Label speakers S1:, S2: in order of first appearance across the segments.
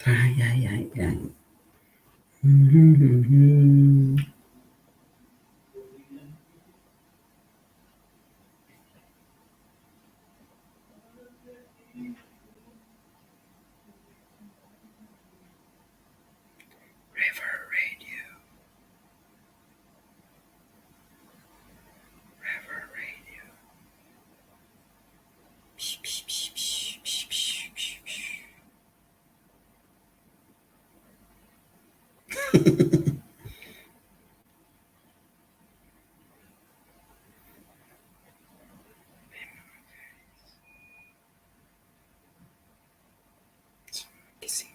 S1: Ay, ay, ay, ay. River Radio. River Radio. Psh, psh, psh, psh, psh, psh, psh, psh. Kissing.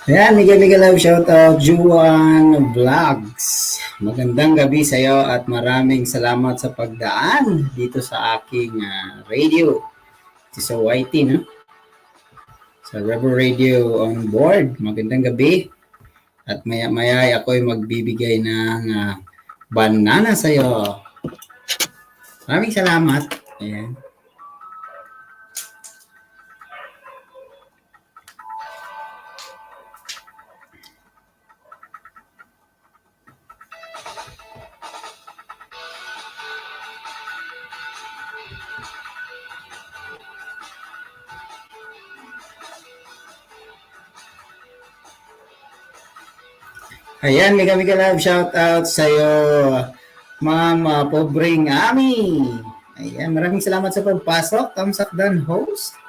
S2: Ayan, mega mega love shoutout, Juan Vlogs. Magandang gabi sa iyo at maraming salamat sa pagdaan dito sa aking radio. Ito sa YT, no? Sa Rebel Radio on board. Magandang gabi. At maya-maya ako'y magbibigay ng banana sa iyo. Maraming salamat. Ayan. Ayan, mega mega love shout out sa iyo, Ma'am Pobreng Ami. Ayan, maraming salamat sa pagpasok, Tamsak Dan host.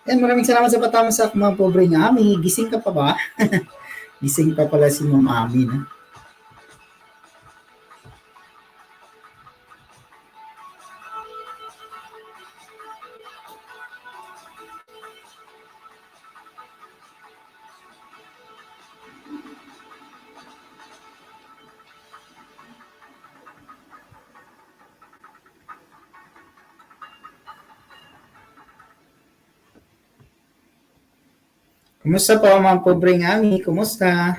S2: Ayan, maraming salamat sa patamsak, Ma'am Pobreng Ami. Gising ka pa ba? Gising pa pala si Ma'am Ami, no? Kumusta po, Ma'am Pobreng Ami? Kumusta?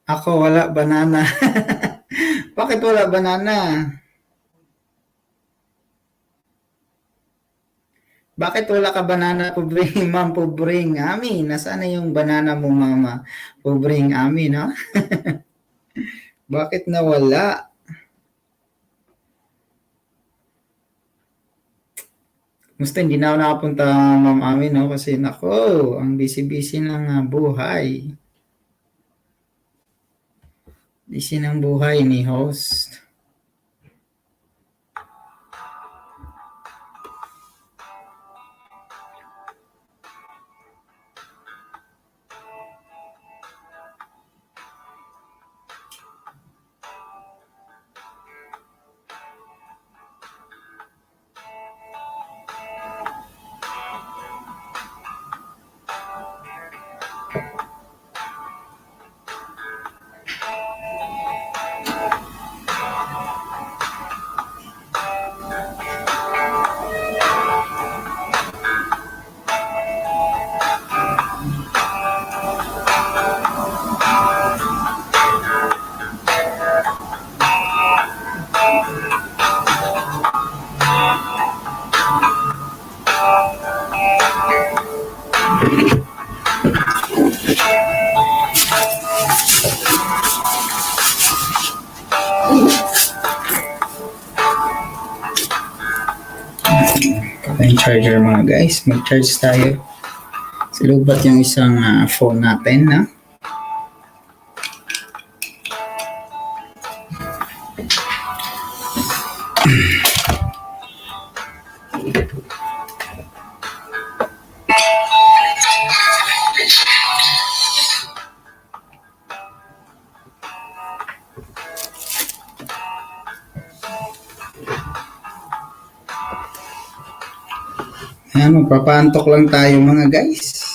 S2: Ako wala banana. Bakit wala banana? Bakit wala ka banana, Pobreng, Ma'am Pobreng Ami? Nasaan na yung banana mo, Mama? Pobreng Ami, no? Bakit nawala? Musta, hindi na ako nakapunta, Ma'am Ami, no? Kasi, nako, ang busy-busy ng buhay. Busy ng buhay ni host. Yung charger, mga guys. Mag-charge tayo. Silubat yung isang phone natin, na? Ayan, magpapaantok lang tayo, mga guys.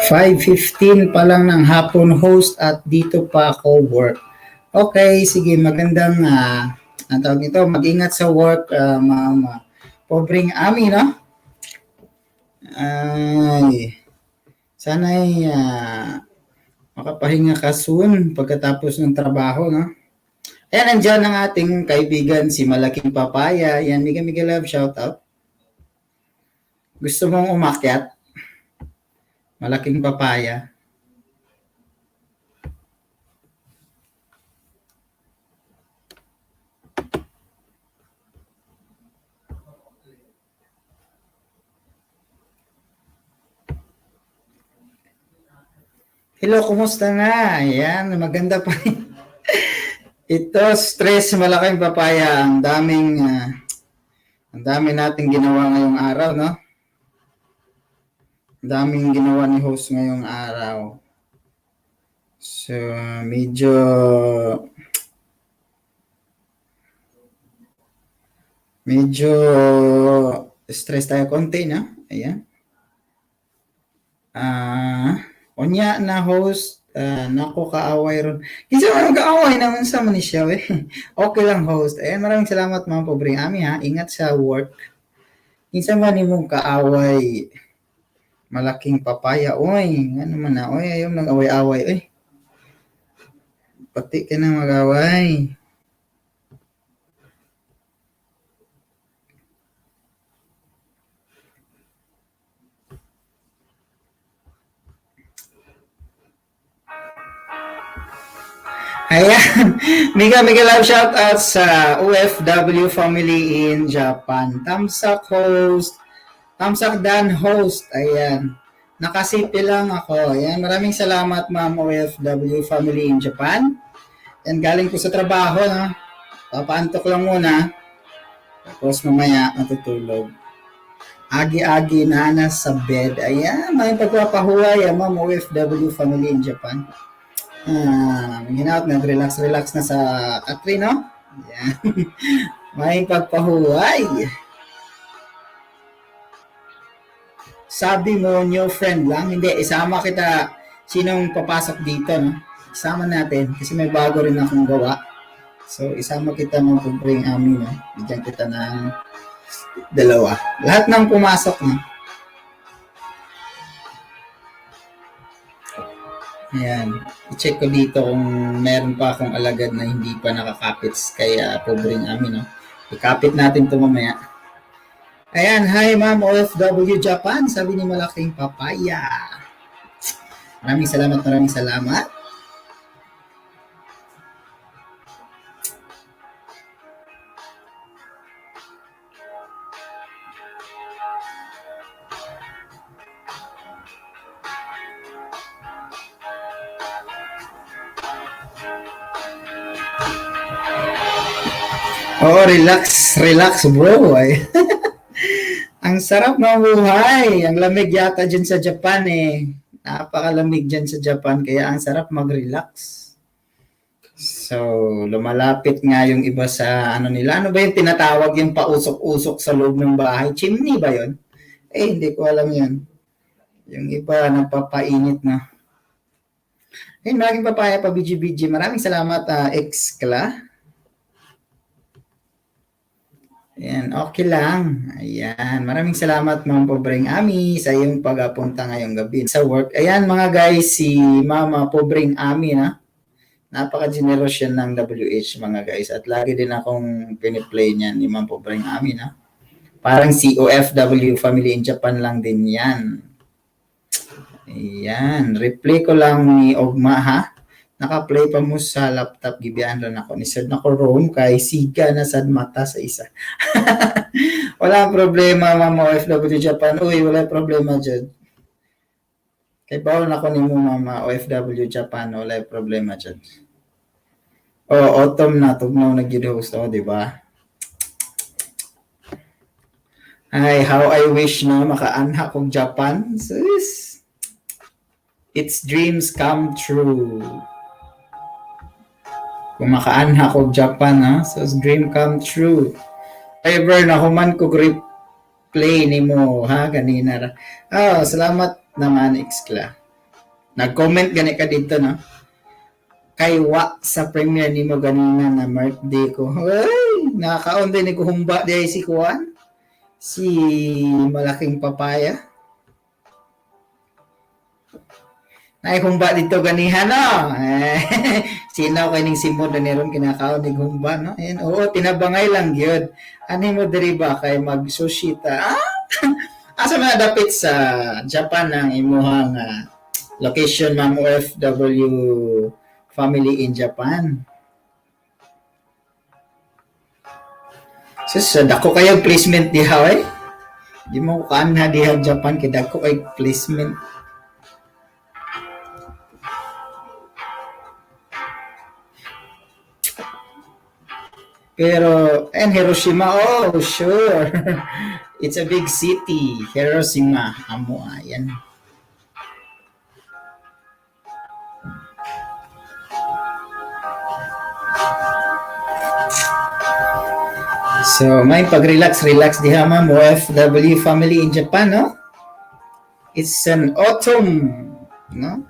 S2: 5:15 pa lang ng hapon, host, at dito pa ako work. Okay, sige, magandang ang tawag nito, mag-ingat sa work, Ma'am Pobreng Ami, no? Ay. Sana'y makapahinga ka soon pagkatapos ng trabaho, no? Ayan, nandiyan ang ating kaibigan si Malaking Papaya. Ayan, mega mega love, shout out. Gusto mong umakyat? Malaking Papaya. Hello, kumusta na? Ayan, maganda pa rin. Ito, stress, Malaking Papaya. Ang dami nating ginawa ngayong araw, no? Ang daming ginawa ni host ngayong araw. So, medyo stress tayo konti, no? Ayan. Unya na host, nako kaaway ron. Kinsa man kaaway naman sa man siya, eh. Okay lang host. Ayan, maraming salamat mga pobreng ami ha. Ingat sa work. Kinsa man imong kaaway, Malaking Papaya. Oy, ano man na. Oy, ayaw nang away-away. Oy. Pati ka na mag-away. Ayan. Mega mega love shout out sa OFW family in Japan. Tamsak host. Tamsak Dan host. Ayan. Nakasipi lang ako. Ayan. Maraming salamat, ma'am OFW family in Japan. Ayan, galing ko sa trabaho. No? Papaantok lang muna. Tapos mamaya matutulog. Agi-agi na na sa bed. Ayan. May pagpapahuway, ma'am OFW family in Japan. Hinaut na, relax-relax na sa katri, no? Ayan. May pagpahuway. Sabi mo, new friend lang. Hindi, isama kita sinong papasok dito, no? Isama natin kasi may bago rin akong gawa. So, isama kita mga pobreng amin, no? Bigyan kita ng dalawa. Lahat ng pumasok, no? Ayan. I-check ko dito kung meron pa akong alagad na hindi pa nakakapit kay pobreng amin, no? Ikapit natin ito mamaya. Ayan. Hi, ma'am OFW Japan. Sabi ni Malaking Papaya. Maraming salamat, maraming salamat. Oh, relax, relax bro. Ay. Ang sarap ng buhay. Ang lamig yata dyan sa Japan eh. Napakalamig dyan sa Japan, kaya ang sarap mag-relax. So, lumalapit nga yung iba sa ano nila. Ano ba yung tinatawag yung pausok-usok sa loob ng bahay? Chimney ba yun? Eh, hindi ko alam yun. Yung iba, nagpapainit na. Ayun, Malaking Papaya pa, BGBG. Maraming salamat, Excla. Ayan, okay lang. Ayan, maraming salamat Ma'am Pobreng Ami sa iyong pag-apunta ngayong gabi sa work. Ayan mga guys, si Mama Pobreng Ami na. Napaka-generous yan ng WH mga guys. At lagi din akong piniplay niyan ni Ma'am Pobreng Ami na. Parang si OFW family in Japan lang din yan. Ayan, replay ko lang ni Ogma ha. Naka-play pa mo sa laptop, gibiyaan rin ako. Nisad na ko room kay siga na sad mata sa isa. Wala problema, Mama OFW Japan. Uy, wala problema dyan. Kay bawal na ko ni mo, Mama OFW Japan. Wala problema dyan. Oh, autumn na. Tugnaw na gid host. Oh, di ba? Ay, how I wish na makaanha kong Japan. Sus. It's dreams come true. Kung makaanha ko Japan, ha? So, dream come true. Ay, Bern, ako man ko replay ni mo, ha? Ganina ra. Oh, salamat naman, Excla. Nag-comment gani ka dito, no? Kay wa sa premiere ni mo ganina na birthday ko. Ay, nakakaon din ni kuhumba di ay si Kuan. Si Malaking Papaya. Ay, humba dito ganiha, no? Eh, sino kay ning simod na niron kinakaon ni humba, no? Ayan, oo, tinabangay lang gyud. Ani mo diri ba kay mag-sushi ta? Ah? Asa man dapit sa Japan ang imuhang location, ma'am OFW family in Japan? Sus, dako kayo placement diha eh. Di mo kaan ha diha Japan kay dako kay placement. Pero, and Hiroshima, oh, sure. It's a big city. Hiroshima. Amo, ayan. So, may pag-relax-relax diha, ma'am, OFW family in Japan, no? It's an autumn, no?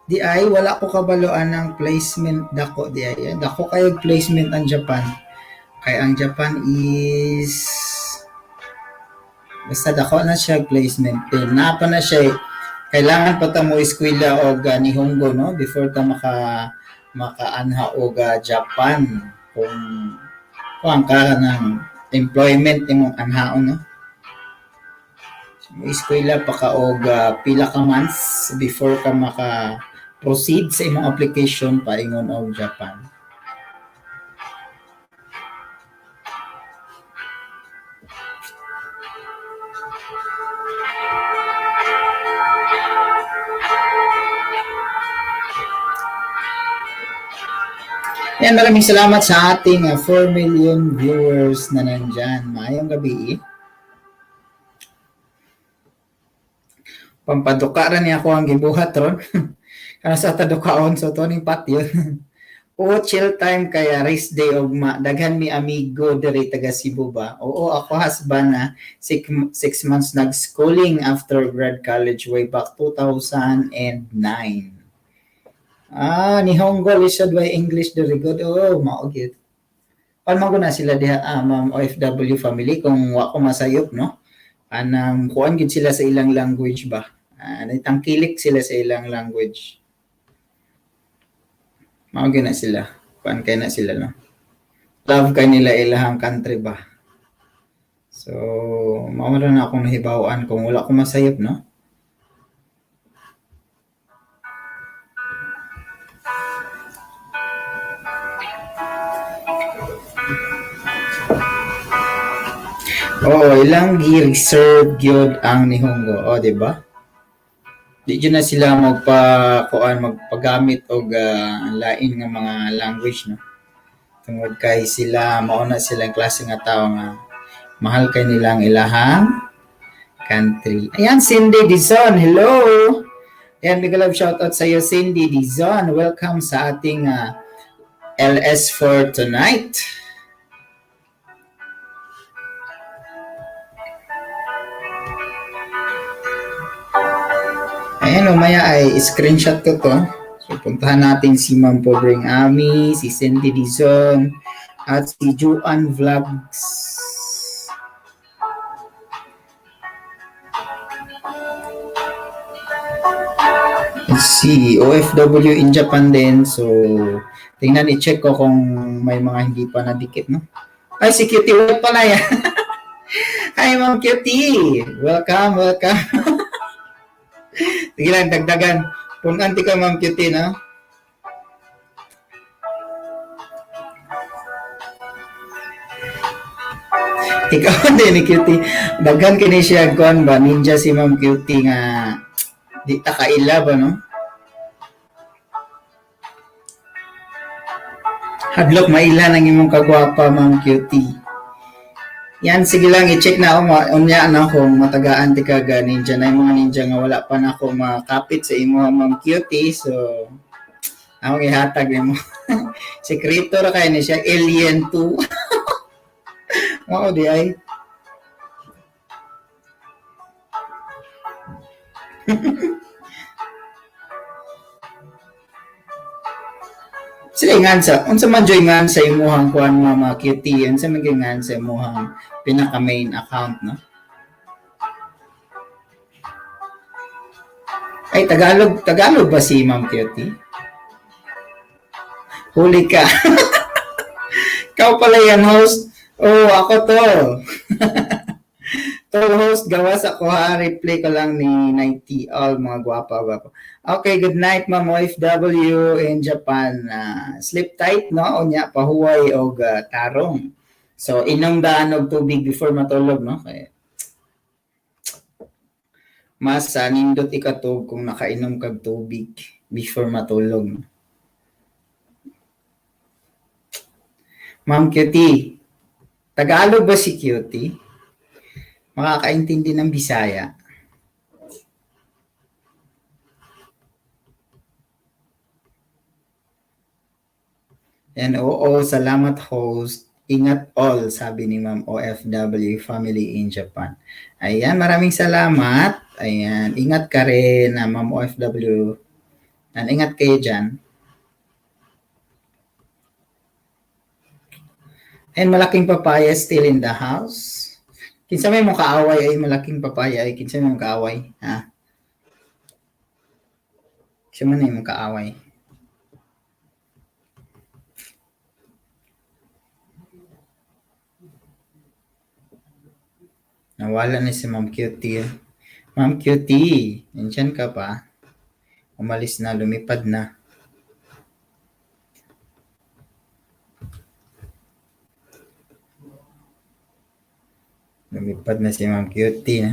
S2: Di ay, wala ko kabaloan ng placement dako di ay. Dako kayo placement ang Japan. Kay ang Japan is basta dako na siya placement din. Naa pa na siya, kailangan pa ta mo eskwela og Nihongo, no, before ta makaanha og Japan kung kuan ka ng employment imong anhaon, no. Mo eskwela pa ka og pila ka months before ka maka proceed sa imong application paingon og Japan. Yan, maraming salamat sa ating 4 million viewers na nandyan. Maayong gabi eh. Pampaduka ra niya ako ang gibuhat ron. Kana sa tadukaon so to ning patio. Oo, chill time kaya rest day ugma. Daghan mi amigo diri taga Cebu ba. Oo, ako husband na 6 months nag-schooling after grad college way back 2009. Ah, Nihongo lisod way English diri good. Oo, mao gyud. Pan man na sila diha, ma'am OFW family, kung wa ko masayop, no? Anang kuan gyud sila sa ilang language ba? Ah, tangkilik sila sa ilang language. Mao gyud na sila. Kuan kay na sila, no? Love kay nila ilahang country ba. So, mao ra na akong nahibaw-an kung wala ko masayop, no? Oo, ilang gi-reserve gyud ang Nihongo, oh, di ba? Di jud na sila magpa kuan magpagamit og lain nga mga language, no? Tungod kay sila mao na silang klase nga tawo nga mahal kay nila ang ilahang country. Ayan, Cindy Dizon, hello! Ayan, big love shoutout sa iyo, Cindy Dizon. Welcome sa ating LS for tonight. Ayan, umaya ay screenshot ko to. So, puntahan natin si Ma'am Pobreng Ami, si Cindy Dizon, at si Juan Vlogs. Let's see, OFW in Japan din. So, tingnan, i-check ko kung may mga hindi pa nadikit, no? Ay, si Cutie White pala yan. Hi, Ma'am Cutie! Welcome, welcome. Sige lang, dagdagan. Kung anti ka, Ma'am Cutie, no? Ikaw din ni Cutie. Daghan kini siya kuan ba, ninja si Ma'am Cutie nga di ta kaila ba, no? Hadlok maila ng imong kagwapa, Ma'am Cutie. Yan, sige lang, i-check na ako, unya na kung matagaan ti ka ga ninja na yung mga ninja nga wala pa na ako makapit sa imo, Ma'am Cutie. So, akong ihatag nimo. Sekreto ra kay ni siya, Alien 2. Mao di ay. Sila ngan sa unsa man joy ngan sa imuhang kuan, Mama Cutie, unsa man gyud ngan sa imuhang pinaka main account, no? Ay, Tagalog, Tagalog ba si Ma'am Cutie? Huli ka. Ikaw pala yan, host. Oh, ako to. To host, gawas ako ha. Replay ko lang ni 90 all mga gwapa, gwapa. Okay, good night, Ma'am OFW in Japan. Sleep tight, no? Unya, pahuway og tarong. So, inom daan og tubig before matulog, no? Kaya, mas nindot ikatug kung nakainom kag tubig before matulog. No? Ma'am Cutie, Tagalog ba si Cutie? Makakaintindi ng Bisaya. Yan, oo, salamat host. Ingat all, sabi ni Ma'am OFW family in Japan. Ayan, maraming salamat. Ayan, ingat ka rin, Ma'am OFW. Ayan, ingat kayo dyan. And malaking papaya still in the house. Kinsa may mong kaaway ay malaking papaya ay kinsa may mong kaaway, ha? Kinsa man ay mong kaaway? Nawala na si Ma'am Cutie. Ma'am Cutie, nandiyan ka pa? Umalis na, lumipad na. Lumipad na si Ma'am Cutie, ha?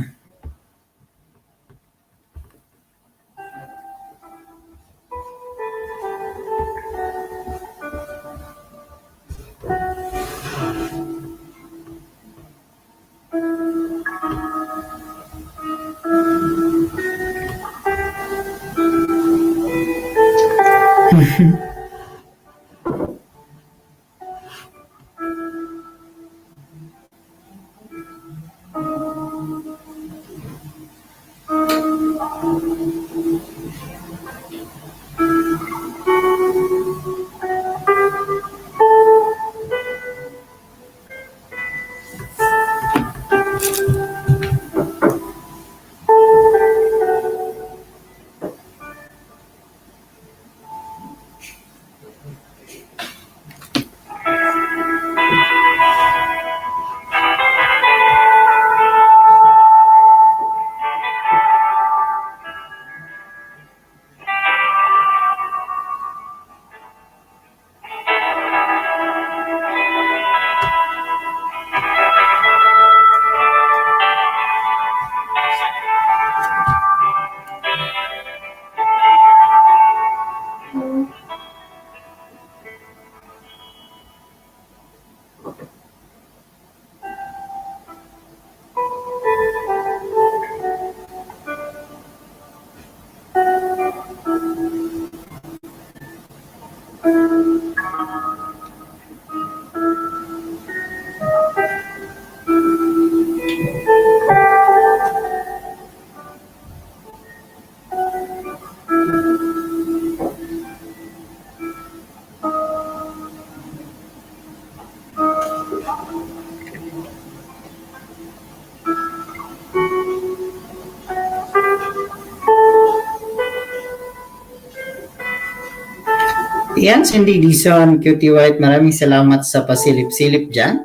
S2: Yan, Cindy Dizon, Cutie White, maraming salamat sa pasilip-silip dyan.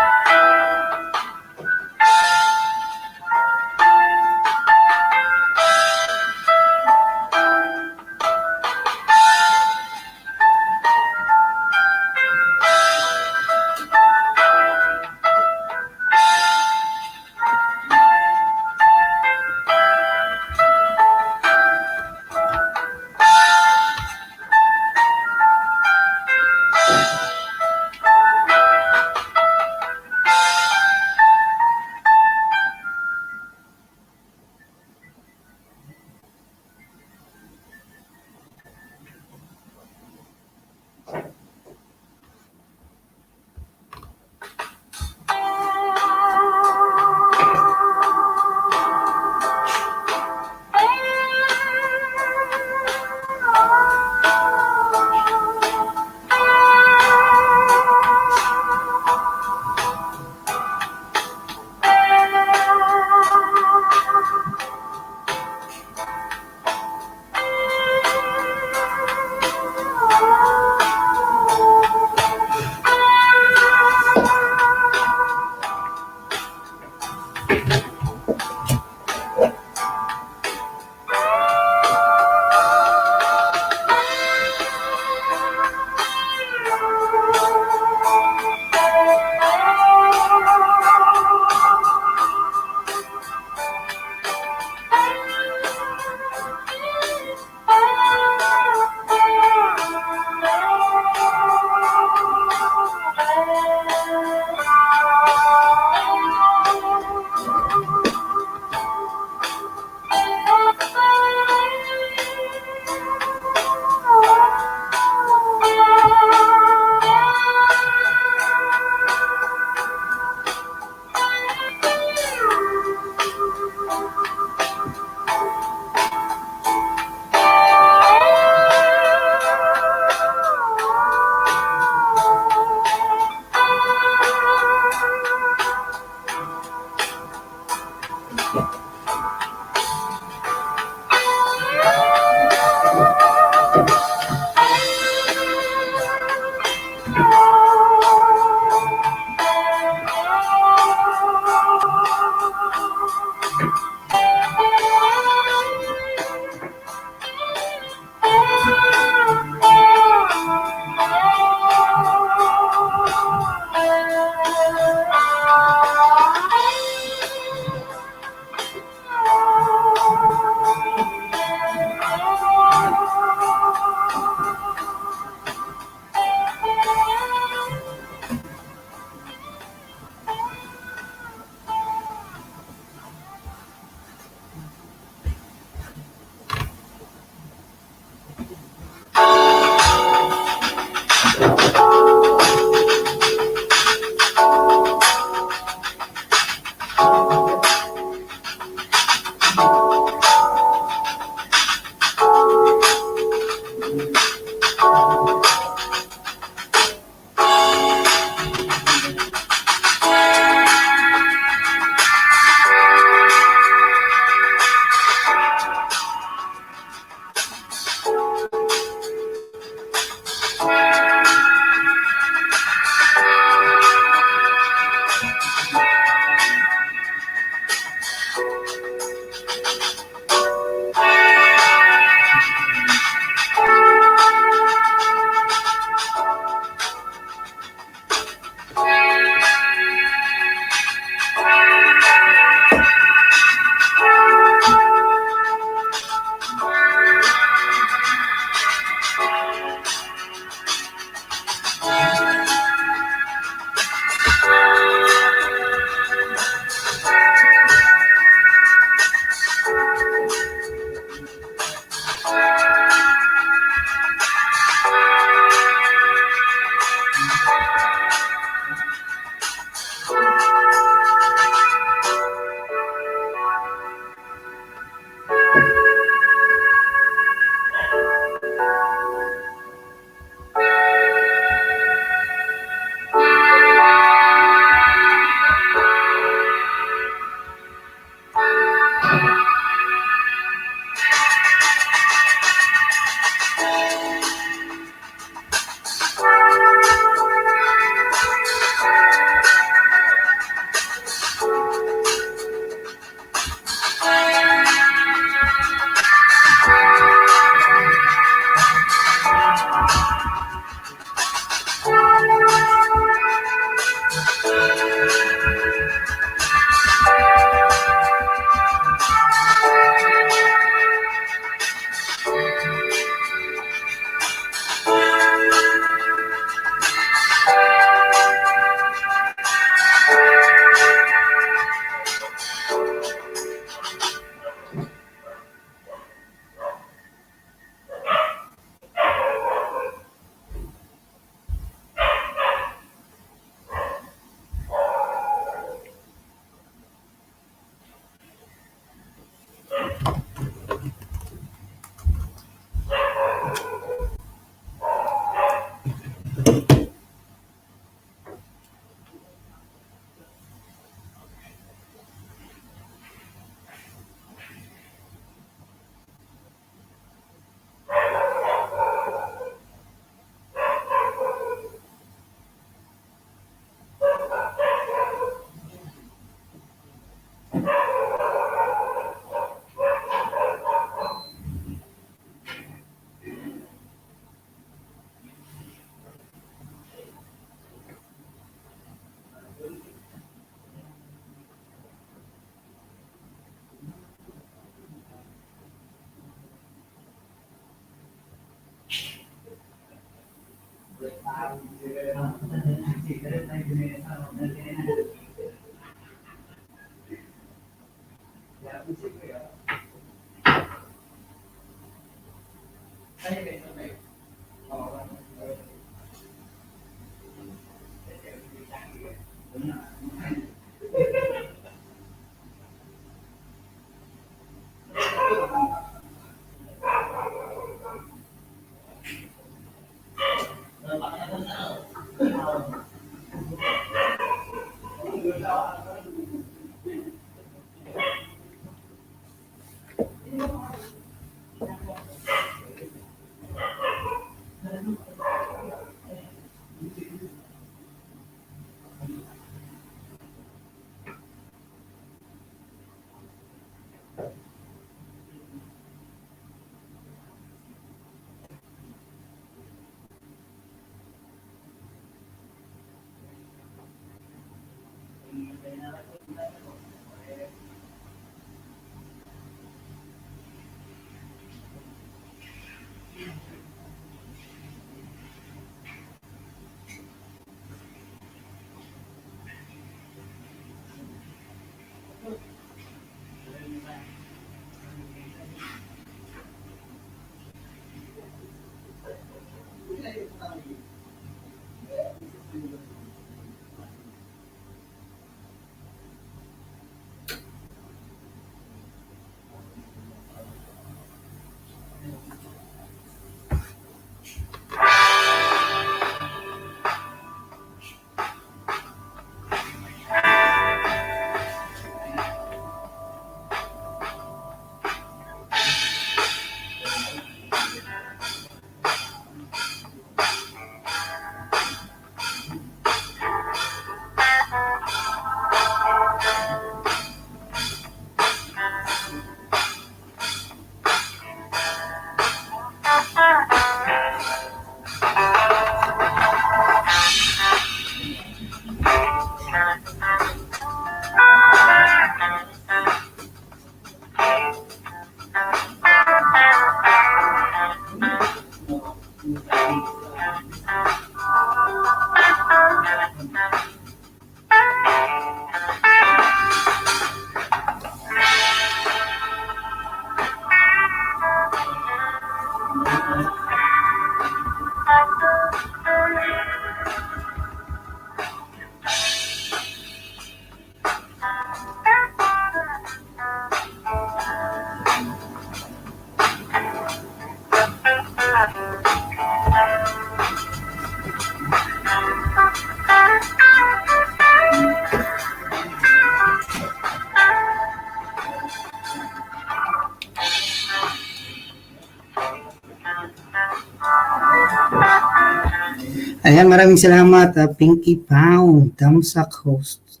S2: Ayan, maraming salamat, Pinky Pound, Tamsak host.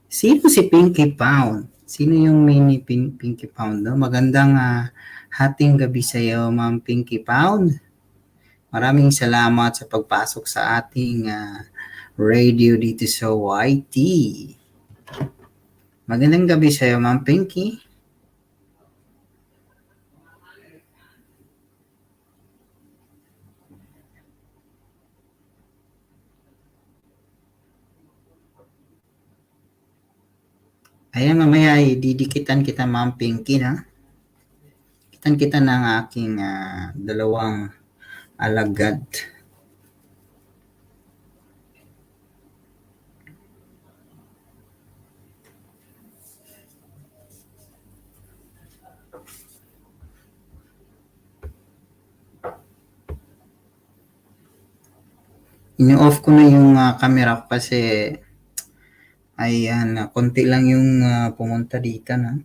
S2: Sino si Pinky Pound? Sino yung mini Pinky Pound? No? Magandang hating gabi sa iyo, Ma'am Pinky Pound. Maraming salamat sa pagpasok sa ating radio dito sa YT. Magandang gabi sa iyo, Ma'am Pinky. Ayan, mamaya ay didikitan kita, Ma'am Pinky, na? Kitan kita ng aking dalawang alagad. Ino-off ko na yung camera ko kasi ayan, konti lang yung pumunta dito, no?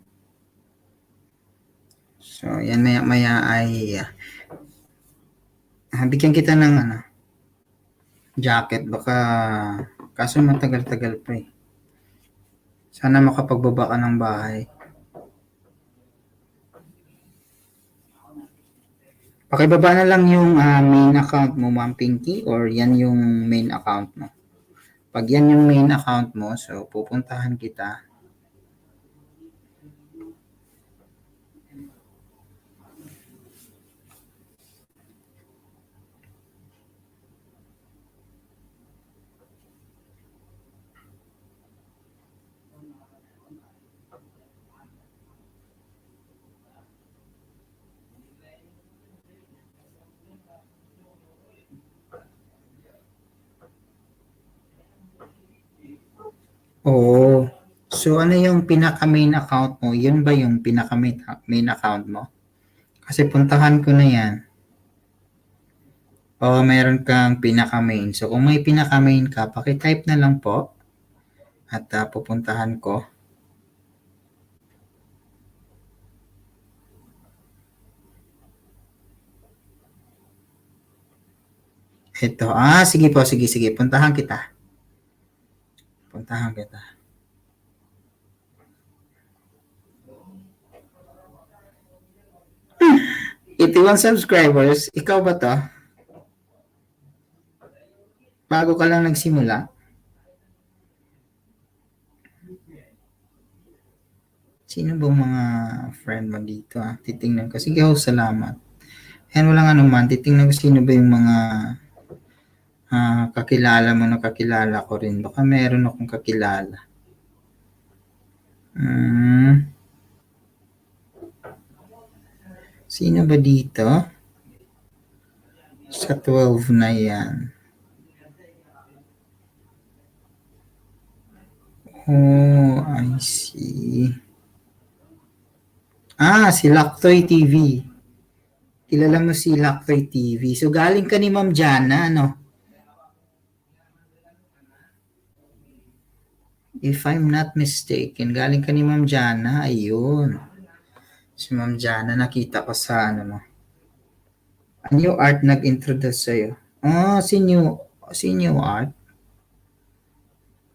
S2: So, yan, maya-maya ay bigyan kita ng jacket. Baka, kaso matagal-tagal pa eh. Sana makapagbaba ka ng bahay. Pakibaba na lang yung main account mo, Ma'am Pinky, or yan yung main account mo. Pag yan yung main account mo, so pupuntahan kita. Oo. So ano yung pinaka main account mo? Yun ba yung pinaka main account mo? Kasi puntahan ko na yan. O meron kang pinaka main. So kung may pinaka main ka, paki-type na lang po. At pupuntahan ko. Ito. Ah, sige po, sige, sige. Puntahan kita. Puntahan kita. 81 subscribers. Ikaw ba to? Bago ka lang nagsimula? Sino bang mga friend mo dito? Ah? Titingnan ko. Sige, oh, salamat. Ayan, walang anuman. Titingnan ko sino ba yung mga kakilala mo na kakilala ko rin. Baka meron akong kakilala. Sino ba dito? Sa 12 na yan. Oh, I see. Ah, si Laktoy TV. Kilala mo si Laktoy TV. So, galing ka ni Ma'am Jana, ano? If I'm not mistaken, galing ka ni Ma'am Jana. Ayun. Si Ma'am Jana, nakita ko sa ano mo. A New Art nag-introduce sa'yo. Ah, si New Art?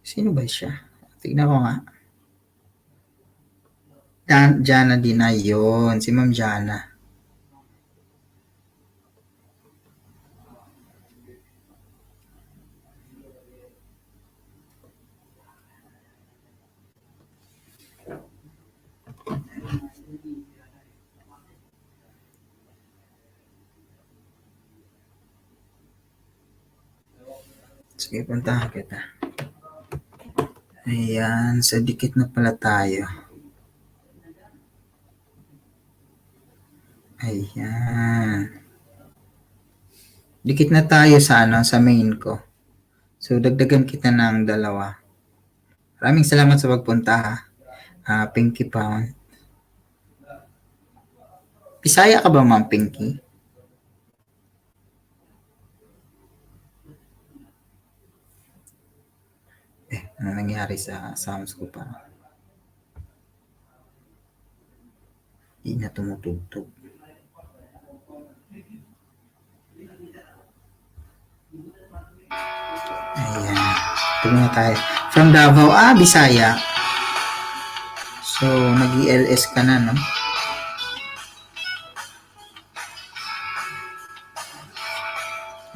S2: Sino ba siya? Tignan ko nga. Jana din na yun. Si Ma'am Jana. Sige, puntahan kita. Ayan, sa dikit na pala tayo. Ayan. Dikit na tayo sa ano, sa main ko. So, dagdagan kita ng 2. Maraming salamat sa pagpunta, ha. Pinky Pound. Bisaya ka ba, Ma'am Pinky? Ano nangyari sa sounds ko pa? Hindi na tumutugtog. Ayan. Ito muna tayo. From Davao. Ah, Bisaya. So, nag-ELS ka na, no?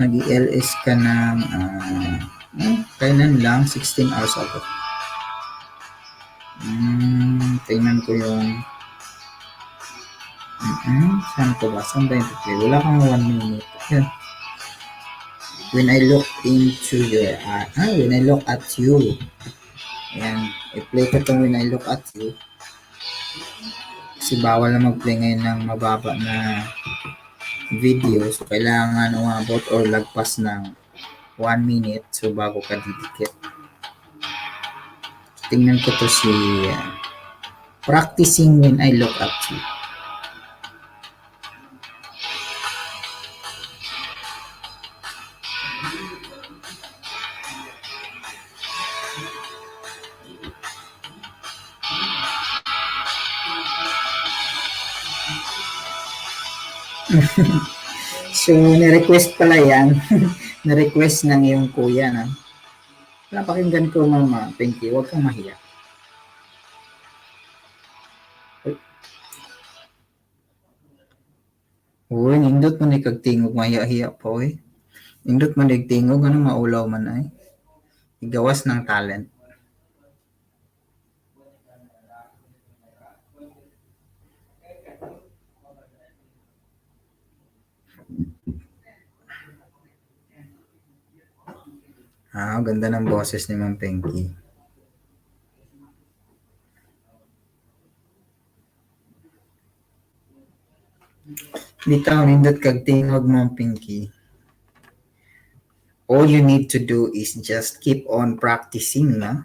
S2: Nag-ELS ka ng, kailan lang? 16 hours ago. Tingnan ko yung saan ko ba? Saan ba yung play? Wala kang 1 minute. Ayan. When I look into your eye, when I look at you. Ayan. I-play ko itong when I look at you. Kasi bawal na mag-play ngayon ng mababa na video. So, kailangan umabot or lagpas ng 1 minute. So, bago ka didikit. Tingnan ko to si practicing when I look at you. So, ni-request pala yan. Ni-request ng iyong kuya, no? Napakinggan ko, Mama Pinky. Huwag kang mahiya. Uy. Uy, nindot man ni kag tingog, mahiya-hiya pa, uy. Nindot man ni tingog, ano maulaw man ay. Igawas ng talent. Ah, ganda ng boses ni Ma'am Pinky. Bitaw, nindot kag tingog, Ma'am Pinky. All you need to do is just keep on practicing, no?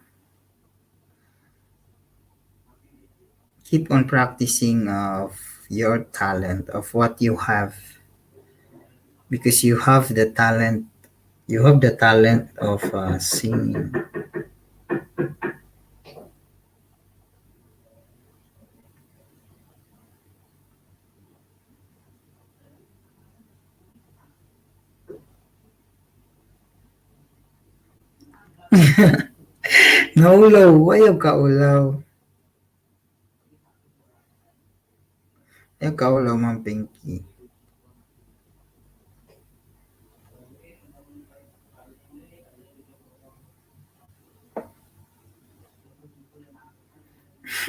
S2: Keep on practicing of your talent, of what you have. Because you have the talent, you have the talent of singing. Naulaw, ayaw kaulaw. Ayaw kaulaw, Ma'am Pinky.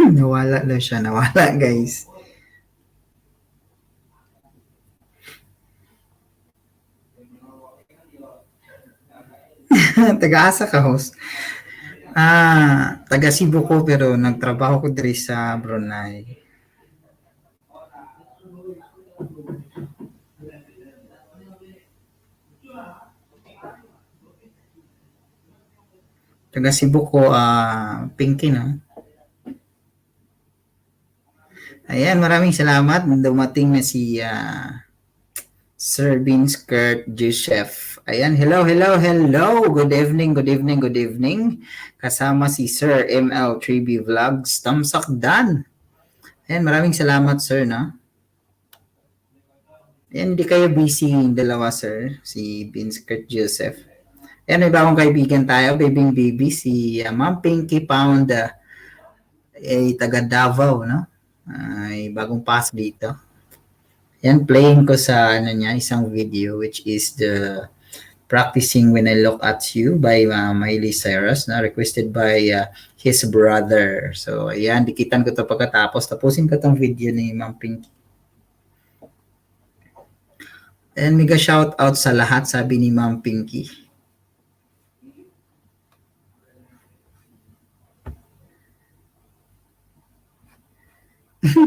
S2: Nawala daw siya, nawala, guys. Taga-asa ka, host? Ah, taga Cebu ko pero nagtrabaho ko diri sa Brunei. Taga Cebu ko, Pinky, no? Ayan, maraming salamat. Dumating na si Sir Vince Kurt Joseph. Ayan, hello, hello, hello. Good evening, good evening, good evening. Kasama si Sir ML3B Vlogs. Tamsak Dan. Ayan, maraming salamat, sir, no? Ayan, hindi kayo busy yung dalawa, sir. Si Vince Kurt Joseph. Ayan, may bagong kaibigan tayo, babying baby, si Ma'am Pinky Pound, ay taga Davao, no? Ay, bagong pasok dito. Ayan, playing ko sa ano niya, isang video which is the Practicing When I Look at You by Miley Cyrus, na requested by his brother. So, ayan, dikitan ko to pagkatapos. Tapusin ko tong video ni Ma'am Pinky. And mega shout out sa lahat, sabi ni Ma'am Pinky.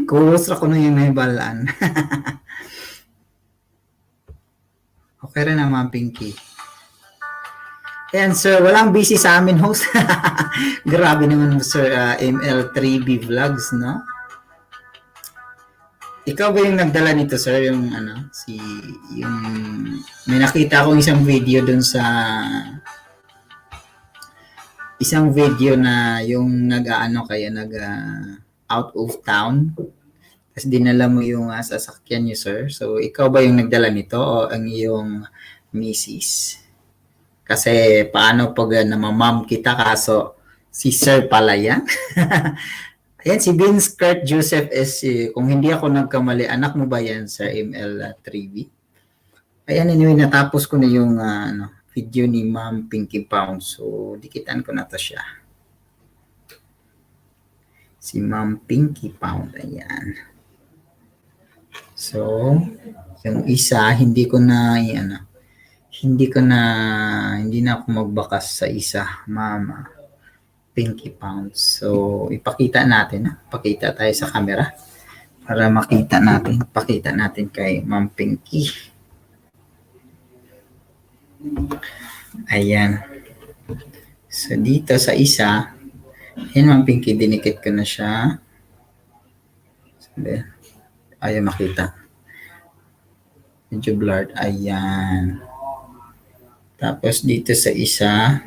S2: Kulos ra ko na yung nahibalaan. Okay rin ang Ma'am Pinky. Ayan, sir, walang busy sa amin, host. Grabe naman, sir, ML3B Vlogs, no? Ikaw ba yung nagdala nito, sir? Yung ano, si, yung, may nakita akong isang video dun sa, isang video na yung nag-aano kayo, nag, out of town. Tapos dinala mo yung sasakyan niyo, sir. So, ikaw ba yung nagdala nito o ang iyong misis? Kasi paano pag namamam kita kaso si sir pala yan? Ayan, si Vince Kurt Joseph is, kung hindi ako nagkamali, anak mo ba yan, Sir ML3B? Ayan, anyway, natapos ko na yung ano, video ni Ma'am Pinky Pound. So, dikitan ko na to siya. Si Ma'am Pinky Pound, ayan. So, yung isa, hindi ko na, ano, hindi na ako magbakas sa isa, Ma'am Pinky Pound. So, ipakita natin, ha? Pakita tayo sa camera para makita natin. Pakita natin kay Ma'am Pinky. Ayan. So, dito sa isa, ayan, Ma'am Pinky, dinikit ko na siya. Sabi, ayaw makita. Medyo blurred. Ayan. Tapos, dito sa isa,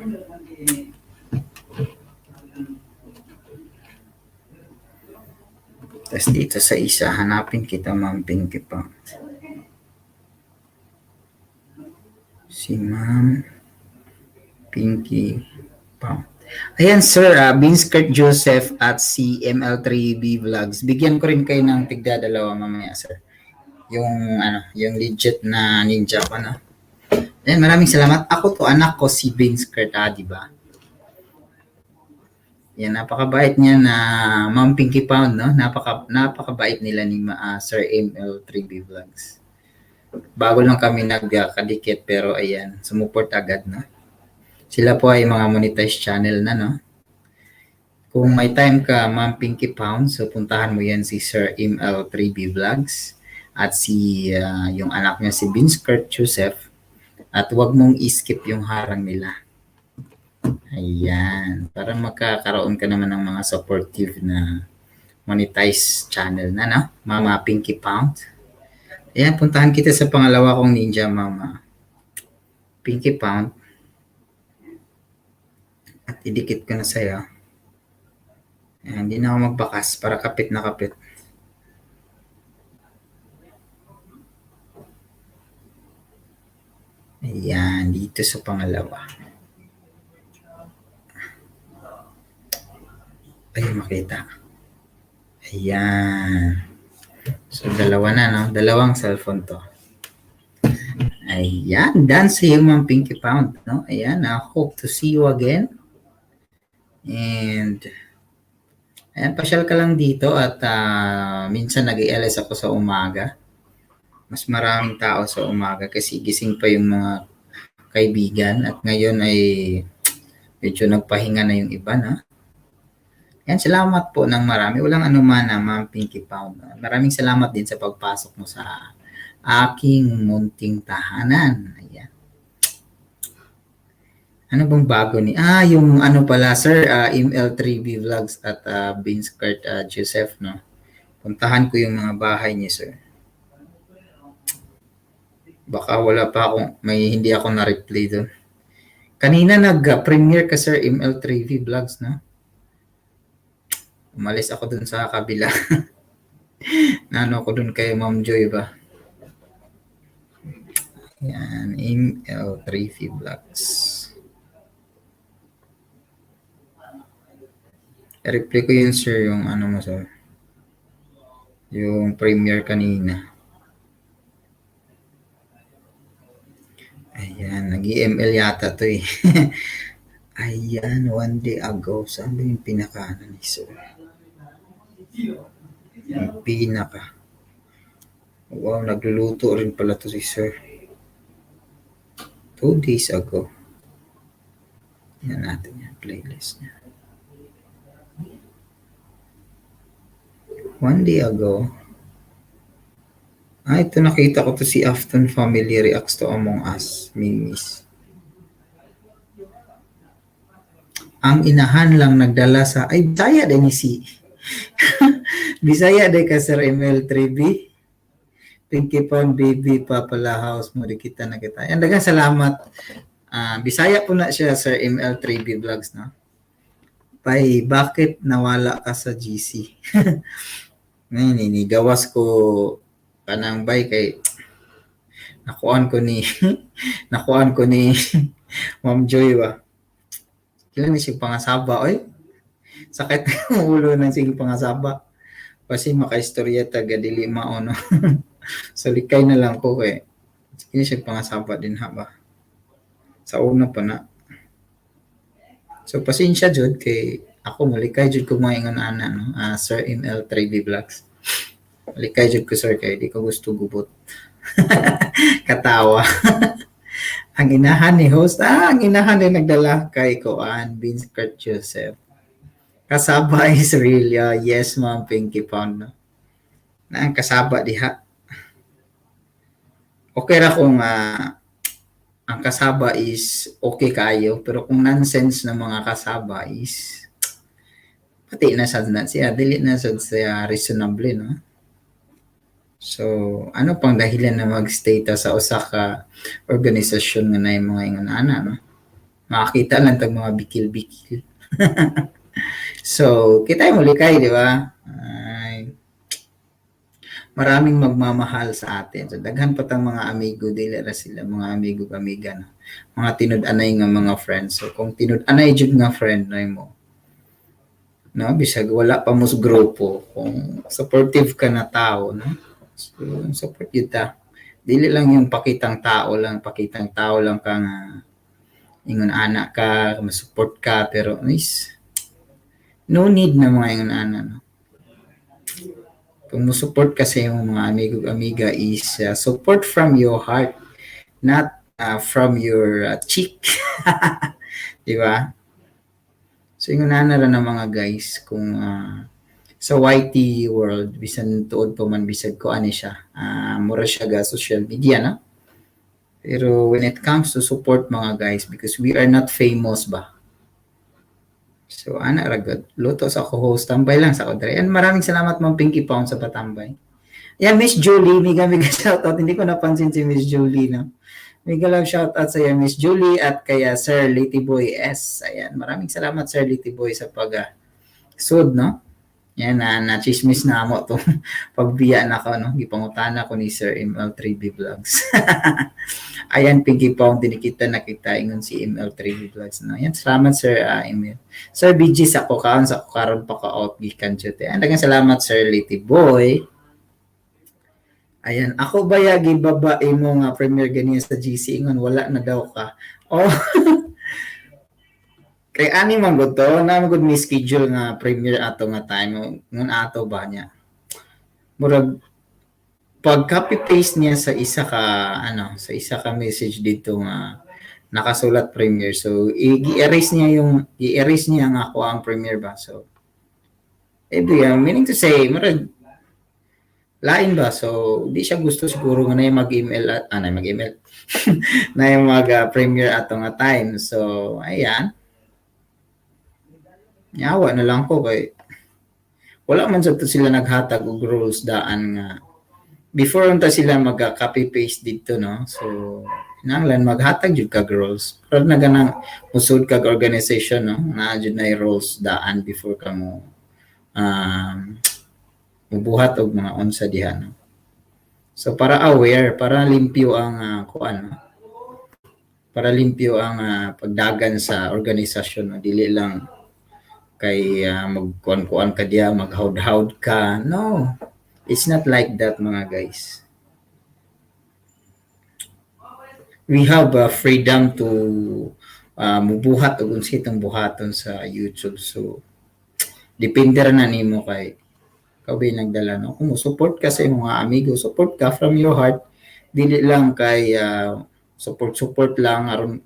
S2: tapos dito sa isa, hanapin kita, Ma'am Pinky Pound. Si Ma'am Pinky Pound. Ayan, sir, Vince Kurt Joseph at si ML3B Vlogs. Bigyan ko rin kayo ng tigda dalawa mamaya, sir. Yung, ano, yung legit na ninja ko, no? Ayan, maraming salamat. Ako to, anak ko si Vince Kurt, di ba? Yan, napakabait niya na Ma'am Pinky Pound, no? Napakabait nila ni Sir ML3B Vlogs. Bago lang kami nagkadikit, pero ayan, sumuport agad, no? Sila po ay mga monetized channel na, no? Kung may time ka, Ma'am Pinky Pound, so puntahan mo yan si Sir ML3B Vlogs at si yung anak niya si Vince Kurt Joseph, at wag mong i-skip yung harang nila. Ayan, para magkakaroon ka naman ng mga supportive na Monetize channel na, no? Mama Pinky Pound. Ayan, puntahan kita sa pangalawa kong ninja, Mama Pinky Pound. At idikit ko na sa'yo. Ayan, hindi na ako magbakas para kapit na kapit. Ayan, dito sa pangalawa. Ay, makita. Ayan. So, dalawa na, no? Dalawang cellphone to. Ayan, done sa iyo, Ma'am Pinky Pound, no? Ayan, I hope to see you again. And, ayan, pasyal ka lang dito at minsan nag-LS ako sa umaga. Mas maraming tao sa umaga kasi gising pa yung mga kaibigan at ngayon ay medyo nagpahinga na yung iba, no? Ayan, salamat po ng marami. Walang anuman na, Ma'am Pinky Pound. Maraming salamat din sa pagpasok mo sa aking munting tahanan. Ayan. Ano bang bago ni? Yung ano pala, sir, ML3B Vlogs at Beanskirt Joseph, no? Puntahan ko yung mga bahay niya, sir. Baka wala pa akong, may hindi ako na-replay doon. Kanina nag-premiere ka, sir, ML3V Vlogs, no? Umalis ako dun sa kabila. Naano ko dun kay Ma'am Joy ba? Yan, ML3V Vlogs. I-replay ko yun, sir, yung ano mo, sir. Yung premiere kanina. Ayan, nag-EML yata to eh. Ayan, one day ago. Saan ba yung pinaka ano ni sir? Yung pinaka. Wow, nagluluto rin pala to si sir. 2 days ago. Yan natin yan, playlist niya. One day ago. Ah, ito nakita ko to si Afton Family reacts to Among Us memes. Ang inahan lang nagdala sa, ay, Bisaya din ni si Bisaya din ka, Sir ML3B. Pinky Pound Baby Papala House mo di kita na kita. Yan, daghang salamat. Bisaya po na siya, Sir ML3B Vlogs, no? Pay, bakit nawala ka sa GC? Ngayon, inigawas ko kanang bay kay nakuan ko ni Ma'am Joy ba. Kailan ni siya pangasaba oy? Sakit ng ulo ng sige pangasaba. Kasi makaistorya taga dili mao, no. So likay na lang ko kay sige siya pangasaba din ha ba. Sa una pa na. So pasensya jud kay ako malikay jud ko mga ingon ana, no. Sir ML3B Vlogs. Malikay jud ko, sir, kay di ko gusto gubot. Katawa. Ang inahan ni host, ang inahan ni nagdala kay Koan, Vince Kurt Joseph. Kasaba is real. Yeah. Yes, Ma'am Pinky Pound. No? Na ang kasaba diha. Okay ra kung ang kasaba is okay kayo, pero kung nonsense na mga kasaba is pati na sad na siya, dili na sad siya reasonable, no? So, ano pang dahilan na magstay ta sa usa ka organisasyon nga naay mga ingon ana, no? Makakita lang tag mga bikil-bikil. So, kita mo likay, di ba? Ay, maraming magmamahal sa atin. So, daghan pa tang mga amigo, dili ra sila mga amigo amiga, no? Mga tinud-anay nga mga friends. So, kung tinud-anay jud nga friend na mo, no, bisag wala pa mo sa grupo, kung supportive ka na tao, no? So, support kita. Dili lang yung pakitang tao lang ka nga ingon ana ka, masupport ka, pero is no need na mga ingon ana, no? Kung mo-support ka sa imong mga amigo amiga is support from your heart, not from your cheek. Di ba? So ingon ana ra na mga guys kung sa YT world bisan tuod pa man bisag ko ani siya, mura siya ga social media, no? Pero when it comes to support, mga guys, because we are not famous ba. So ana ra gud. Luto sa ako host, tambay lang sa ko diri. And maraming salamat, Ma'am Pinky Pound, sa patambay. Yan, Miss Julie, mega mega shoutout. Hindi ko napansin si Miss Julie, no? Mega love shoutout sa iyo, Miss Julie, at kaya Sir Litty Boy S. Ayan, maraming salamat, Sir Litty Boy, sa pag sud, no? Yan na chismis na mo to pagbiya na ko, no? Gipangutana ko ni Sir ML3B Vlogs. Ayan, Pinky Pound, dinikita na kita ingon si ML3B Vlogs, no? Ayan, salamat, Sir Emil. Sir BG sa ko kaon sa ko karon pa ka out gikan jud. Ayan, daghang salamat, Sir Litty Boy. Ayan, ako ba ya gibaba imo nga premiere ganiya sa GC, ingon wala na daw ka. Oh. Kay ani man gud to, na man gud mi schedule nga premiere ato nga time ngun ato ba niya. Murag pag copy paste niya sa isa ka ano, sa isa ka message dito nga nakasulat premiere. So i-erase niya yung i-erase niya nga ako ang premiere ba. So meaning to say, murag lain ba? So di siya gusto siguro nga na mag-email at na mag-email na yung mag premiere ato nga time. So ayan. Yawa na lang ko kay wala man sad to sila naghatag og rules daan nga before unta sila mag copy paste dito, no? So kinahanglan maghatag jud kag rules pero na ganang musud kag organization, no, naa jud na rules daan before ka mo mubuhat og mga unsa diha, no? So para aware, para limpyo ang kuan, no? Para limpyo ang pagdagan sa organisasyon, no? Dili lang kay magkuan-kuan ka diya, maghawd-hawd ka. No, it's not like that, mga guys. We have a freedom to mubuhat og unsay itong buhaton sa YouTube. So depende ra na nimo kay ikaw ba nagdala, no? Kung mo support ka sa imong mga amigo, support ka from your heart, dili lang kay support support lang aron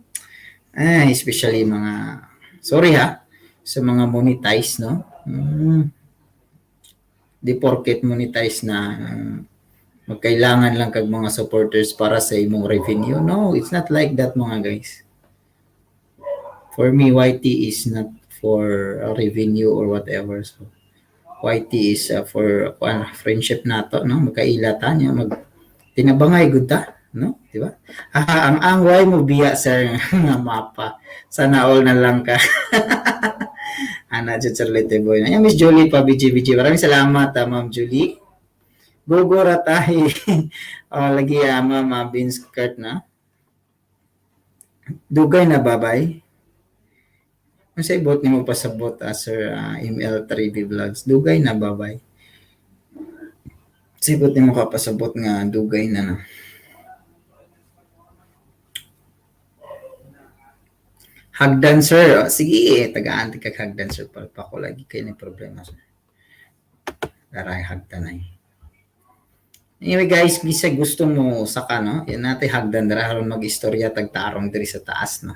S2: especially mga, sorry ha, sa mga monetize, no? Di porket monetize na magkailangan lang kag mga supporters para sa imong revenue. No, it's not like that, mga guys. For me, YT is not for revenue or whatever. So YT is for friendship nato, no? Magkaila ta niya, mag tinabangay gud ta, no? Di ba? Ah, ang why mo biya, sir, nga mapa. Sana all na lang ka. Ana jud, Sir Lite Boy. Ayan, Miss Julie pa BG BG. Maraming salamat, Ma'am Julie. Gogo ra tahi. Oh, lagi Ma'am Beans Skirt na. Dugay na babay. Unsay bot nimo pasabot, Sir ML3B Vlogs? Dugay na babay. Unsay bot nimo ka pasabot nga dugay na, no? Hagdan, sir. Oh, sige, tagaan ti kag hagdan, sir. Palpa ko lagi kay ni problema, sir. Daray hagdan ay. Anyway guys, bisag gusto mo saka, no? Yan natin hagdan dara aron mag-istorya tagtarong diri sa taas, no.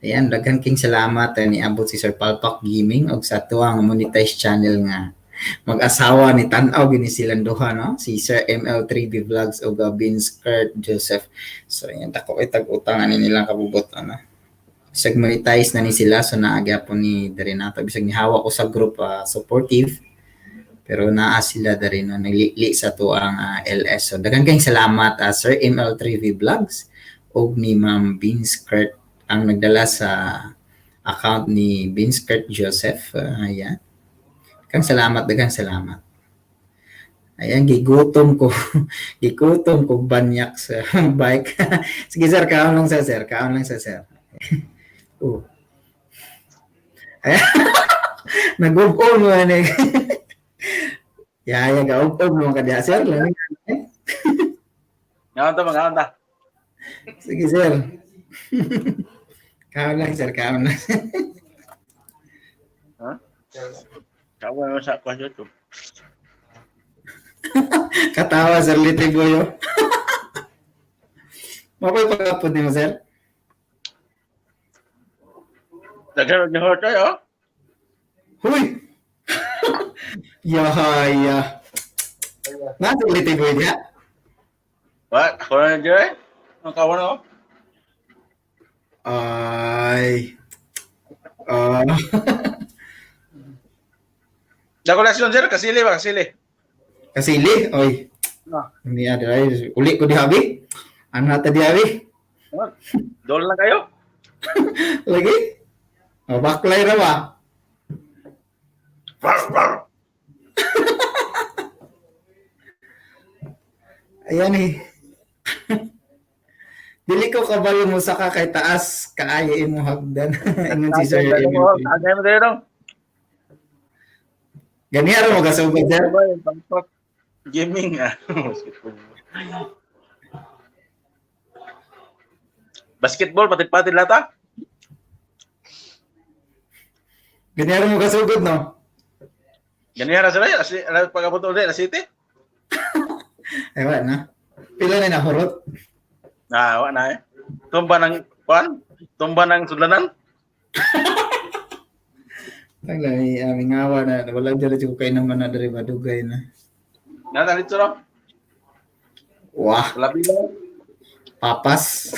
S2: Ayan, daghan king salamat niabot si Sir Palpak Gaming og sa tuwang monetize channel nga mag-asawa ni tan-aw gini silang duha, no? Si Sir ML3B Vlogs og Beans Kurt Joseph. So ayan, dako kay tag-utang ani nilang kabubot, ano. Bisag monetize na ni sila, so naa gyapon ni diri nato, bisag nihawa ko sa group supportive, pero naa sila diri, no, naglili sa tuang LS. So daghan kayong salamat, Sir ML3V Vlogs og ni Ma'am Beans Kurt ang nagdala sa account ni Beans Kurt Joseph. Ayan. Daghang salamat, daghang salamat. Ayan, gigutom ko. Gigutom ko banyak sa bike. Sige sir, kaon lang sa sir, kaon lang sa sir. Oh. Ayan. Nag-ug-ug mo ani. Ya, ya ga-ug-ug mo ka diha, sir. Lami.
S3: Ngaon ta, magaon ta.
S2: Sige sir. Kaon lang sir, kaon lang.
S3: Ha? Kaon mo sa kwan YouTube.
S2: Katawa, Sir Little Boy. Oh. Makoy pagkapod nimo, sir.
S3: Daghan ni hot kayo.
S2: Huy. Yahaya. Na Sir Little Boy diha.
S3: What? Ako na dyan eh. Ang kawan ako.
S2: Ay. Ah,
S3: Dakulasyon sir, kasili ba kasili?
S2: Kasili, oy.
S3: Ah.
S2: Niya dai uli ko dihabi. Ano ta dihabi?
S3: Dol lang kayo.
S2: Lagi. Oh, baklay ra ba?
S3: Rar, rar.
S2: Ayan eh. Dili ko kabalo mo saka kay taas kaayo imo hagdan. Ingon si Sir MMP.
S3: Tagay mo dito.
S2: Ganiya ra mo kasugod sir.
S3: Gaming ah. Basketball pati-pati lahat ah.
S2: Ganiya ra mo kasugod no.
S3: Ganyan ra sila, asli pag-abot ulit na city.
S2: Ay wala na. Pila na nahurot.
S3: Ah, wa na eh. Tumba ng kwan, tumba ng sudlanan.
S2: Ang lami aming awa na wala diri ko kay naman na diri badugay na.
S3: Nata dito no.
S2: Wah,
S3: Labi lang.
S2: papas.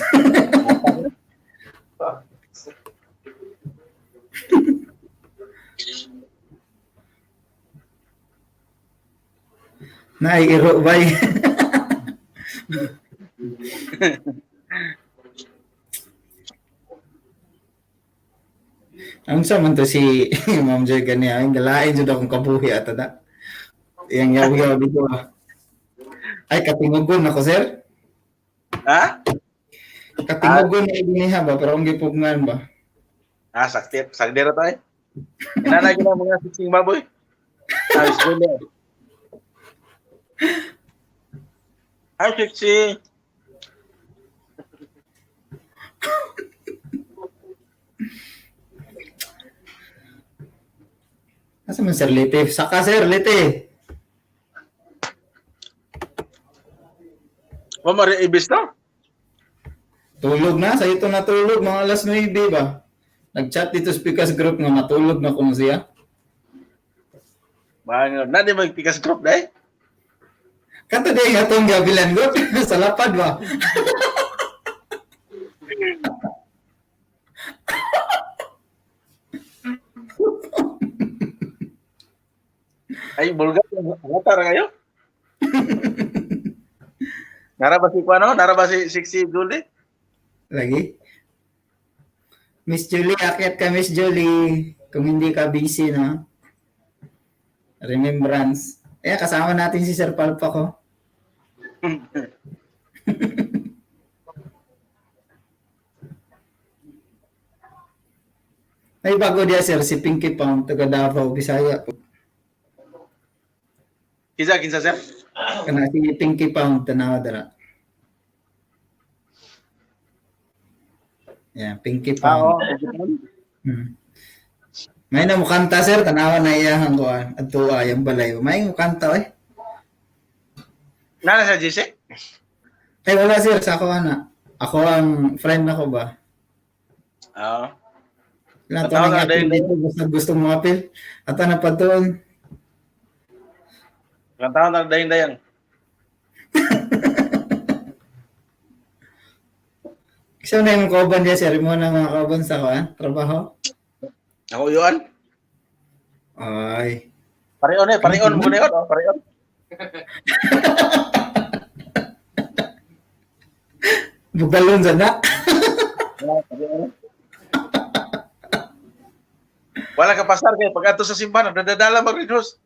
S2: Naiiro bay. Ang sa man to si Ma'am Joy gani ang galain jud akong kabuhi ato na. Iyang yaw-yaw dito ah. Ay katingugon ako sir.
S3: Ha?
S2: Katingugon na giniha ba pero ang gipugngan ba.
S3: Ah, sakti, sakti ra tayo. Inanay ko na mga sixing baboy. Ah, is good. Hi, Sixy.
S2: Asa man Sir Lite? Saka Sir Lite.
S3: Wa mari ibis no?
S2: Tulog na, sa ito natulog mga alas 9 ba. Nag-chat dito sa Pikas Group nga matulog na kuno siya.
S3: Bangod na di magpikas group dai.
S2: Kato di atong gabilan group sa lapad ba.
S3: Ay bulgar ngata ra kayo. Nara ba si Kuano? Nara ba si Sixy Julie?
S2: Lagi. Miss Julie, akyat ka Miss Julie. Kung hindi ka busy na. Remembrance. Eh, kasama natin si Sir Palpa ko. May bago diya sir, si Pinky Pound, taga Davao, Bisaya.
S3: Kinsa kinsa sir?
S2: Kana si Pinky Pound, tanawa dara. Yeah, Pinky Pound. May na mukanta sir, tanawa na iya ang kuan. Adto yung balay. May mukanta oy.
S3: Nara sa GC?
S2: Ay wala sir, sa ako ana. Ako ang friend nako ba?
S3: Oo.
S2: Lahat
S3: Tanawa
S2: ng
S3: na
S2: appeal
S3: dahil-
S2: dito, basta gusto mo appeal. At na pa doon.
S3: Kantahan na dayon dayon.
S2: Isa na yung kauban diya sir, mo na mga kauban sa kuan, trabaho.
S3: Ako yun.
S2: Ay.
S3: Pareon eh, pareon mo na yun, oh, pareon.
S2: Bugalon sa na.
S3: Wala ka pasar kay pag ato sa simbahan, nadadala mag Red Horse.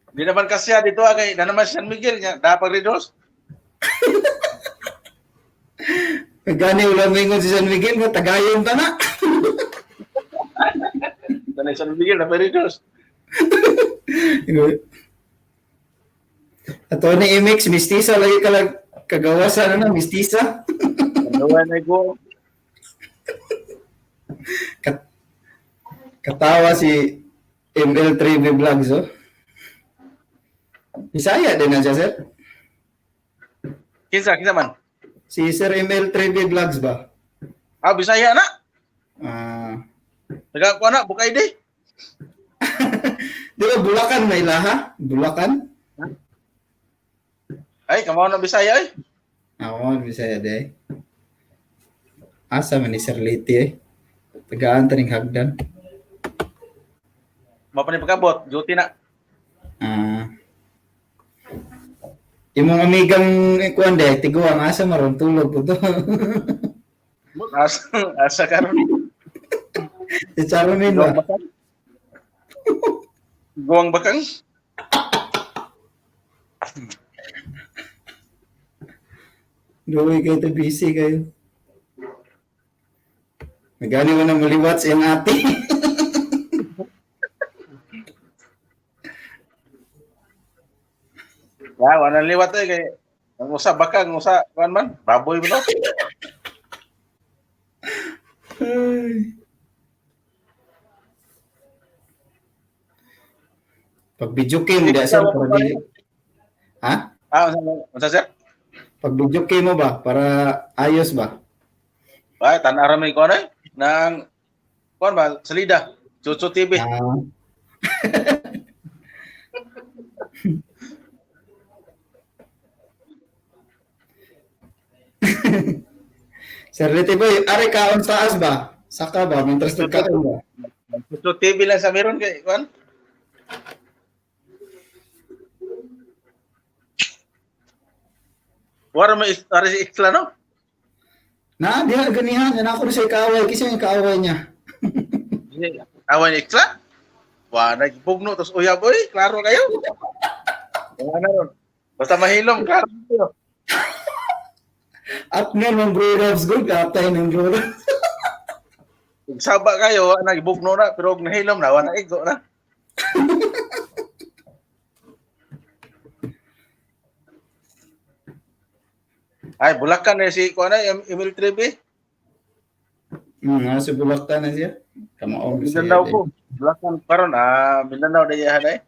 S3: Di naman kasi dito ah, kay na naman si San Miguel niya, dapat Red Horse.
S2: Gani wala mingon si San Miguel mo tagayon ta na.
S3: Dali San Miguel na Red Horse.
S2: Ato ni MX mistisa lagi ka lang kagawasan na mistisa.
S3: Ano na ko?
S2: Katawa si ML3B Vlogs oh. Bisaya din na siya sir.
S3: Kinsa kinsa man?
S2: Si Sir ML3B Vlogs ba?
S3: Ah, Bisaya na.
S2: Ah,
S3: Taga ko na, bukay di.
S2: di ba Bulacan may laha? Bulacan?
S3: Ay, kamao na Bisaya ay.
S2: Ako, Bisaya de. Asa man ni Sir Liti eh. Tagaan taning hagdan.
S3: Mao pa ni pagkabot, duty na.
S2: Ah. Imong amigang kuan de, tiguang asa maron tulog po to.
S3: Asa asa karon.
S2: Si Charmin
S3: Guwang
S2: ba?
S3: bakang. Guwang bakang.
S2: Duwi kayo to busy kayo. Nagani mo na maliwat sa iyang ate.
S3: Ya, wala liwat ay kay ang usa bakang, ang usa kuan man, baboy mo to.
S2: Ay. Pag video game mo sir, para dili. Ha?
S3: Ah, unsa unsa sir?
S2: Pag video game mo ba para ayos ba?
S3: Ay, tan-aw ra may kuan ay nang kuan ba salida. Chuchu TV.
S2: Ah. Sir Liti Boy, are kaon sa taas ba? Saka ba? Mientras nagkaon ba?
S3: Chuchu TV lang sa meron kay kuan. Wala may are si Ixla no?
S2: Na, diha ganihan. Yan ako siya kaaway. Kasi yung kaaway niya.
S3: Awan ni Ixla? Wa nagbugno tos uyab oy, klaro kayo. Wala na ron. Basta mahilom, klaro kayo.
S2: At nga, mga bro Robs, good. Atay ng bro Robs.
S3: Kung saba kayo, wa nagbugno na, pero og nahilom na, wa na igo na. Ay, Bulacan na si kuan ay Emil Trebe.
S2: Nasa Bulactan na siya. Kamaong siya.
S3: Mindanao ko. Bulacan karon ah, Mindanao na iyahan ay.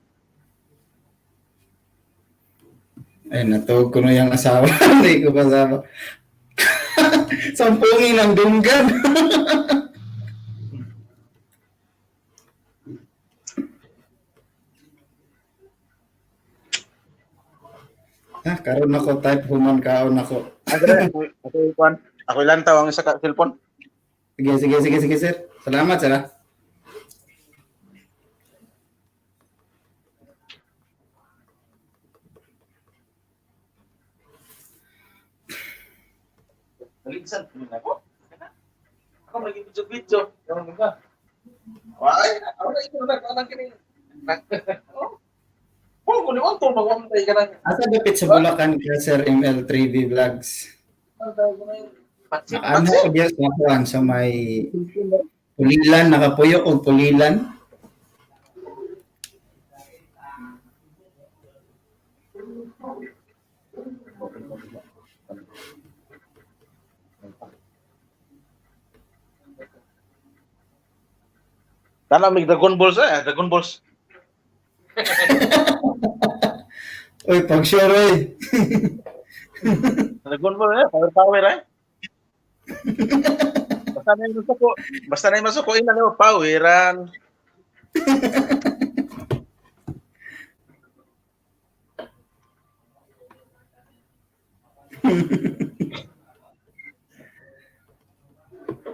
S2: Ay, natuog ko na yung asawa. Hindi ko kasama. Sampungin ang dunggan. Ah, karon ako type human kaon ako.
S3: Ako ako kuan. Ako lantaw ang isa ka cellphone.
S2: Sige, sige, sige, sige, sir. Salamat, sir. Ah.
S3: Naligsan ko na ako. Ako lagi video video. Karon ba? Wa ay, ako na ito na kanang kini. Oh, ko ni unto magwantay ka nang.
S2: Asa dapit sa Bulacan ka, Sir ML3B Vlogs?
S3: Pansit,
S2: Ano
S3: pansit.
S2: ko diya sa kuan sa may Pulilan, nakapuyo og Pulilan.
S3: Tana mig Dragon Balls eh, Dragon Balls.
S2: Uy, pag sure oy.
S3: Dragon Ball eh, power power eh. Basta na yung masuko, basta na yung masuko, ina nimo poweran.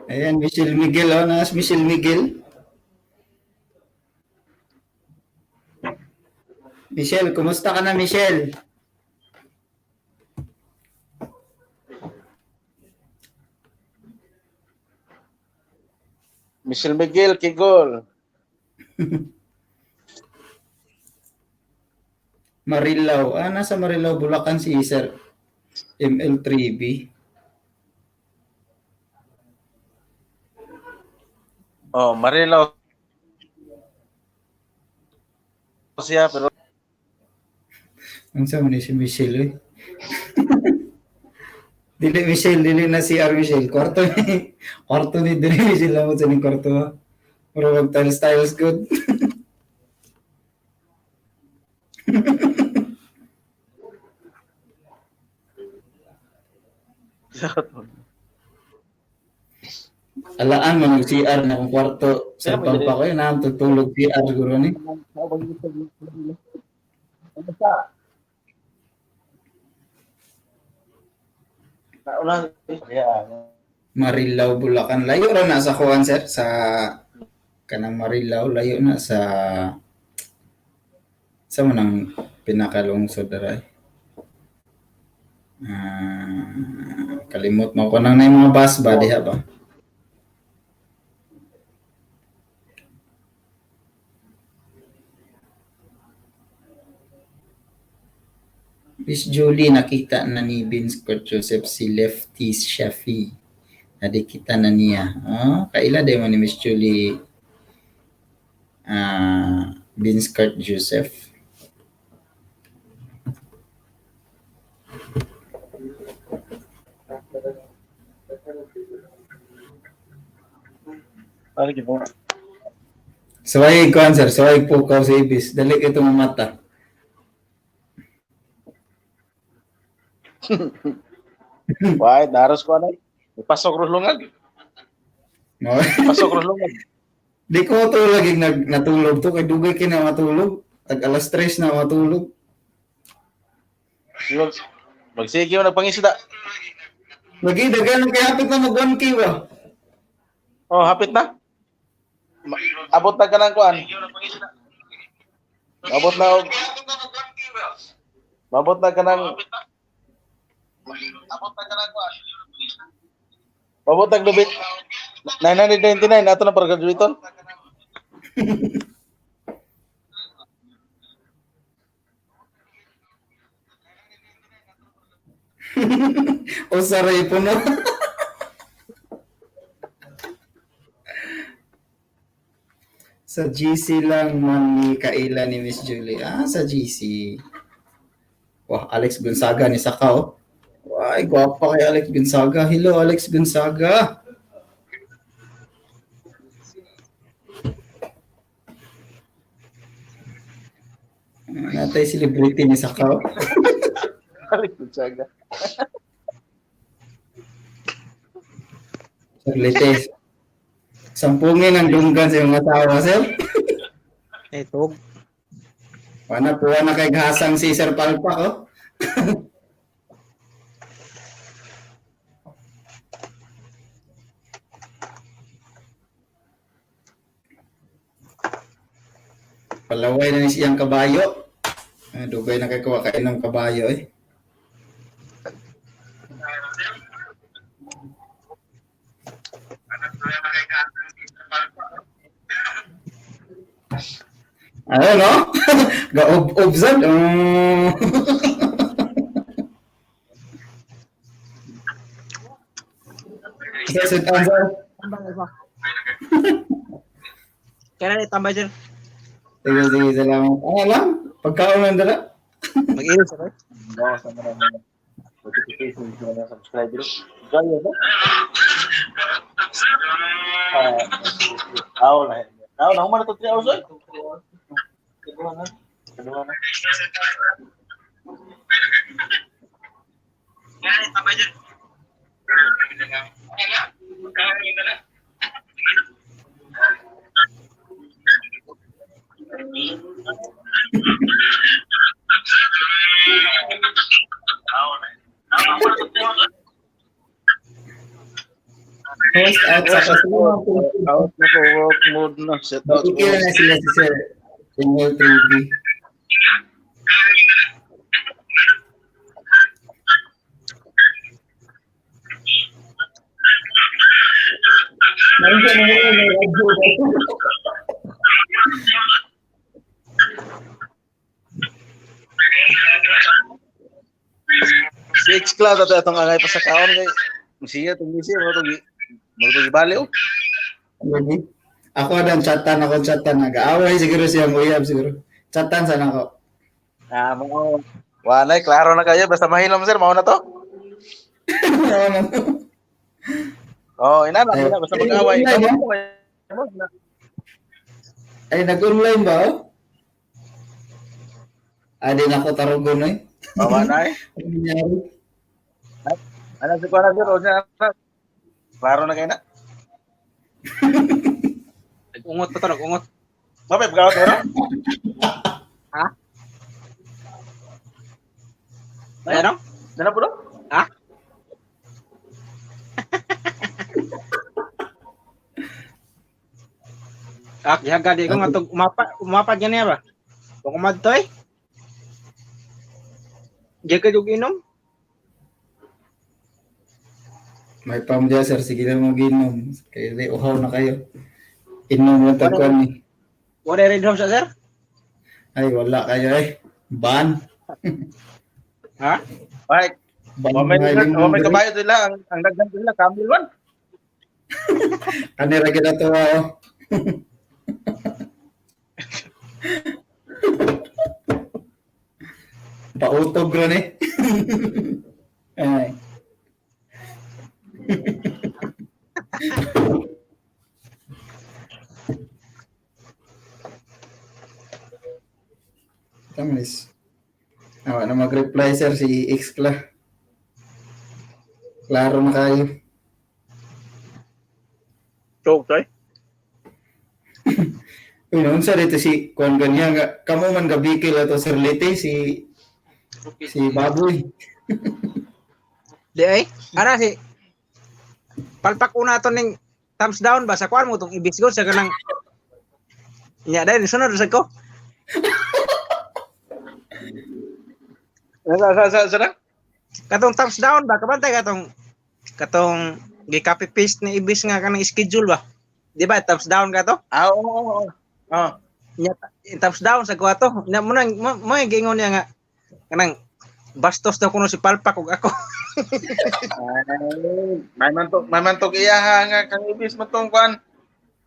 S2: Ayan, Michelle Miguel, oh, nas Michelle Miguel. Michelle, kumusta ka na, Michelle?
S3: Michelle Miguel Kigol.
S2: Marilao. Ah, nasa Marilao, Bulacan si Sir ML3B.
S3: Oh, Marilao siya pero
S2: Ang sa ni si Michelle, eh. Dili Michelle, dili na si R. Michelle. Kwarto ni dili Michelle lang mo sa ning kwarto. Ha. Pero wag tiles tiles good. Alaan mo nag CR na kung kwarto sa
S3: Pero may
S2: pampa ko yun, na tutulog CR siguro ni.
S3: Nauna yeah.
S2: Marilao, Bulacan. Layo ra na sa kuan, sir, sa kanang Marilao, layo na sa manang pinakalungsod dara. Kalimot mo ko nang na yung mga bus ba diha ba? Miss Julie, nakita na ni Vince Court Joseph si Lefty Shafi. Nadikita na niya. Oh, kaila din mo ni Miss Julie, Vince Court Joseph.
S3: Ano gid mo?
S2: Suway ko, sir. Suway po ka sa ibis. Dali kayo tumamata.
S3: Why daros ko anay. Pasok ro lungag.
S2: No?
S3: Pasok ro lungag.
S2: Di ko to lagi natulog to. Kay dugay kay na matulog. Tag alas 3 na matulog.
S3: Magsige mo nagpangisda.
S2: Lagi, dagan kay hapit na mag 1K ba?
S3: Oh, hapit na. Abot na ka ng kuan. Abot na og Mabot na ka ng Abot na ka ng kuan. Mabot na lubit. 999 ato na para graduaton.
S2: O saray po no. Sa GC lang man ni Kaila ni Miss Julie. Ah, sa GC. Wah, Alex Gonzaga ni Sakao. Wah, gwapa kay Alex Gonzaga. Hello, Alex Gonzaga. Natay celebrity ni Sakao.
S3: Alex Gonzaga.
S2: Sir Lete. Sampungin ang dunggan sa iyong asawa, sir.
S4: Eh, tug.
S2: Wala po na kay gasang si Sir Palpak, oh. Palaway na ni siyang kabayo. Ah, dugay na kay kuha kain ng kabayo, eh. Ano, no? Ga-ob-ob sad. Sir, sit down, sir.
S4: Tambay ba? Kaya na tambay dyan.
S2: Sige, sige, salamat. Ano lang? Pagkaon lang dala.
S4: Mag-ilis ako.
S3: No, sa mga notification sa mga subscriber. Gaya ba? Ah, na. Aw, na human na to 3 hours oy. Kedua na. Kedua na.
S2: Host out sa kasama.
S3: Out na po, work mode na. Set out.
S2: Makikilala na sila si Sir Samuel 3D. Nandiyan na yun, may radyo ba?
S3: Si X-Cloud ato atong angay pa sa kaon kay siya tong misi mo tong mo tong gibali oh.
S2: Lagi. Ako dan chatan, ako chatan. Nag-aaway siguro siyang uyab siguro. Chatan sana ako.
S3: Ah, mo. Walay klaro na kayo basta mahilom sir mao na to. Oh, ina na, ina basta mag-away.
S2: Ay, nag-online ba? Oh? Ah, di na ako tarugon eh.
S3: Bawa na eh.
S2: Ano nangyari?
S3: Ano si Kuana sir? O siya, ana. Klaro na kayo na.
S4: Nag-ungot pa to, nag-ungot.
S3: Mapay, pagkawat mo na?
S4: Ha? Ay, ano?
S3: Dala po do?
S4: Ha? Ah, gihaga di ko nga tug umapa niya ba. Kung kumadto eh. Gihaga jud inom.
S2: May pam dyan, sir. Sige na mo ginom. Kaya di, uhaw na kayo. Inom lang tagkuan ni.
S4: Wala red home sa sir?
S2: Ay, wala kayo eh. Ban.
S4: Ha?
S3: Ay,
S2: Ban
S3: wa may
S2: mga
S3: wa may
S2: limong
S3: kabayo nila ang daghan nila camel man.
S2: Kanira kita to, oh. Pautog ron eh. Ay. Tamanis. Awa na mag-reply sir si Xcla. Klaro na kayo.
S3: Joke toy.
S2: Uy, noon sa dito si Kuan Ganya, nga, kamo man gabikil ato Sir Lete, si si Baboy.
S4: Di ay. Ara si palpak una to ning thumbs down ba sa kuan mo tong ibis ko sa kanang Nya dai sunod sa ko.
S3: Sa sa.
S4: Katong thumbs down ba kabantay katong katong gi-copy paste ni ibis nga kanang schedule ba. Di ba thumbs down ka to?
S3: Ah, oo, oo, oo. Ah.
S4: Nya thumbs down sa ko ato. Nya mo nang mo mo giingon niya nga kanang bastos daw kuno si Palpak ug ako.
S3: Ay, may man to iya ha nga kang ibis man tong kuan.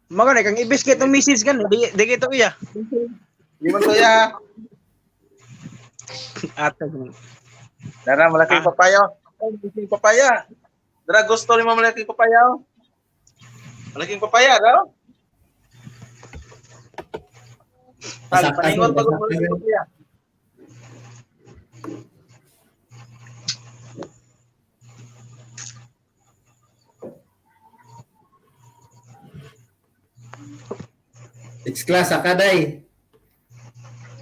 S4: Mao na kang ibis kay tong message kan di di kay to iya.
S3: Di man to iya.
S4: Ato.
S3: Dara malaking
S4: Ah.
S3: papaya. Ay, malaking papaya. Dara gusto ni mo malaking papaya. Oh. Malaking papaya daw. Tal,
S2: Pasaka,
S3: paningon
S2: sir,
S3: pag
S2: pasaka,
S3: malaking
S2: sir.
S3: papaya.
S2: Xcla, saka day.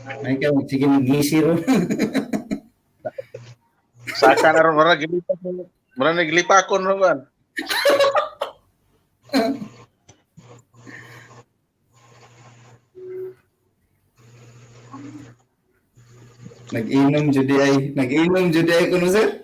S2: Ay ka, sige mag-ngisi ron.
S3: Saka na ron mura gilipa. Mura naglipakon ron kuan.
S2: Nag-inom jud ay, nag-inom jud ay kuno sir.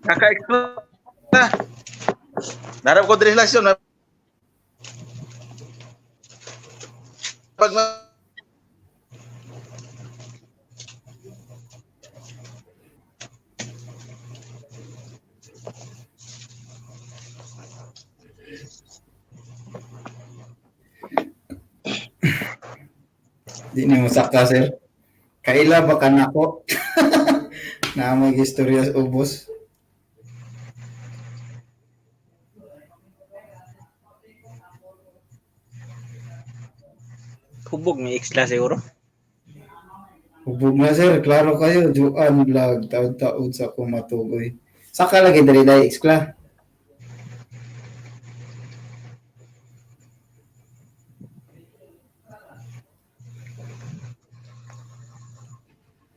S3: Kaka-explode na. Narap ko diri lang siya. Pag
S2: Di ni mo saka sir. Kaila ba ka nako? Na may istorya sa ubos.
S4: Hubog ni Xla siguro.
S2: Hubog na sir, klaro kayo. Juan vlog, taod-taod sa kumatugoy. Saka lagi diri day Xcla.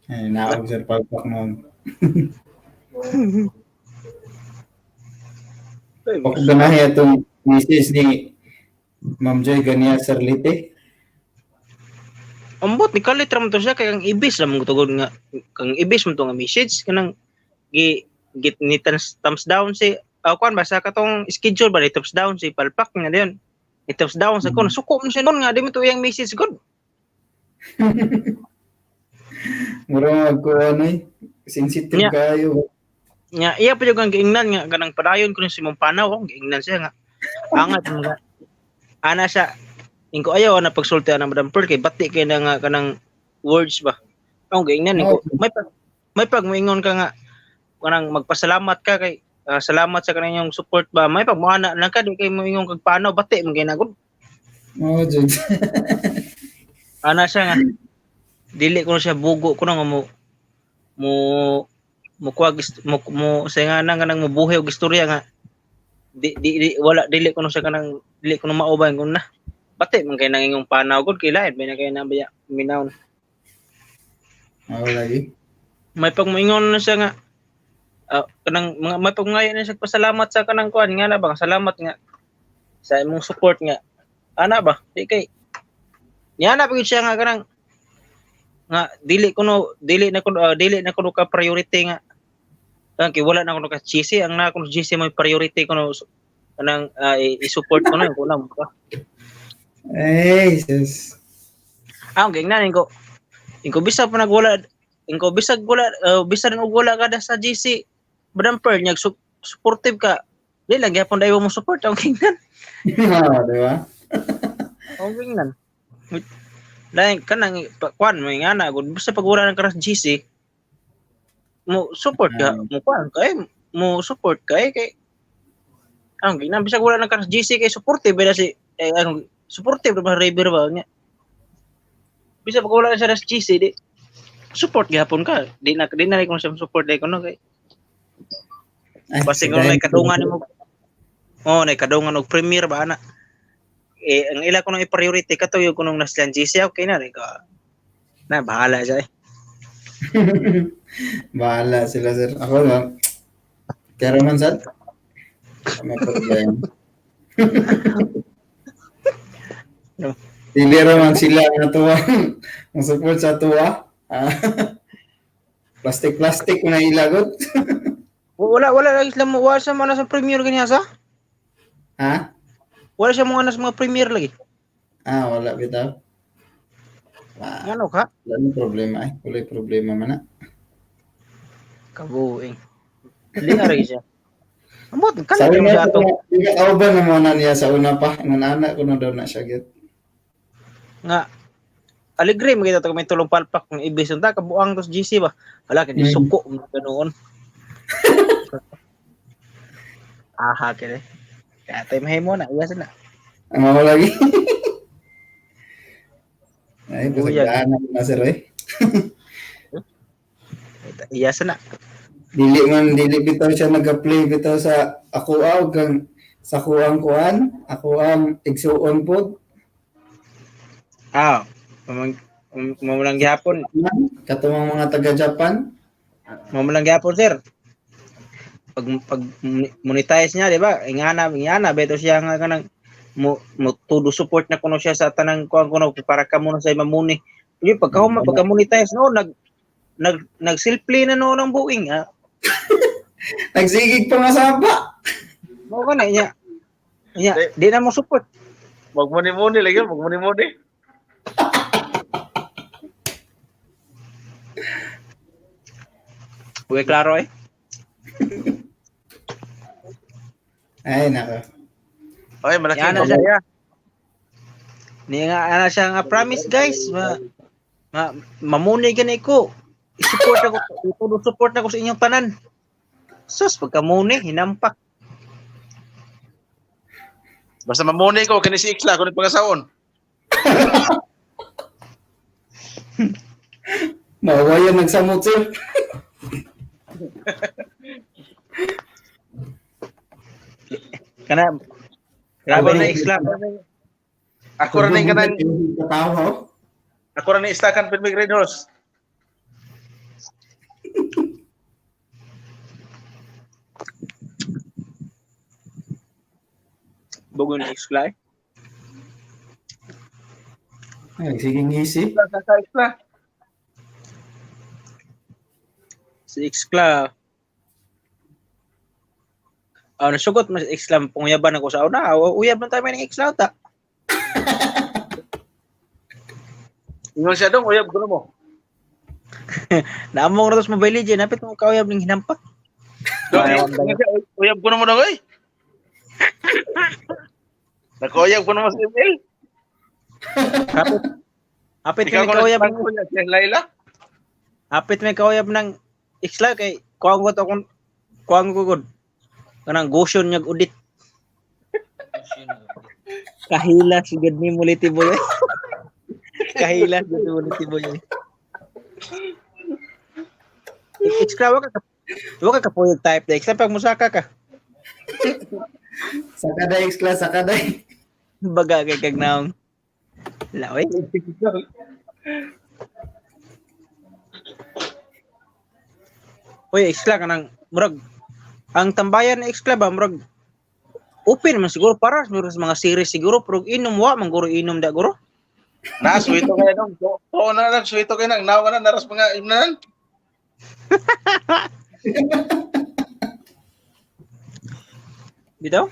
S2: Ay, naog sir palpak noon. Pag ganahe atong misis ni Ma'am Joy ganiya Sir Lite.
S4: Ambot ni kalit ra man to siya kay ang ibis ra man tugod nga kang ibis man to nga message kanang gi git ni thumbs down si kuan ba sa katong schedule ba ni thumbs down si palpak nga diyon. Ni thumbs down sa ko suko man siya nun nga di mo to iyang message gud.
S2: Mura magkuha na eh. Sensitive
S4: Nya.
S2: kayo.
S4: Nga iya pa jud ang giingnan nga kanang padayon ko ni si mong panaw akong giingnan siya nga angat nga ana siya ingko ayaw na pagsulti ana Madam Pearl kay bati kay na nga kanang words ba. Akong giingnan ingko may pag moingon ka nga kanang magpasalamat ka kay salamat sa kanang support ba may pag moana lang ka di kay moingon kag panaw bati man kay na gud.
S2: Oh, jud.
S4: Ana siya nga dili ko na siya bugo ko na nga mo mo mo kuwag mo, mo sa nga na nga nang mobuhi og istorya nga Di, di, di wala dili kuno sa kanang dili kuno maubay kun na. Pati man kay nang ingong panaw gud kay lain may na kay na baya minaw.
S2: Oo, lagi.
S4: May pagmoingon na siya nga kanang mga may pagmungayo na siya pasalamat sa kanang kuan nga na ba salamat nga sa imong support nga ana ba di kay niya na pagid siya nga kanang nga dili kuno dili na kuno dili na kuno ka priority nga kang kay wala na kuno ka GC ang na kuno GC may priority kuno kanang i-support kuno yung kuno ba.
S2: Ay, sus.
S4: Ah, ang gingnan ko inko bisag pa nagwala inko bisag wala bisan og wala ka da sa GC Madam Pearl nyag supportive ka di lang gyapon dayon mo support ang gingnan.
S2: Oo, di ba?
S4: Ang gingnan. Lain kanang kuan mo nga na gud basta pag wala ng karas GC mo support ka mo kuan kay mo support kay kay ang gingnan bisag wala ng karas GC kay supportive ba si eh, ang supportive ba River ba nya bisag pag wala na siya sa GC di support gyapon ka di na kung siya support dai kuno kay
S2: Ay,
S4: basig kung may kadungan nimo oh nay kadungan og premier ba ana eh ang ila kuno i-priority kato yung kunong naslan GC okay na rin ka na bahala siya eh.
S2: Bahala sila, sir. Ako lang. Pero man, sir. May problema.
S4: No.
S2: Dili ra man sila ang tuwa. Ang support sa tuwa. Ah. Plastic-plastic na ilagot.
S4: Wala wala lagi sila mo wala siya mga nasa premier ganyan sa
S2: Ha?
S4: wala siya mga nasa mga premier lagi
S2: Ah, wala bitaw. Wala,
S4: ngano ka
S2: wala na problema eh. Wala problema man na.
S4: kabuing dili na rin siya ambot kan
S2: Sabi
S4: mo
S2: nga,
S4: siya ato
S2: di ka kauban na muna niya sa una pa. Nananak ko na daw na siya. Git.
S4: Nga alegre magita to may tulong palpak kung ibis unta kabuang tos GC ba wala kay suko mo ganoon aha kini kaya tayo mahimo na iya na.
S2: Ang mga lagi. Ay,
S4: Buyag.
S2: pasagdaan na na sir eh.
S4: Iya na.
S2: Dili man, dili bitaw siya nag-play bitaw sa ako aw kang sa kuang kuan, ako ang igsuon pod.
S4: Ah, mamulang gihapon,
S2: Katumang mga taga Japan.
S4: mamulang gihapon sir. Pag monetize niya, di ba? Ingana, ingana beto siya nga kanang mo todo support na kuno siya sa tanang kuan kuno para kamo na sa mamuni. Yung pagka pagka monetize no nag nag nag self-play na noon ang buing ha.
S2: Nagsigig pa nga saba.
S4: Mo ka na niya. Niya, di na mo support.
S3: Magmuni-muni lagi, magmuni-muni.
S4: Uy, klaro eh.
S2: Ay, nako.
S3: Ay, malaki
S4: Yan
S3: ang
S4: na siya.
S3: pamilya.
S4: Niya nga ana siya nga promise guys, ma, ma mamuni gani ko. I-support ako, todo support ako sa inyong tanan. Sus, pagka muni, hinampak.
S3: Basta mamuni ko kini si Ixla kuno pangasaon.
S2: Mawayan nagsamot sir.
S4: Kana grabe na Islam.
S3: Ako ra ning kanang
S2: Katawa.
S3: ako ra ni istakan Pinmig Red Horse.
S4: Bugon na Islam. Eh.
S2: Ay, sige ngisi.
S3: Sa Ixla.
S4: Si Ixla. Ah, nasugot mas Islam punguyaban ako sa una. Uyab man tayo ng Ixla ta.
S3: Ingon siya dong uyab kuno mo.
S4: Naamong ra tos Mobile Legend, napit mo kauyab ning hinampak.
S3: Dong, ingon siya, uyab kuno mo dong oy. Nakoyab kuno mo sa ML.
S4: Hapit. Hapit
S3: Ikaw
S4: may
S3: kuno
S4: kauyab
S3: sa niya si Laila.
S4: hapit may kauyab ng Ixla kay kuang ko to akong kuang ko gud. Kanang gosyon niya udit. Kahila sigud ni muliti boy. Kahila sigud ni muliti boy. Ixla wa ka wa ka kapuyog type da. Ixla pag musaka ka.
S2: Sa kada X-class, sa kada.
S4: Baga kay kag naong. Laoy. Uy, X-Club kanang murag ang tambayan ni X-Club ba murag open man siguro para siguro sa mga series siguro pero inom wa man guro inom da guro.
S3: Na suwito kayo nung. Oo na lang suwito kayo nang nawa na naras mga imnan.
S4: Bitaw?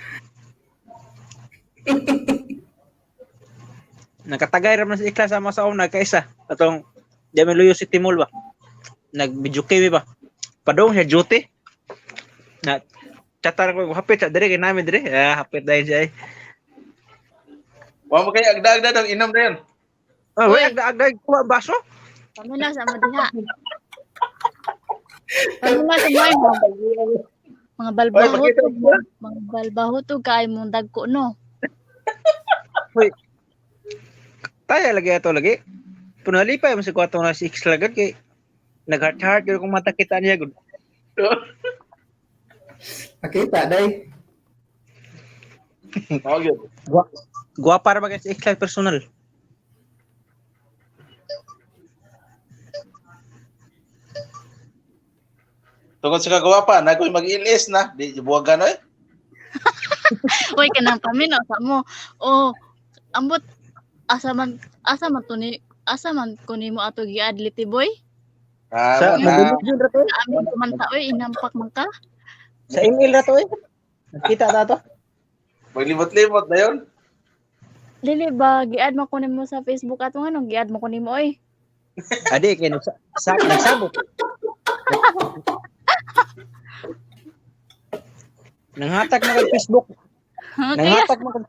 S4: Nakatagay ra man sa X-Club sama sa una kaisa atong di man luyo si Timol ba. Nag-video kay ba. Padong siya duty. Na chatar ko hapit sa dire kay namin dire. Ah, hapit dahil siya. Eh.
S3: Wa mo kayo agda-agda dong inom na yun.
S4: Oh, wait, agda agda kuha baso.
S1: Kami na sa madiha. Kami na sa mga mga
S3: Oy,
S1: balbahutog,
S3: pakita mo.
S1: mga balbahutog kay mong dagko no.
S4: Tayo lagi ato lagi. Punalipay mo sa kwarto na si X lagad kay nag-heart heart yun kung mata kita niya gud.
S2: Nakita, day.
S3: Oo, gyud.
S4: Guwapa ra ba kay si X personal.
S3: Tungod sa kagwapa, na ko'y mag-ilis na. Di buwagan oy.
S1: Uy kanang paminaw sa mo. Oh, ambot asa man to ni asa man ko nimo ato giadli ti boy?
S3: Ah,
S4: Sa
S3: na,
S4: yun ra to.
S1: Sa amin kumanta oy inampak man ka.
S4: Sa email ra to eh. Nakita ta to.
S3: Maglibot-libot na yun.
S1: Dili ba giad man ko nimo sa Facebook ato nganong giad mo ko nimo oy?
S4: Adi kay nagsa sa, nagsabot. Nanghatag na kag Facebook.
S1: Ha, kaya
S4: Nanghatag man kag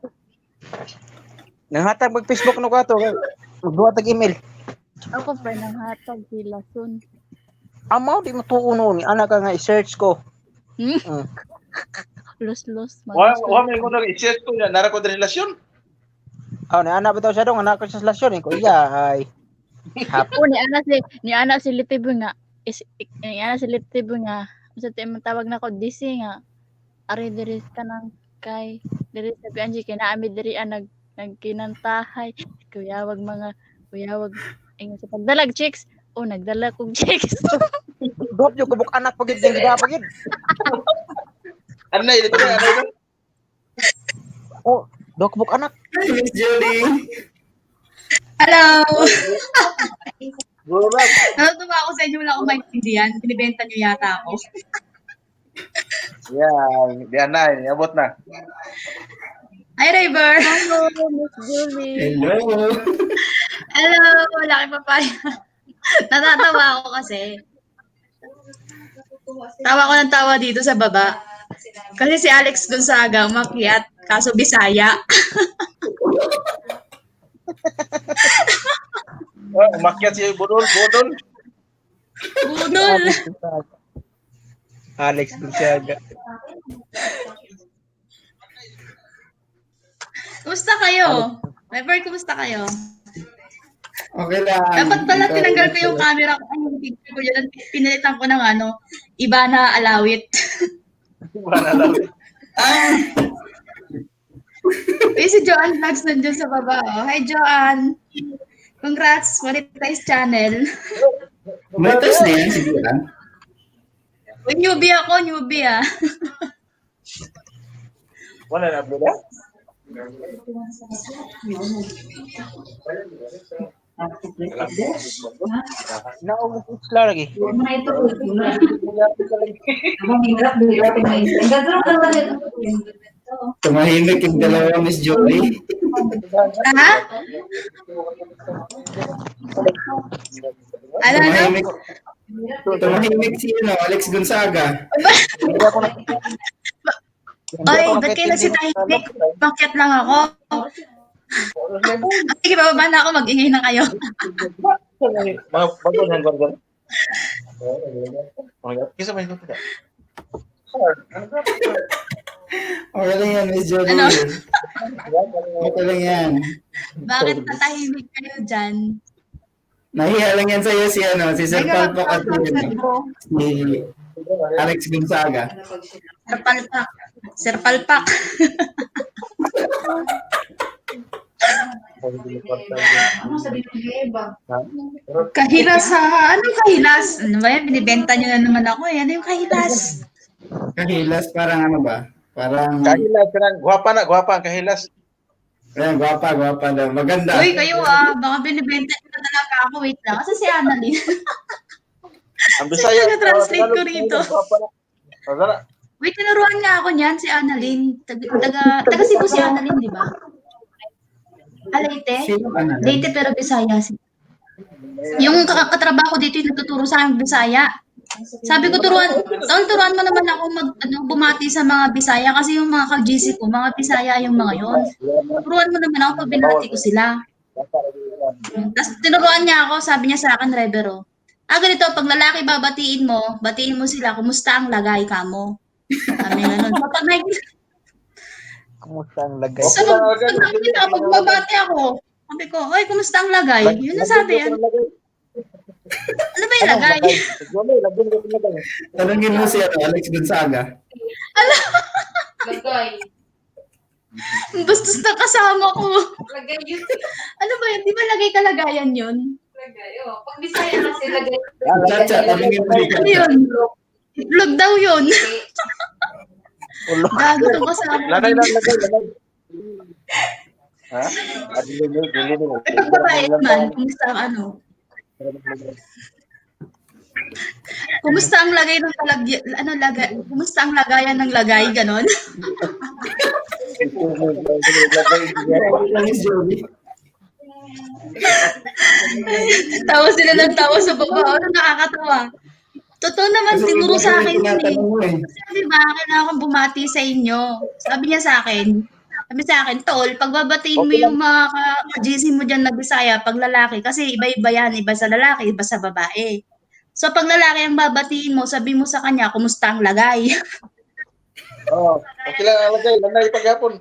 S4: Nanghatag mag Facebook no kato. Magduwa tag email.
S1: ako pa nang hatag sila soon.
S4: Amaw di mo tuon noon. Ana ka nga i-search ko.
S1: Hmm?
S4: Mm.
S1: Los-los.
S3: Wa may kuno i-share ko na nara ko din relasyon.
S4: Oh, na ana ba daw siya dong? Anak ko sa slasyon eh. Ko iya ay. Hap.
S1: O ni ana si Litibo nga is ni ana si Litibo nga unsa tay man tawag nako DC nga ari diri kanang kay diri sa PNG kay naami diri ang nagkinantahay kuyawag mga kuyawag ingon sa pagdalag chicks o nagdala kog chicks.
S4: Dop yung kubok anak pagid yung gida pagid.
S3: Ano na ito ano ito?
S4: Oh, dok kubok anak.
S2: Hi, Miss Julie.
S5: Hello!
S3: Burak.
S5: Natutuwa ako sa inyo, wala akong maintindihan. Binibenta niyo yata ako.
S3: Yeah, diyan na, iabot na.
S5: Hi, River!
S1: Hello, Miss Julie.
S2: Hello.
S5: Hello! Wala kang papaya. Natatawa ako kasi. Tawa ko ng tawa dito sa baba. Kasi si Alex Gonzaga umakyat, kaso Bisaya.
S3: Oh, umakyat si Budol, Budol.
S5: Budol!
S4: Alex Gonzaga.
S5: Kumusta kayo? River, kumusta kayo?
S2: Okay lang.
S5: Dapat pala
S2: Ikaw,
S5: tinanggal ko yung camera ko. Ay, yung picture ko yun. Pinalitan ko ng ano, iba na alawit.
S3: Wala lang.
S2: Ah!
S5: Eh, si Joanne Vlogs nandiyan sa baba. Oh. Hi, Joanne! Congrats! Monetize channel.
S2: May test na yan, siguro.
S5: Uy, newbie ako, newbie ah.
S3: Wala na upload ah?
S4: Naog isla lagi.
S2: Tumahimik yung dalawa, Miss Julie.
S5: Ha? Ano, ano?
S2: Tumahimik. Tumahimik si ano, Alex Gonzaga.
S4: Hindi ako na.
S5: Oy, ba't kayo nagsitahimik? Pakyat lang ako. Ah, sige, bababa na ako. Mag-ingay na kayo.
S3: Mga bago nang gwan. Kisa may ito.
S2: Okay lang yan, Miss Julie.
S5: Ano?
S2: Okay lang yan.
S5: Bakit natahimik kayo dyan?
S2: Nahiya lang yan sa'yo si ano, si Sir
S5: Teka,
S2: Palpak at si, ano, si Alex Gonzaga.
S5: Palpak. Sir Palpak. Kahilas ha? Anong kahilas? Ano ba yan? Binibenta nyo na naman ako eh. Ano yung kahilas?
S2: Kahilas, parang ano ba? Parang,
S3: Kahilas kanang gwapa na, gwapa ang kahilas.
S2: ayan, gwapa, gwapa daw. Maganda.
S5: Uy, kayo ah. Baka binibenta nyo na talaga ako. Wait lang. Kasi si Annalyn.
S3: Ang Bisaya.
S5: Taga-translate ko rito.
S3: Gwapa na. Tara.
S5: Wait, tinuruan nga ako niyan si Annalyn. Taga Cebu si Annalyn, di ba? Ah, Leyte?
S2: Sino ka na?
S5: Leyte pero Bisaya. Yung katrabaho dito yung nagtuturo sa akin Bisaya. Sabi ko, turuan, tol, turuan mo naman ako mag, ano, bumati sa mga Bisaya kasi yung mga ka-GC ko, mga Bisaya yung mga yon. Turuan mo naman ako pag binati ko sila. Tapos tinuruan niya ako, sabi niya sa akin, Revero, ah, ganito, pag lalaki babatiin mo, batiin mo sila, kumusta ang lagay ka mo? Sabi ganun. So, pag nakikita,
S4: Kumusta ang lagay?
S5: so, pag nakikita ko, pag bumabati ako, sabi ko, oy, kumusta ang lagay? Yun ang sabi, ano, ano ba yung lagay?
S2: Tanungin mo si ano, Alex Gonzaga.
S6: Lagay.
S5: Bastos na kasama ko.
S6: Lagay yun.
S5: Ano ba yun? Di ba lagay kalagayan yun?
S6: Lagay. Oh. Pag Bisaya kasi lagay.
S2: Chacha, tanungin mo si
S5: Ano
S2: Chacha.
S5: yun? Itlog daw yun. Gago tong kasama ko.
S3: Lanay lang, lagay, lanay. Ha?
S5: Eh, pag babae naman, kumusta ang ano? Kumusta ang lagay ng kalagya, ano lagay, kumusta ang lagayan ng lagay, ganon?
S2: Miss Joey.
S5: Tawa sila ng tawa sa baba. Ano nakakatawa? Totoo naman,
S2: Kasi
S5: tinuro sa akin yun eh.
S2: tinatanong mo eh.
S5: Sabi ba, kailangan kong bumati sa inyo. Sabi niya sa akin, sabi sa akin, tol, pagbabatiin mo yung mga ka-GC mo dyan na Bisaya, pag lalaki, kasi iba-iba yan, iba sa lalaki, iba sa babae. So, pag lalaki ang babatiin mo, sabi mo sa kanya, kumusta ang lagay?
S3: Oh, okay lang ang lagay, lanay paghapon.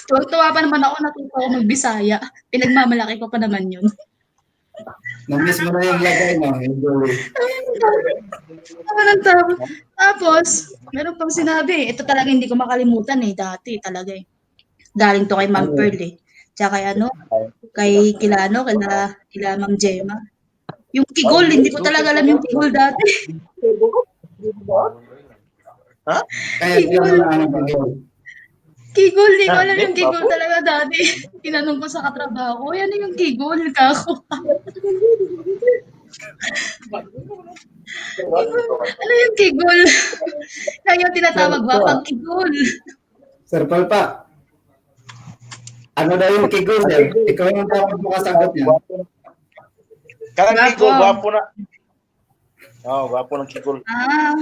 S5: Tuwa-tuwa pa naman ako, natuto ako mag-Bisaya. Pinagmamalaki ko pa naman yun.
S2: Na-miss mo na yung lagay, no? Yung Joey.
S5: Tawa ng tawa. Tapos, meron pang sinabi, ito talaga hindi ko makalimutan eh, dati talaga eh. Galing to kay Ma'am Pearl eh. Tsaka kay ano, kay kila ano, kila Ma'am Gemma. Yung Kigol, hindi ko talaga alam yung Kigol dati.
S2: Kaya alam mo na ano ba yun.
S5: Kigol, hindi ko alam yung Kigol talaga dati. Tinanong ko sa katrabaho ko, ano yung Kigol ka ako? Ano yung Kigol? Kaya yung tinatawag ba? Pag Kigol.
S2: Sir Palpa, ano daw yung kigol, sir? Ikaw yung dapat makasagot niya.
S3: Kanang
S5: Gwapo.
S3: kigol, gwapo na. Oh, gwapo ng kigol.
S5: Ah,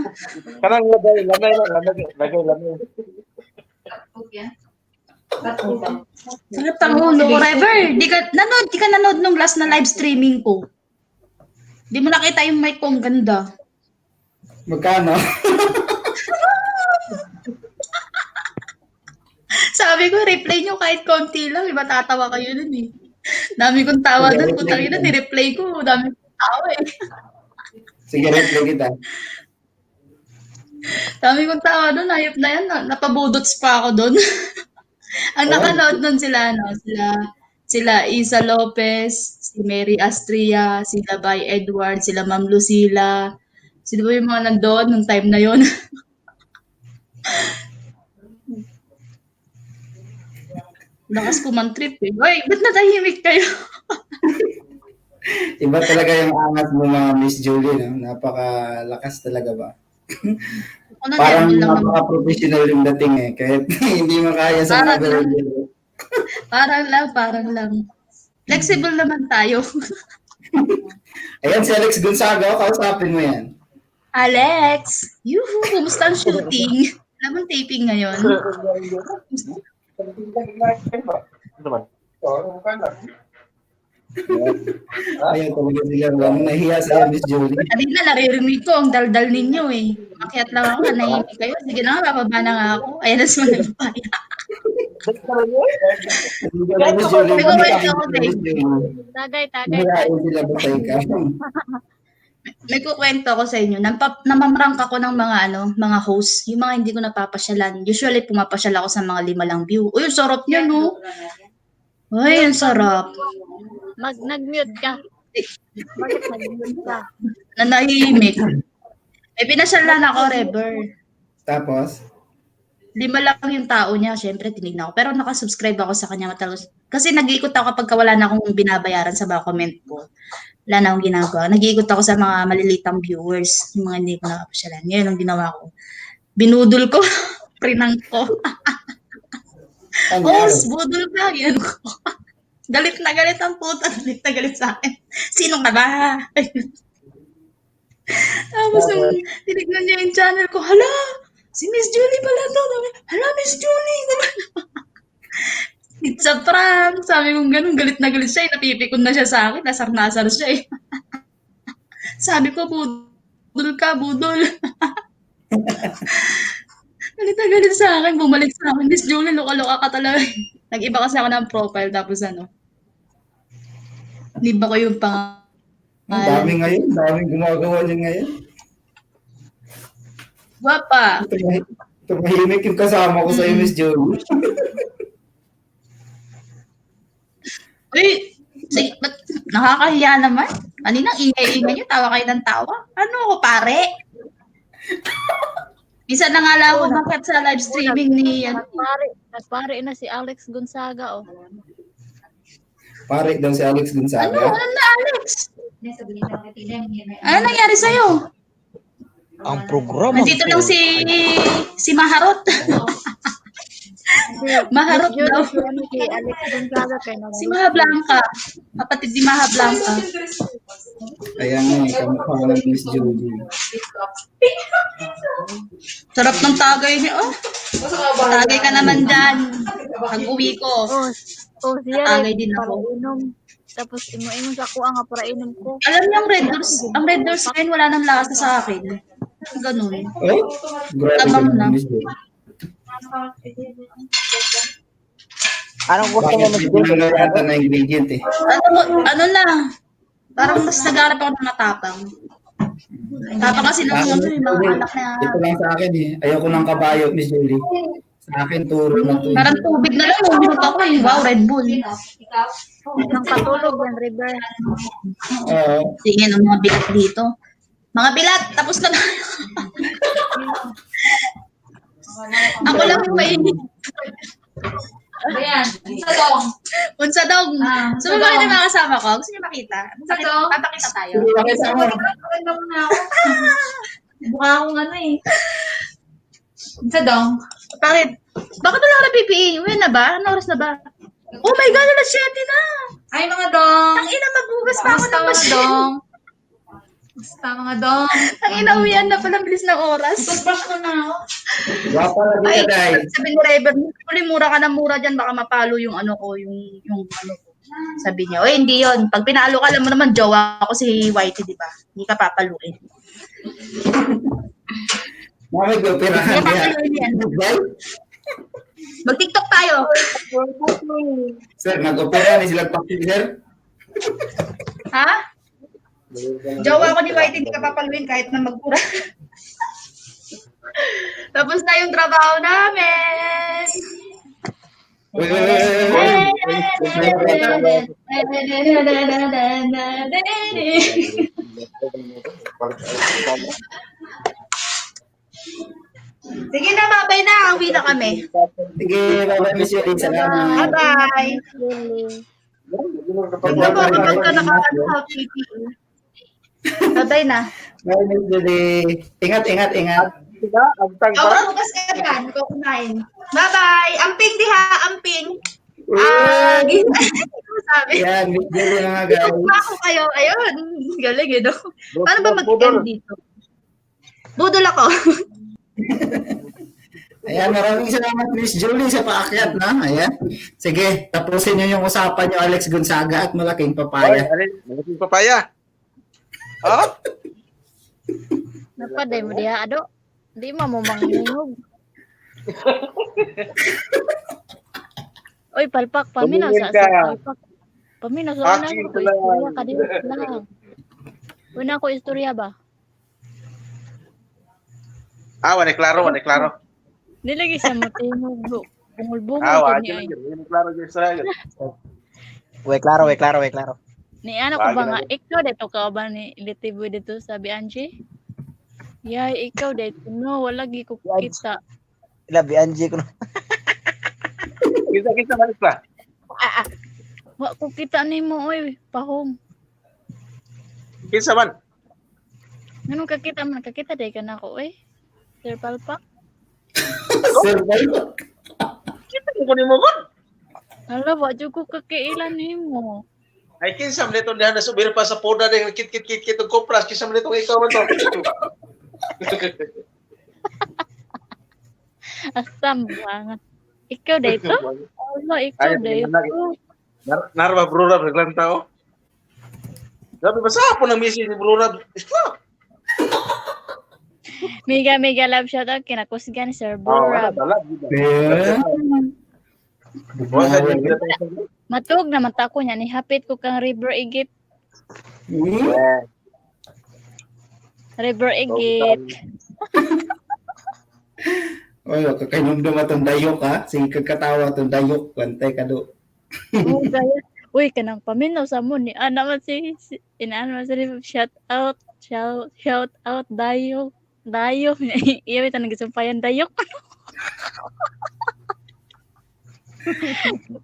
S3: Kanang lagay, lanay lang, lanay, lagay, lanay.
S5: sarap ang ulo ko, Rever. Di ka nanood nung last na live streaming ko. Di mo nakita yung mic ko, ang ganda.
S2: Magkano?
S5: Sabi ko, replay nyo kahit konti lang. Iba tatawa kayo nun eh. Dami kong tawa dun. Putang ina, ni-replay ko. Dami kong tawa eh.
S2: Sige, replay kita.
S5: Dami kong tawa dun. Ayop na yan. Napabudots pa ako dun. Ang nakanood nun sila, ano, sila Isa Lopez, si Mary Astria, sila Bay Edward, sila Ma'am Lucila. Sino ba yung mga nandoon nung time na yon? Lakas kumantrip eh. Uy, ba't natahimik kayo?
S2: Iba talaga yung angat mo, mga Miss Julie, no? Napakalakas talaga ba?
S5: Ako na,
S2: Parang
S5: level lang naman.
S2: napaka-professional yung dating eh. Kahit hindi mo kaya sa
S5: Parang
S2: mga
S5: lang. Parang lang, parang lang. Flexible naman tayo.
S2: Ayan si Alex Gonzaga, kausapin mo yan.
S5: Alex! Yuhu! Kumusta ang shooting? Alam mo taping ngayon?
S2: Ayan talaga sila. Walang nahiya sa Miss Julie.
S5: Kanina naririnig ko ang daldal ninyo eh. Makiat lang ako, nanahimik kayo. Sige na nga, bababa na nga ako. Ayan na sumali pa.
S2: Miss Julie,
S5: Nag-comment ako,
S2: Miss Julie.
S1: Tagay, tagay.
S2: Mahihain sila basta ikaw.
S5: May kukwento ako sa inyo. Namamrank ako ng mga ano, mga host, yung mga hindi ko napapasyalan. Usually pumapasyal ako sa mga 5 lang view. Uy, ang sarap niya, no? Uy, ang sarap.
S1: Nag-mute ka. Bakit nag-mute ka?
S5: Nanahimik. May pinasyalan ako, Reber.
S2: Tapos,
S5: 5 lang yung tao niya. Siyempre, tinignan ko. Pero nakasubscribe ako sa kanya. Matalos. Kasi nag-iikot ako kapag wala na akong binabayaran sa mga comment ko. Wala na akong ginagawa. Nag-iikot ako sa mga malilitang viewers. Yung mga hindi ko nakapasyalan. Ngayon, ang ginawa ko. Binudol ko. Prinank ko.
S2: Ano?
S5: Oh, budol ka. Yan ko. Galit na galit ang puta. Galit na galit sa akin. Sino ka ba? Tapos nung tinignan niya yung channel ko, hala, si Miss Julie pala to. Sabi, hala, Miss Julie. It's a prank. Sabi kong ganun, galit na galit siya. Eh. Napipikon na siya sa akin. Nasar-nasar siya eh. Sabi ko, budol ka, budol. Galit na galit sa akin. Bumalik sa akin. Miss Julie, luka-luka ka talaga. Nag-iba kasi ako ng profile. Tapos ano, niba ko yung pangalan.
S2: Ang dami ngayon. Daming gumagawa niyan ngayon.
S5: Guwapa.
S2: Tumahimik yung kasama ko sa'yo, Miss Julie.
S5: Uy, sige, ba't nakakahiya naman? Kaninang ingay-ingay niyo, tawa kayo ng tawa. Ano ako, pare? Isa na nga lang ako umakyat sa live streaming ni ano.
S1: Nagpare na si Alex Gonzaga, oh.
S2: Pare daw si Alex Gonzaga.
S5: Ano? Ano na, Alex? Ano nangyari sa'yo?
S4: Ang programa.
S5: Nandito lang si Maharot. Maharot
S1: Miss Julie,
S5: daw.
S1: si ano, si Alex Gonzaga kay
S5: Si Maha Blanca. Kapatid ni Maha Blanca.
S2: Ayan nga, eh, kamukha ko ng Miss Julie.
S5: Sarap ng tagay niya. Oh, tagay ka naman dyan. Pag-uwi ko.
S1: Oh, siya
S5: Tagay
S1: rin,
S5: din ako.
S1: para inom. Tapos imo-imo sa kuha nga para inom ko.
S5: Alam niyo ang Red Doors, ang Red Doors ngayon wala nang lasa sa akin. Ganun.
S2: Oh, grabe
S5: Tabang
S2: ka
S5: na.
S2: naman, Miss Julie.
S4: Anong gusto mo,
S2: Bakit
S4: Miss
S2: hindi
S4: Julie?
S2: na yata na ingredient eh.
S5: Ano na? Parang mas nagharap ako ng matapang. Tapang kasi ng ano, yung mga anak na
S2: Ito lang sa akin eh. Ayoko ng kabayo, Miss Julie. Sa akin, turo na to. eh.
S5: parang tubig na lang, uminom ako eh. Wow, Red Bull.
S1: Nang katulog yan, River.
S2: Oo.
S5: Sige, ng mga bilat dito. Mga bilat, tapos na tayo. Ako lang yung mainit.
S6: Ayan. Sa dong.
S5: Unsa dong.
S6: Ah,
S5: So,
S6: unsa
S5: bakit
S6: dong.
S5: yung mga kasama ko? Gusto niyo makita?
S6: Unsa dong?
S5: Papakita tayo.
S2: Sige, pakita mo.
S6: Maganda muna ako. Mukha akong ano eh. Sa dong.
S5: Bakit? Bakit wala ka na PPE? Uwi na ba? Ano oras na ba? Oh my God, alas 7 na!
S6: Ay mga dong.
S5: Ang ina, maghugas pa ako
S6: Kamusta
S5: ng
S6: mga
S5: machine.
S6: dong? Kamusta mga dong?
S5: Ang ina, uwian na pala, bilis ng oras.
S6: Toothbrush ko na ako.
S2: Gwapa lagi
S5: Ay,
S2: ka, Day.
S5: sabi ni Rever, "Huli, mura ka na mura dyan, baka mapalo yung ano ko, yung ano ko." Sabi niya, oy, hindi yon. Pag pinalo ka, alam mo naman, jowa ako si Whitey, di ba? Hindi ka papaluin.
S2: Bakit ko pirahan
S5: Hindi ka
S2: niya?
S5: papaluin yan.
S2: Day?
S5: Mag-TikTok tayo.
S2: Sir, nag-opera ni sila pati, sir.
S5: Ha? Jowa ko ni Whitey, hindi ka papaluin kahit na magmura. Tapos na yung trabaho namin.
S2: Uy, uy, uy, uy, uy.
S5: Sige na, babay na. Uwi na kami.
S2: Sige, bye-bye, Miss Julie. Salamat.
S5: Bye-bye.
S2: Ganda
S5: Ito po
S2: pa rin
S5: kapag ka
S2: kayo.
S5: naka-PPE. Bye-bye na.
S2: Bye, Miss Julie. Ingat, ingat, ingat.
S5: Ako, bukas ka dyan. Ikaw kumain. Bye-bye. Amping diha, amping. Ah, sabi.
S2: Yan, Miss Julie mga guys.
S5: Tugma ko kayo. Ayun. Galing eh, no? Paano ba mag-end dito? Budol ako.
S2: Ayan, maraming salamat Miss Julie sa paakyat na. Ayan. Sige, tapusin niyo yung usapan niyo Alex Gonzaga at malaking papaya.
S3: Malaking papaya. Ha?
S1: Napaday mo diha, ado. Di mo mo mangungog. Oy, palpak, paminaw sa
S3: Tumingin ka.
S1: palpak. Paminaw sa una
S3: Akin
S1: ko
S3: lang.
S1: istorya ka di lang. Una ko istorya ba?
S3: Ah, wala klaro, wala klaro.
S1: Dili lagi siya motingog. Bungol-bungol
S3: Ah,
S1: ko
S3: wala
S1: ni ay.
S3: wala klaro gyud sa.
S4: We klaro, we klaro, we klaro.
S1: Ni ano ko ba
S3: Wagi
S1: nga
S3: na.
S1: ikaw dito ka ba ni Litiboy dito sabi Angie? Yay, ikaw dito. No, wala gi ko kita.
S4: Labi Angie ko.
S3: Kinsa kinsa man isla?
S1: Wa ko kita nimo oy, pahong.
S3: Kinsa man?
S1: Nganong kakita man kakita day ka nako oy. Sir Palpak.
S2: Sir Palpak.
S3: Kita ko nimo kon.
S1: Hala, wa jud ko kakiilan nimo.
S3: Ay kinsa man dito diha na subir pa sa poda ding kit kit kit kit og kopras kinsa man dito ikaw man to.
S1: Asam banget. Ikaw dito? Hala, ikaw
S3: Ay,
S1: dito.
S3: Narba bro rab naglang tao. Grabe ba sa hapon ang message ni bro rab? Isla.
S1: Mega mega love shoutout kinakusgan ni Sir
S3: Oh, wala
S1: Borab.
S3: wala.
S2: Yeah.
S3: Wala
S1: Matug naman ta ko niya ni hapit ko kang River Igit.
S2: Hmm?
S1: River Igit.
S2: Oy, kakainumdum atong dayok ha. Sige kagkatawa atong dayok. Bantay ka do.
S1: Oh, gaya. Uy, kanang paminaw sa mo ni ana man si inaan man si shout out, shout, shout out dayok. Dayok. Iya bitaw nagsumpayan dayok.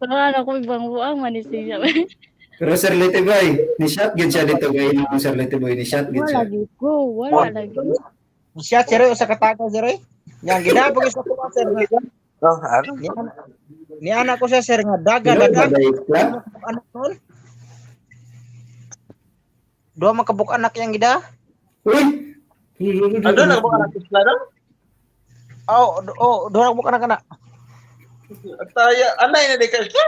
S1: Ano ko ibang buang man ni siya.
S2: Pero Sir Liti Boy, ni shot gid siya dito gay mo Sir Liti Boy, ni shot gid
S1: Wala
S2: siya.
S1: lagi ko, wala lagi.
S4: Siya sir usa ka taga sir. Yang gidapog sa kuha sir.
S3: Oh, ano?
S4: Ni ana ko siya sir nga daga
S2: Pero
S4: daga.
S2: ba dayok la?
S4: Anak nun. Duha man kabuk anak yang gida.
S2: Uy.
S3: Ano na ba ang isla daw?
S4: Oh, oh, duha kabuk anak ana.
S3: Ataya, anay na di ka isla.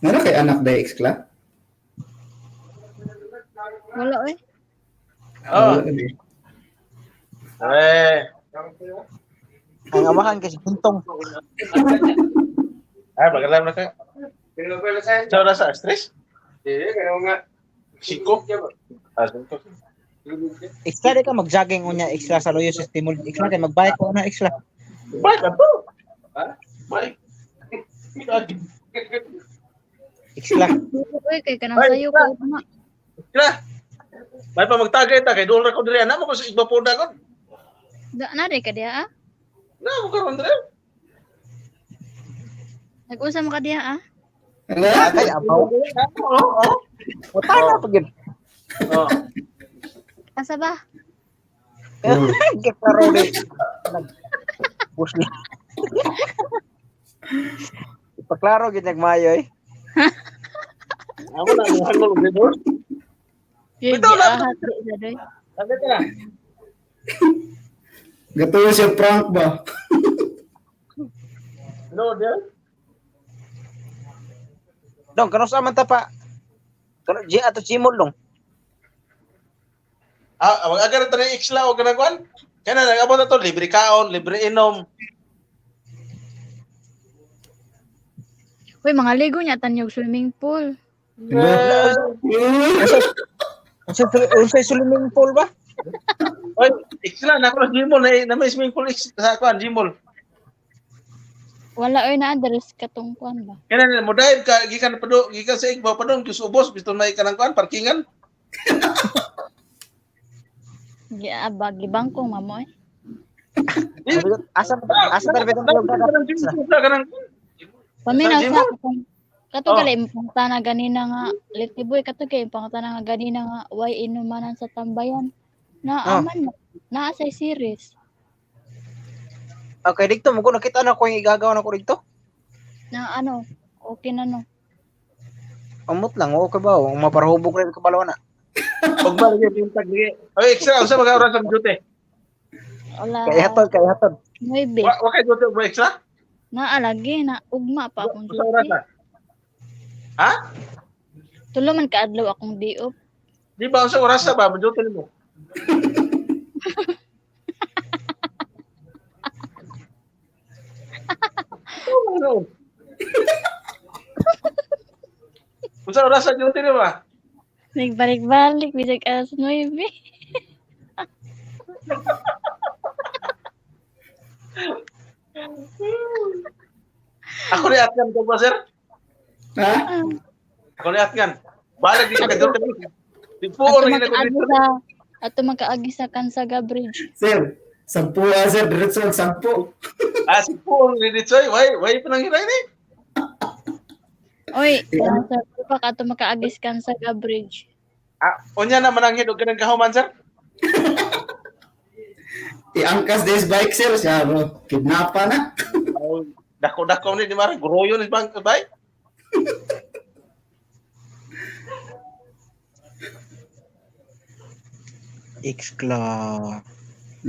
S2: Ngano kay anak day ex kla?
S1: Wala oy.
S3: Oh. Eh.
S4: Ang amahan kasi buntong.
S3: Ay, magalam na ka. Sa oras sa stress? Siko. Ah, siko.
S4: Extra di ka mag-jogging unya extra sa loyo sa stimul. Extra kay magbike ko na extra.
S3: Bike ato. Bike.
S4: Extra.
S1: Uy, kay kanang
S3: Ay,
S1: sayo ko ugma.
S3: Kira. May pa magtagay ta kay dool ra ko diri ana mo ko sa igba poda kon.
S1: Da na di ka diha ah.
S3: Na mo karon diri.
S1: Nag-usa mo ka diha ah.
S2: Ala.
S4: Ay, abaw.
S3: Oo, oo.
S4: Wala na pag yun.
S3: Oh.
S1: Asa ba?
S2: Oh.
S4: Giklaro ni. Busla. Ipaklaro gid nagmayo eh.
S3: Ako na mo hangol og dito.
S1: Yun,
S3: Bitaw lang.
S1: giahat di sa doy.
S3: Tagay ta na.
S2: Gatuo siya prank ba?
S3: No, dia.
S4: Dong, kano sa man ta pa? Kano G ato Gmall dong.
S3: Ah, mag agar ta ni isla og kanang kwan. Kana nag-abot na to libre kaon, libre inom.
S1: Uy, mga ligo niya tanyog swimming pool.
S2: Ala.
S4: Unsa unsa swimming pool ba?
S3: Oy, isla na ko gym na na may swimming pool sa kwan gym.
S1: Wala oy na address katong kuan ba.
S3: Kana mo dive ka gikan pa do gikan sa igba pa do kus ubos bisto may kanang kwan parkingan.
S1: Gi aba gibangkong mamo eh.
S4: Asa asa ta bitong
S3: Kanang
S1: Paminaw
S3: Sa
S1: sa katong kato
S3: Oh.
S1: gali pangutana ganina nga Liti Boy kato kay pangutana nga ganina nga why inumanan sa tambayan. Na
S4: Oh.
S1: aman naa sa series.
S4: Okay, dito mo ko nakita na ko yung igagaw na ko dito.
S1: Na ano, okay na no.
S4: Amot lang, okay ba? Ang maparahubog rin kabalaw na.
S3: Og ba lagi bintag lagi. Oy, extra unsa mga oras ang duty?
S1: Wala.
S4: Kay hatod, kay hatod.
S1: Nuebe.
S3: Wa wa kay duty ba extra?
S1: Naa lagi na ugma pa akong
S3: Unsa oras
S1: duty.
S3: na? Ha?
S1: Tulo man kaadlaw akong day off.
S3: Di ba unsa oras na ba duty nimo? Oh, no. Unsa oras sa duty ni ba?
S1: Nagbalik-balik bisag alas 9.
S3: Ako ni Atgan ko ba, sir?
S2: Ha?
S3: Ako ni Atgan. Balik di ka duty. Di po
S1: Ato
S3: rin ako
S1: makaagi
S3: dito.
S1: sa ato makaagi sa Kansaga Bridge.
S2: Sir, 10 ah, sir. Diretso ang 10.
S3: Ah, si po rin dito. Way, way pa nang hiray ni.
S1: Oy, sa pa ato makaagi sa Kansaga Bridge.
S3: Ah, unya na mananghid og kanang kahuman, sir.
S2: Iangkas this bike, sir. Siya, bro. Kidnapa na.
S3: Dako-dako ni di mara guroyo ni bang bay.
S4: Excla.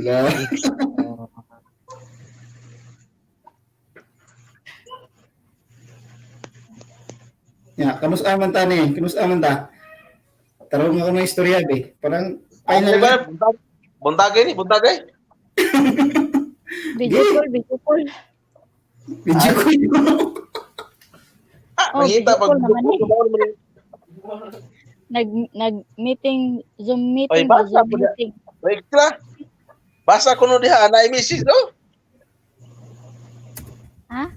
S2: La.
S4: Excla.
S2: Ya, kamusta man ta ni? Kamusta man ta? Tarong ako ng istorya, be. Parang final
S3: Ay,
S2: na.
S3: ba? Buntagay ni, buntagay.
S1: Video call, video call.
S2: Video ko yun.
S3: Ah,
S1: Oh,
S3: nangita
S1: video
S3: pag
S1: call naman eh. Nag nag meeting, Zoom
S3: Oy,
S1: meeting, ba,
S3: basa
S1: Zoom
S3: po na.
S1: meeting.
S3: Extra. Basa ko no diha ana misis no.
S1: Ha?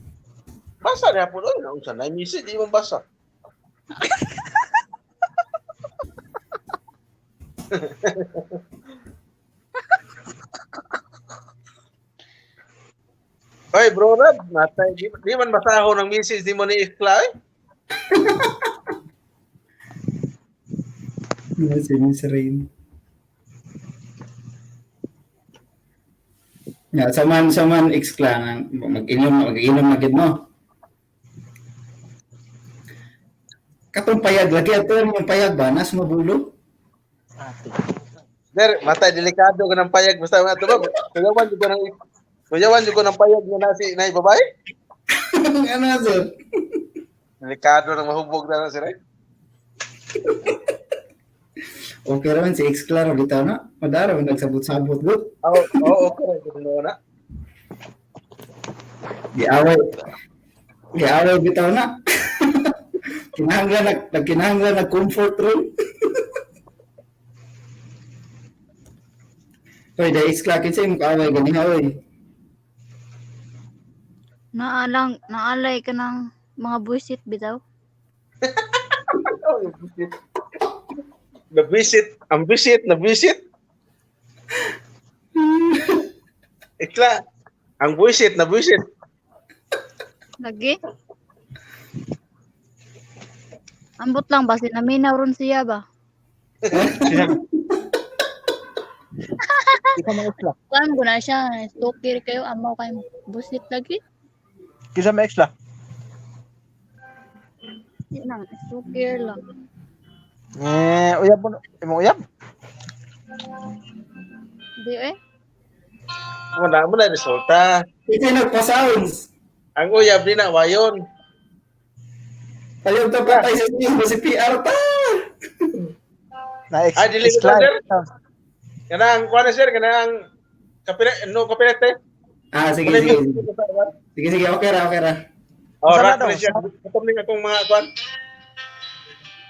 S3: Basa diha po no, unsa na misis di man basa. Oy, bro Rab, natay di man basaho ng misis di mo ni Ikla eh.
S2: Si Miss Rain. Ya, saman excla mag-inom na gid mo. Katong payag lagi ato yung payag ba nas mabulo?
S3: Sir, matay delikado ka ng payag basta ato ba? Kuyawan jud ko ng Kuyawan jud ko ng payag nga nasi nay babae.
S2: Ano sir?
S3: Delikado nang mahubog na na sir. Eh.
S2: Okay raman si excla ra bitaw na. Madara man nagsabot-sabot gud.
S3: Oo, oo, okay. Ano na?
S2: Giaway. Giaway bitaw na. Kinahanglan nag nagkinahanglan nag comfort room. Oy, da excla kinsa imong kaaway ganiha oy.
S1: Naalang naalay ka ng mga buisit bitaw.
S3: Nabisit, ang bisit, nabisit. Ikla, ang buisit, nabisit.
S1: Lagi. Ambot lang ba sinaminaw ron siya ba?
S4: Ikaw mga exla.
S1: Kuan ko na siya, stalker kayo amaw kay busit lagi.
S4: Kisa mga exla.
S1: Di nang stalker lang.
S4: Eh, uyab mo. Imong uyab.
S1: Di eh.
S3: Wala mo na resulta.
S2: Ito nagpa-sounds.
S3: Ang uyab di na wayon.
S2: Ayaw ta patay sa inyo si PR ta.
S4: Na ex.
S3: Ah, dili
S4: exla.
S3: ko, sir. Kanang kuan na sir, kanang kapira no kapirete.
S2: Ah, sige sige. Sige sige, okay ra, okay ra.
S3: Oh,
S4: Sama
S3: rat
S4: daw,
S3: na siya. Katom ning akong mga kuan.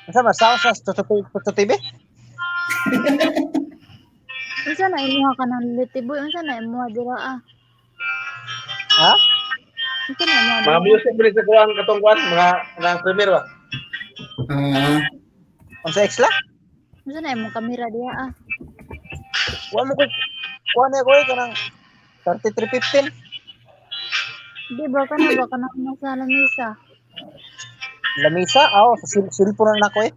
S4: Asa ma sound sa Toto TV?
S1: Unsa na imuha ka ng litiboy? Unsa na imuha dira ah?
S4: Ha?
S1: Unsa na imuha
S3: Mga
S1: dira?
S3: music rin sa kuan katong kuan, mga kanang premier ba.
S2: Ah,
S4: Unsa exla?
S1: Unsa na imong kamera diha ah?
S4: Wa mo ko kuan na ko eh, kanang 3315.
S1: Di ba ka na ba ka na nasa lamisa?
S4: Lamisa, aw sa cellphone na nako eh.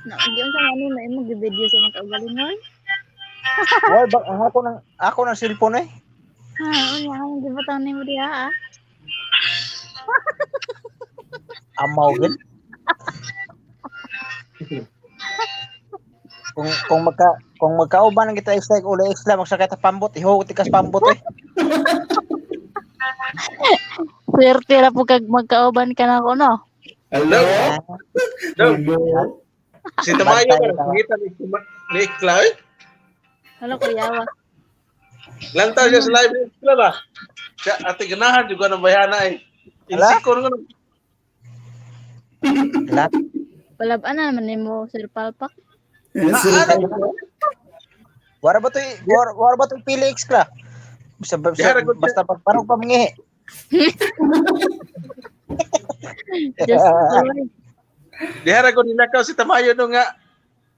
S1: Na di unsa man nimo imong gi-video sa imong kaugalingon?
S4: Wa ba ang ako ng cellphone eh.
S1: Ha, unya ang gibutang nimo diha ah.
S4: Amaw gid. Kung magkauban ang kita extra ula extra magsakay ta pambot ihugot tikas pambot eh.
S1: Swerte ra po kag magkauban ka na ko no.
S2: hello.
S3: No.
S2: Hello.
S3: Si Tamayo
S4: Bantay
S3: ba
S4: ka.
S3: kita ni Ikla eh.
S1: Hala kuyawa.
S3: Lantaw siya sa live ni Ikla ba. Siya ate ganahan juga ng bayana eh.
S4: Ala?
S3: Insecure nga.
S4: Lahat.
S1: Palab-an na naman nimo Sir Palpak.
S2: Sir,
S4: Wara ba to wara ba to pili extra? Basta basta, basta pagparong pamangihi.
S1: Just sorry.
S3: Dihara ko nilakaw si Tamayo no nga.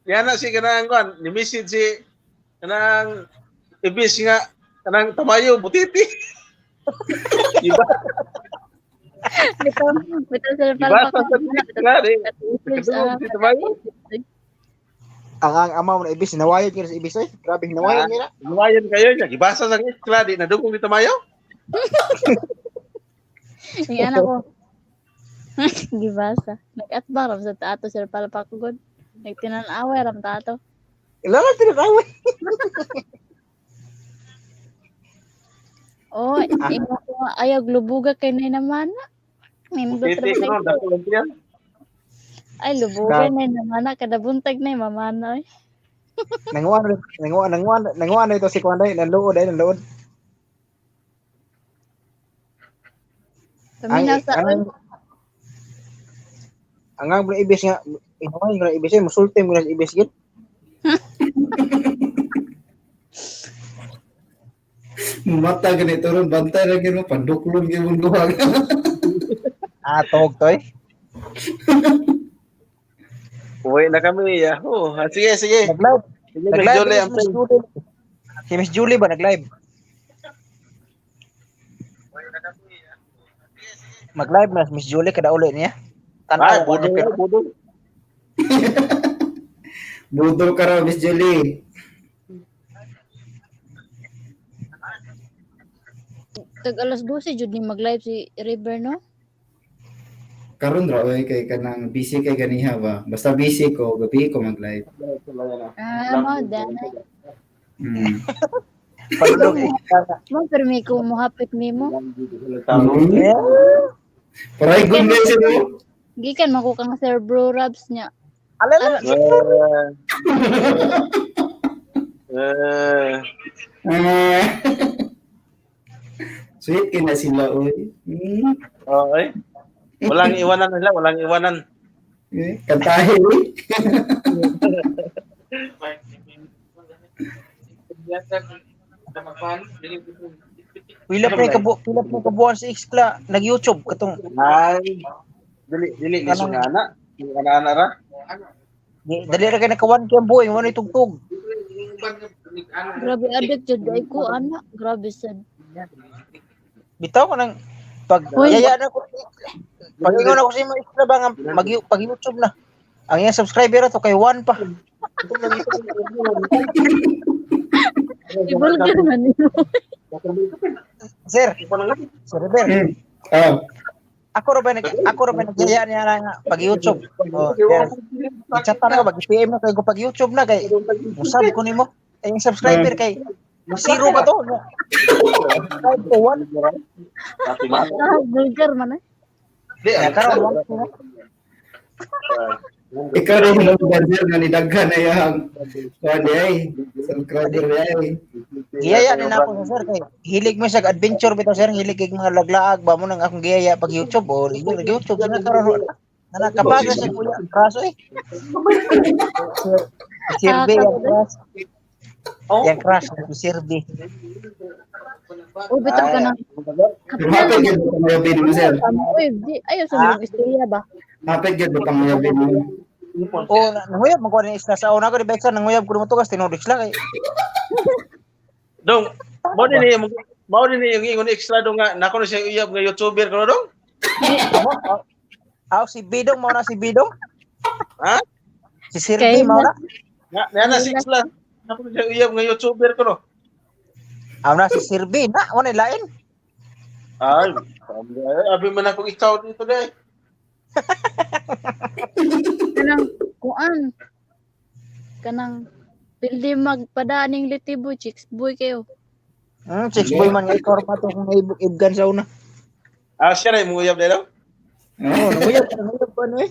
S3: Diha na si kanang kuan, ni message si kanang ibis nga kanang Tamayo butiti. Iba
S1: Bitaw, bitaw Sir Palpak.
S3: ibasa sa klare. Si Tamayo.
S4: Ang ama mo na ibis nawayon kini sa ibis oy. Grabe hinawayon nila.
S3: Lumayan kayo niya. Gibasa sa extra di nadugong ni Tamayo.
S1: Yung anak ko. Gibasa. Nag-atbang ram sa taato Sir Palpak gud. Nagtinanaway ram taato.
S4: Ila lang tinatawag.
S1: Oh, ingon ko nga, ayaw lubuga kay nay naman. Nindot
S3: Butiti
S1: ra
S3: ko no,
S1: ba
S3: dako lang yan.
S1: Ay, lubuga nay namana kada buntag nay mamana oy.
S4: Nanguan nanguan nanguan nanguan na ito si Kuan day, nanluod ay nanluod.
S1: Paminaw sa
S4: ang ang ang ibis nga hinawayon ko na ibis ay musulti mo na sa ibis gid.
S2: Mata ganito ron, bantay ra gyud mo, panduklon gyud mo duha.
S4: Ah, tog toy.
S3: Uwi na kami, yahoo. Ah, sige, sige.
S4: Nag-live.
S3: Sige,
S4: Nag-live
S3: Julie,
S4: si Miss Julie. Si Miss Julie ba nag-live? Mag-live na si Miss Julie kada uli niya.
S3: Ay,
S4: Tanaw ko
S3: budol,
S4: niya pero
S3: budol.
S2: Budol ka raw, Miss Julie.
S1: Tag alas 12 jud ni mag-live si River no.
S2: Karon ra oy kay kanang busy kay ganiha ba. Basta busy ko, gabi ko mag-live.
S1: Ah, mo dana.
S4: Palulog eh.
S1: Mo pero may ko mohapit nimo.
S4: Yeah.
S2: Paray good guys mo.
S1: Gikan man ko kang Sir Bro Rabs niya.
S4: Alala.
S3: Eh,
S2: Ah. Sweet kina sila oy.
S3: Okay. Walang iwanan nila, walang iwanan.
S2: Eh, kantahe oy.
S4: Pila pa kabu pila pa kabuan si Xcla nag-YouTube katong
S3: Ay. Dili, dili ni nga ana. Nga ana ra.
S4: Dali ra kay naka 1K ang buhay mo ni tugtog.
S1: Grabe adik jud ay ko ana. Grabe sad.
S4: Bitaw ko nang pag yaya na ko pag ingon ako sa imo extra ba nga mag pag YouTube na. Ang iyang subscriber to kay 1 pa.
S1: Ibulgar man nimo.
S4: Sir, Sir River,
S2: Oh.
S4: ako ra ba nagyaya niya na nga pag YouTube. Oh, sir. I-chat na ko, pag PM na kay ko pag YouTube na kay usab ko nimo. Ay, yung subscriber kay zero ba to? 5 to 1.
S1: Ah, vulgar man eh.
S3: Di,
S4: Ya karon
S2: Ikaw rin yung sir nga nidaghan na yang kuan di ay subscriber di ay.
S4: Giyaya ni na ako sir kay hilig mo sa adventure bitaw sir, hilig kay mga laglaag ba mo nang akong giyaya pag YouTube o YouTube na karon na nakapaga sa kuya crush oy. Sir B yang crush. Yang crush si Sir B.
S1: Oh, bitaw ka na.
S2: Pero hapit gyud ba panguyabi nimo sir?
S1: Uy, di ayo sa mga istorya ba?
S2: Hapit gyud ba panguyabi nimo?
S4: O nanguyab man ko ni isla sa una ko di ba nanguyab ko mo tugas tinuod sila kay
S3: Dong, mao din ni yung ingon extra dong nga nako na siya uyab nga YouTuber ko dong.
S4: Aw si Bidong mao na si Bidong.
S3: Ha?
S4: Si Sir B mao na.
S3: Nga na si extra. Nako na siya uyab nga YouTuber ko no.
S4: Aw na si Sir B na wala lain.
S3: Ay, abi man akong ikaw dito dai.
S1: Kanang kuan. Kanang pildi magpadaan ning litibo chicks boy kayo.
S4: Chicks boy man nga ikaw pa to kung ibgan sa una.
S3: Ah, siya ra imong uyab dai daw.
S4: Oh, nanguyab nanguyab pa no eh.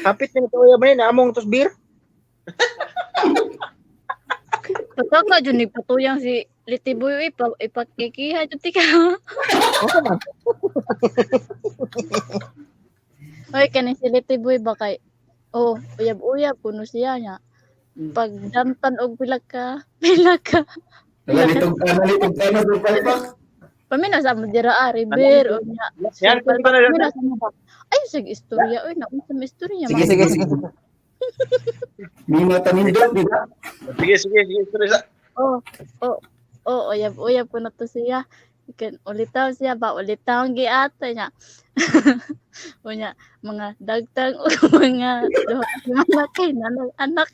S4: Hapit na ito uyab ni among tos beer.
S1: Pataka jud ni patuyang si Litiboy uy, ipakikiha jud tika.
S4: Okay man.
S1: Oy kani si Litiboy ba kay Oh, uyab-uyab kuno siya niya. Pagdantan og pila ka, pila ka.
S2: Wala litog ka na, litog ka na sa palpak.
S1: Paminaw sa mo dira ah, River o niya.
S3: Yan, kung ba na
S1: Paminaw sa mo ba? Ay, sige istorya oy, naunsa may istorya
S2: Sige,
S1: man.
S2: sige, sige. May matanindot, di ba?
S3: Sige, sige, sige. Sorry sa.
S1: Oh, oh, oh, uyab-uyab kuno to siya. Ikan ulitaw siya ba ulitaw ang giata niya. Unya mga dagtang og mga duha ka semana kay nanay anak.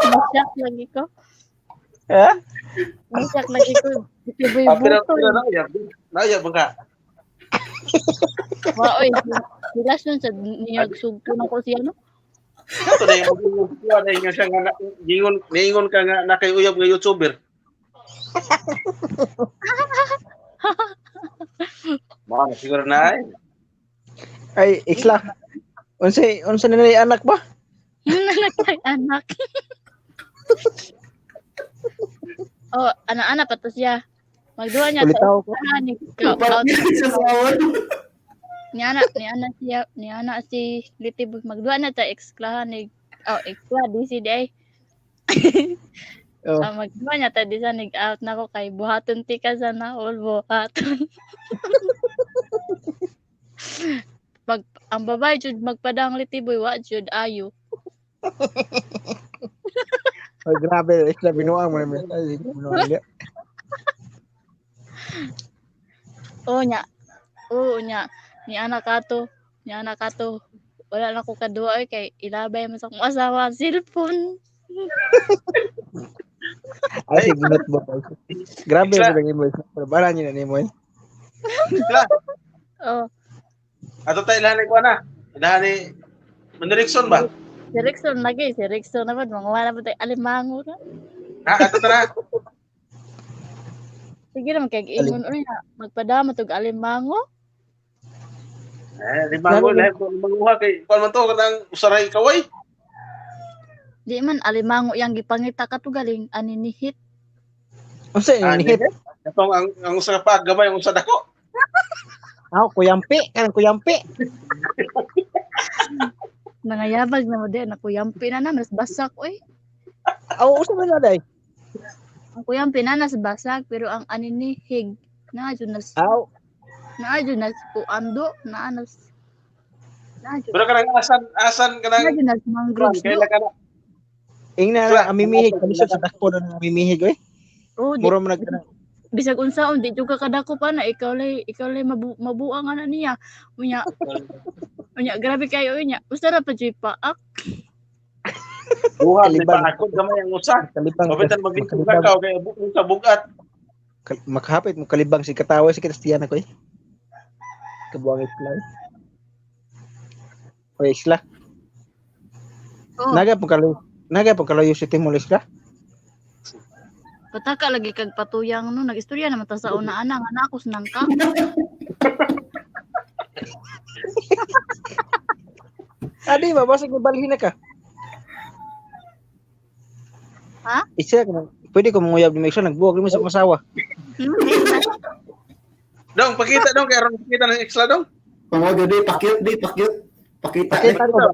S1: Masyak lagi ko.
S4: Ha?
S1: Masyak lagi ko. Tiboy
S3: Ah, pero
S1: buto.
S3: pero nauyab. Nauyab ba ka?
S1: Wa oy. Silas nun sa niyag sugpo na ko siya no.
S3: Kato na yung kuha na yung siya nga gingon niingon ka nga na kay uyab nga YouTuber. Mao na siguro na ay.
S4: Ay, Isla. Unsa unsa na nila anak ba?
S1: Anak kay anak. Oh, ana-ana pa to siya. Magduha niya sa
S4: Ulitaw ko.
S1: ni ka out
S2: Sa sawan.
S1: ni ana siya ni ana si Litibog magduha na ta eksklahan ni oh ekskla DC di ay.
S4: Oh.
S1: Ah, magduha niya ta di sa nig out na ko kay buhaton ti ka sa na all buhaton. Pag ang babae jud magpadang Litiboy wa jud ayo.
S4: Ay, grabe, Isla binuang mo naman. Ay, binuang niya.
S1: Oo nya. Oo nya. Ni anak kato. Ni anak kato. Wala na ko kaduha oy kay ilabay man sa akong asawa ang cellphone.
S4: Ay, sige, notebook. Grabe
S3: Isla.
S4: sa imo. Pero bara niyo na nimo. Eh.
S3: Isla.
S1: Oh,
S3: Ato tayo ilahan ni kuha na. Ilahan ni Mandirikson ba?
S1: si Rickson lagi, si Rickson naman manguha na po tayo alimango na.
S3: Ha, ato ta na.
S1: Sige naman kay giingon oy na magpadama tog alimango.
S3: Eh, limango lahi ko limanguha kay kuan man to kanang usaray kaway.
S1: Di man alimango yang gipangita kato galing aninihit.
S4: Unsa
S3: Ah,
S4: ni hit?
S3: Katong ang usa ka paag gamay ang usa dako.
S4: Aw, kuyampi, kanang kuyampi.
S1: Nangayabag na mo di na kuyampi na na mas basak oy.
S4: Aw, usa man na day.
S1: Ang kuyampi na nas basak pero ang aninihig na jud nas
S4: Aw,
S1: na jud nas kuando na nas na jud
S3: Pero kanang asan asan
S1: na
S3: kanang
S1: jud nas mangroves
S3: kay
S1: do.
S3: ka na.
S4: ingna na amimihig kalisod sa dako na amimihig oy.
S1: Oh, di
S4: Mura man nag
S1: bisag unsaon di jud ka kadako pa na ikaw lay mabuang ana niya. Unya unya grabe kayo unya. Usa ra pa jud paak.
S3: Buha di
S4: Kalibang.
S3: pa ako gamay ang usa.
S4: kalibang.
S3: Mabitan mabitan
S4: makalibang.
S3: ka kay sa bugat.
S4: Makahapit mo kalibang si katawa si Kristiana ko eh. Kabuang isla. Eh. Oy, isla.
S1: Oh,
S4: Naga po kalayo si Timor isla.
S1: pataka lagi kag patuyang no nagistorya naman ta sa una ana nga nakos nang ka.
S4: Adi ba basig mo balhin na ka.
S1: Ha?
S4: Isa ka pwede ko manguyab ni Isla nagbuwag ni mo sa masawa.
S3: Dong pakita dong kay aron pakita ng extra dong.
S2: Pangodo di, pakyut di, pakyut. Pakita di.
S4: Pakita ko ba?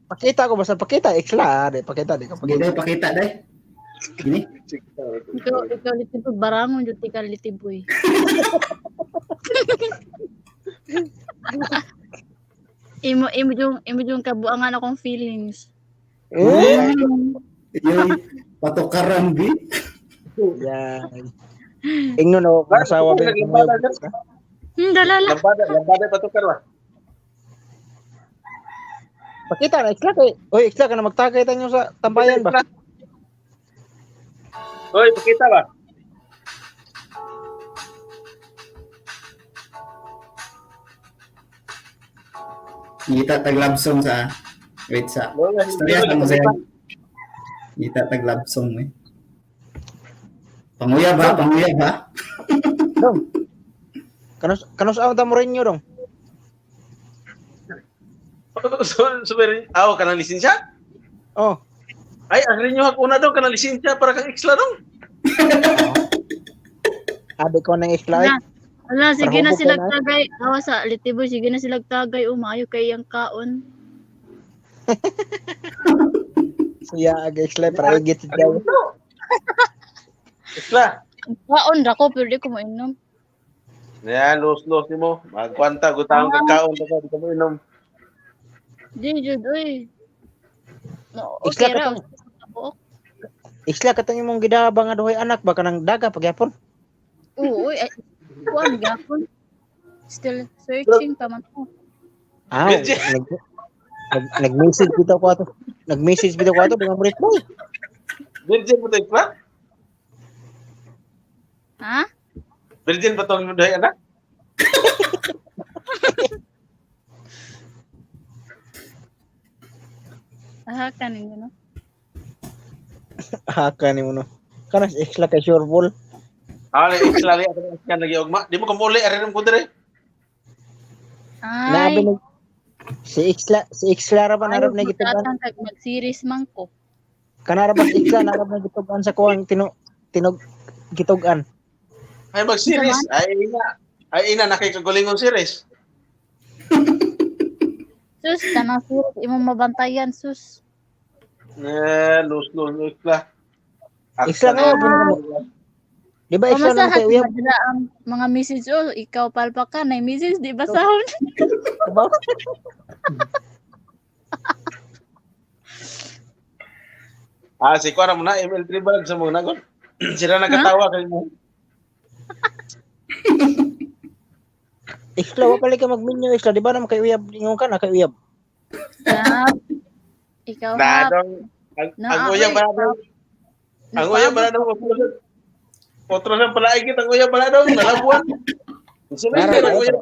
S4: Pakita ko basta pakita isla di pakita di ko
S2: Sige
S4: pakita.
S2: day, pakita day. Gini.
S1: Ikaw Litiboy barangon jud ti ka Litiboy. Imo yung kabuangan akong feelings.
S4: Eh?
S2: Yung patukaran bi.
S4: Yan. Ingnon ako kung asawa ba yung manguyab.
S1: Dalala.
S3: Lambada, lambada patukar ba?
S4: Pakita na isla kay. Oy, isla ka na magtagay tanyo sa tambayan ba?
S3: Oy, pakita ba?
S2: Ngita tag love song sa wait sa. Istorya sa mo siya. Ngita tag love song eh. Panguya ba? Panguya ba?
S4: Dong. Kanus kanus ang tamorenyo dong.
S3: So, so, aw kanang lisensya?
S4: Oh.
S3: Ay, ang rinyo hag una dong kanang lisensya para kang extra dong.
S4: Abi ko nang isla. eh.
S1: Na, Wala, sige na
S4: Parang
S1: sila
S4: hubog ka na.
S1: tagay. Awa sa Litiboy, sige na sila tagay. Umayo kay iyang kaon.
S4: Siya aga Isla para igit si Jai.
S3: Isla.
S1: Kaon ra ko, pero di ko mainom.
S3: Yan, los-los nimo. Magkwanta gutang kag kaon ka di ka mo inom.
S1: Di, jud, uy. No,
S4: Isla
S1: okay
S4: ka
S1: ra.
S4: tong Isla katong imong gidaba nga duhay anak ba kanang daga pagyapon.
S1: Oo, uy. Ay, kuan, gapon. Still searching pa man ko.
S4: Ah,
S3: Virgin.
S4: nag-message bitaw ko ato. Nag-message bitaw ko ato di mo reply.
S3: Virgin ba to, Isla?
S1: Ha?
S3: Virgin ba tong duhay anak?
S1: Aha, kanin no?
S4: Haka ni mo no. Kana si Isla kay sure ball.
S3: Ah, Isla li ako nga nagiugma. Di mo kamuli ari ko dire.
S4: Naabi
S1: Ay,
S4: nag si Isla ra ba
S1: ayaw
S4: narab na gitugan?
S1: magtatang kag mag-series man ko.
S4: Kanara ba si Isla narab na gitugan sa kuang tinog gitugan.
S3: Ay mag-series. Ay ina. Ay ina nakay kagalingon series.
S1: Sus, tanang series imong mabantayan, sus.
S3: Eh, los-los Isla.
S4: Isla nga ba? Di ba Isla
S1: Pamasahan
S4: na kay uyab?
S1: madala ang mga message oh, ikaw palpa ka na message di basahon.
S4: Diba?
S3: Ah, si Kuara mo na ML3 ba sa mo na gon. Sila nagkatawa kay mo.
S4: Isla wa pala ka magminyo Isla di ba naman kay uyab ingon ka na kay uyab.
S1: Hap. Ikaw
S3: Na
S1: hap.
S3: dong ang,
S1: Na,
S3: ang uyab
S1: ako'y
S3: ba dong? Ang uyab ba dong? Otro lang pala igit ang uyab ba dong? Nalabuan. Sila
S4: Nara,
S3: ang uyab.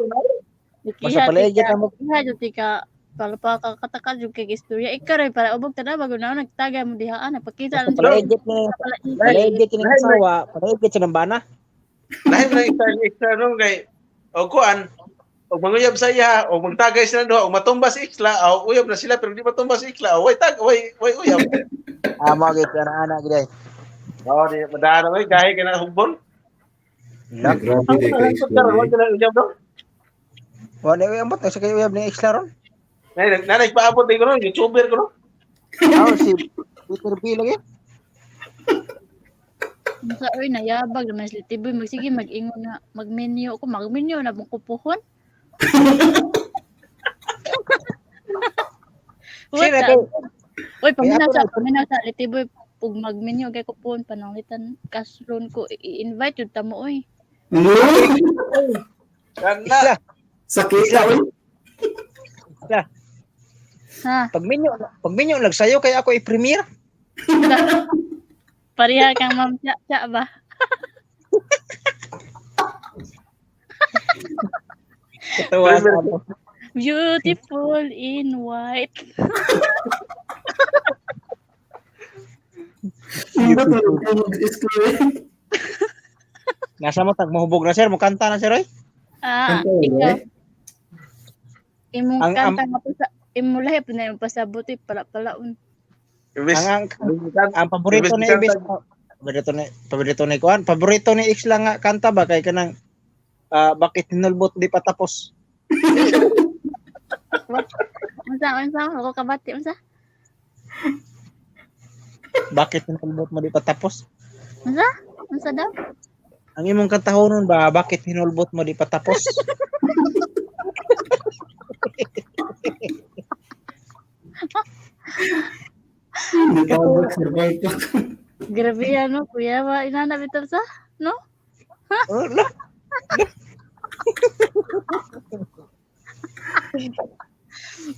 S4: Basta pala igit ang
S1: Iha jud tika palpa ka kataka jud kay istorya ikaw ray para ubog tada bago na nagtagay mo dihaan nagpakita lang
S4: pala igit ni pala igit ni asawa, pala igit sa bana.
S3: Lahi man ang style extra nung kay o kuan o manguyab sa iya o magtagay sila duha o matumba si Isla o uyab na sila pero di matumba si Isla o way tag way way uyab.
S4: Ah, mo gid ana ana gid ay.
S3: Oh, di madara way gahi ka na hugbon.
S2: Ay, grabe di kay Isla.
S3: Wa sila uyab dong.
S4: Wa na uyab bot sa kay uyab ni Isla ron.
S3: Nay nanay paabot di ko no, YouTuber ko no.
S4: Ah, si Peter B lagi.
S1: Sa oy nayabag naman si Tiboy magsige mag-ingon na mag-menu ko mag-menu na mong kupuhon. What
S4: Sino
S1: the-
S4: kay
S1: Oy, paminaw
S4: Kaya
S1: sa
S4: ako
S1: paminaw sa Litiboy pug mag-menu kay kupuhon pananglitan kasron ko i-invite jud ta mo oy.
S2: Uy,
S3: Kana
S4: Isla,
S2: sakit la, uy.
S4: Isla.
S1: Ha,
S4: Pag minyo nagsayo kay ako i-premiere.
S1: pareha kang ma'am cha, cha ba?
S4: Katawa sa ako.
S1: Beautiful in white.
S2: Hindi ba tulog ka mag-school eh?
S4: Nasa mo tag mahubog na sir, mo kanta na sir oy.
S1: Ah,
S2: Kanta, eh.
S1: ikaw. Imong
S4: Ang-
S1: kanta nga po sa imo lahi po na imong pasabot eh, pala-palaon.
S3: Ibis
S4: Ang paborito ni Ibis paborito ni kuan, paborito ni Isla nga kanta ba kay kanang bakit hinulbot di pa tapos.
S1: Unsa unsa ako kabati unsa?
S4: Bakit hinulbot mo di pa tapos?
S1: Unsa? Unsa daw?
S4: Ang imong kantahonon ba bakit hinulbot mo di pa tapos?
S2: Hindi pa ako survive pa.
S1: Grabe ano kuya ba inana bitaw sa? No?
S4: Oh, la.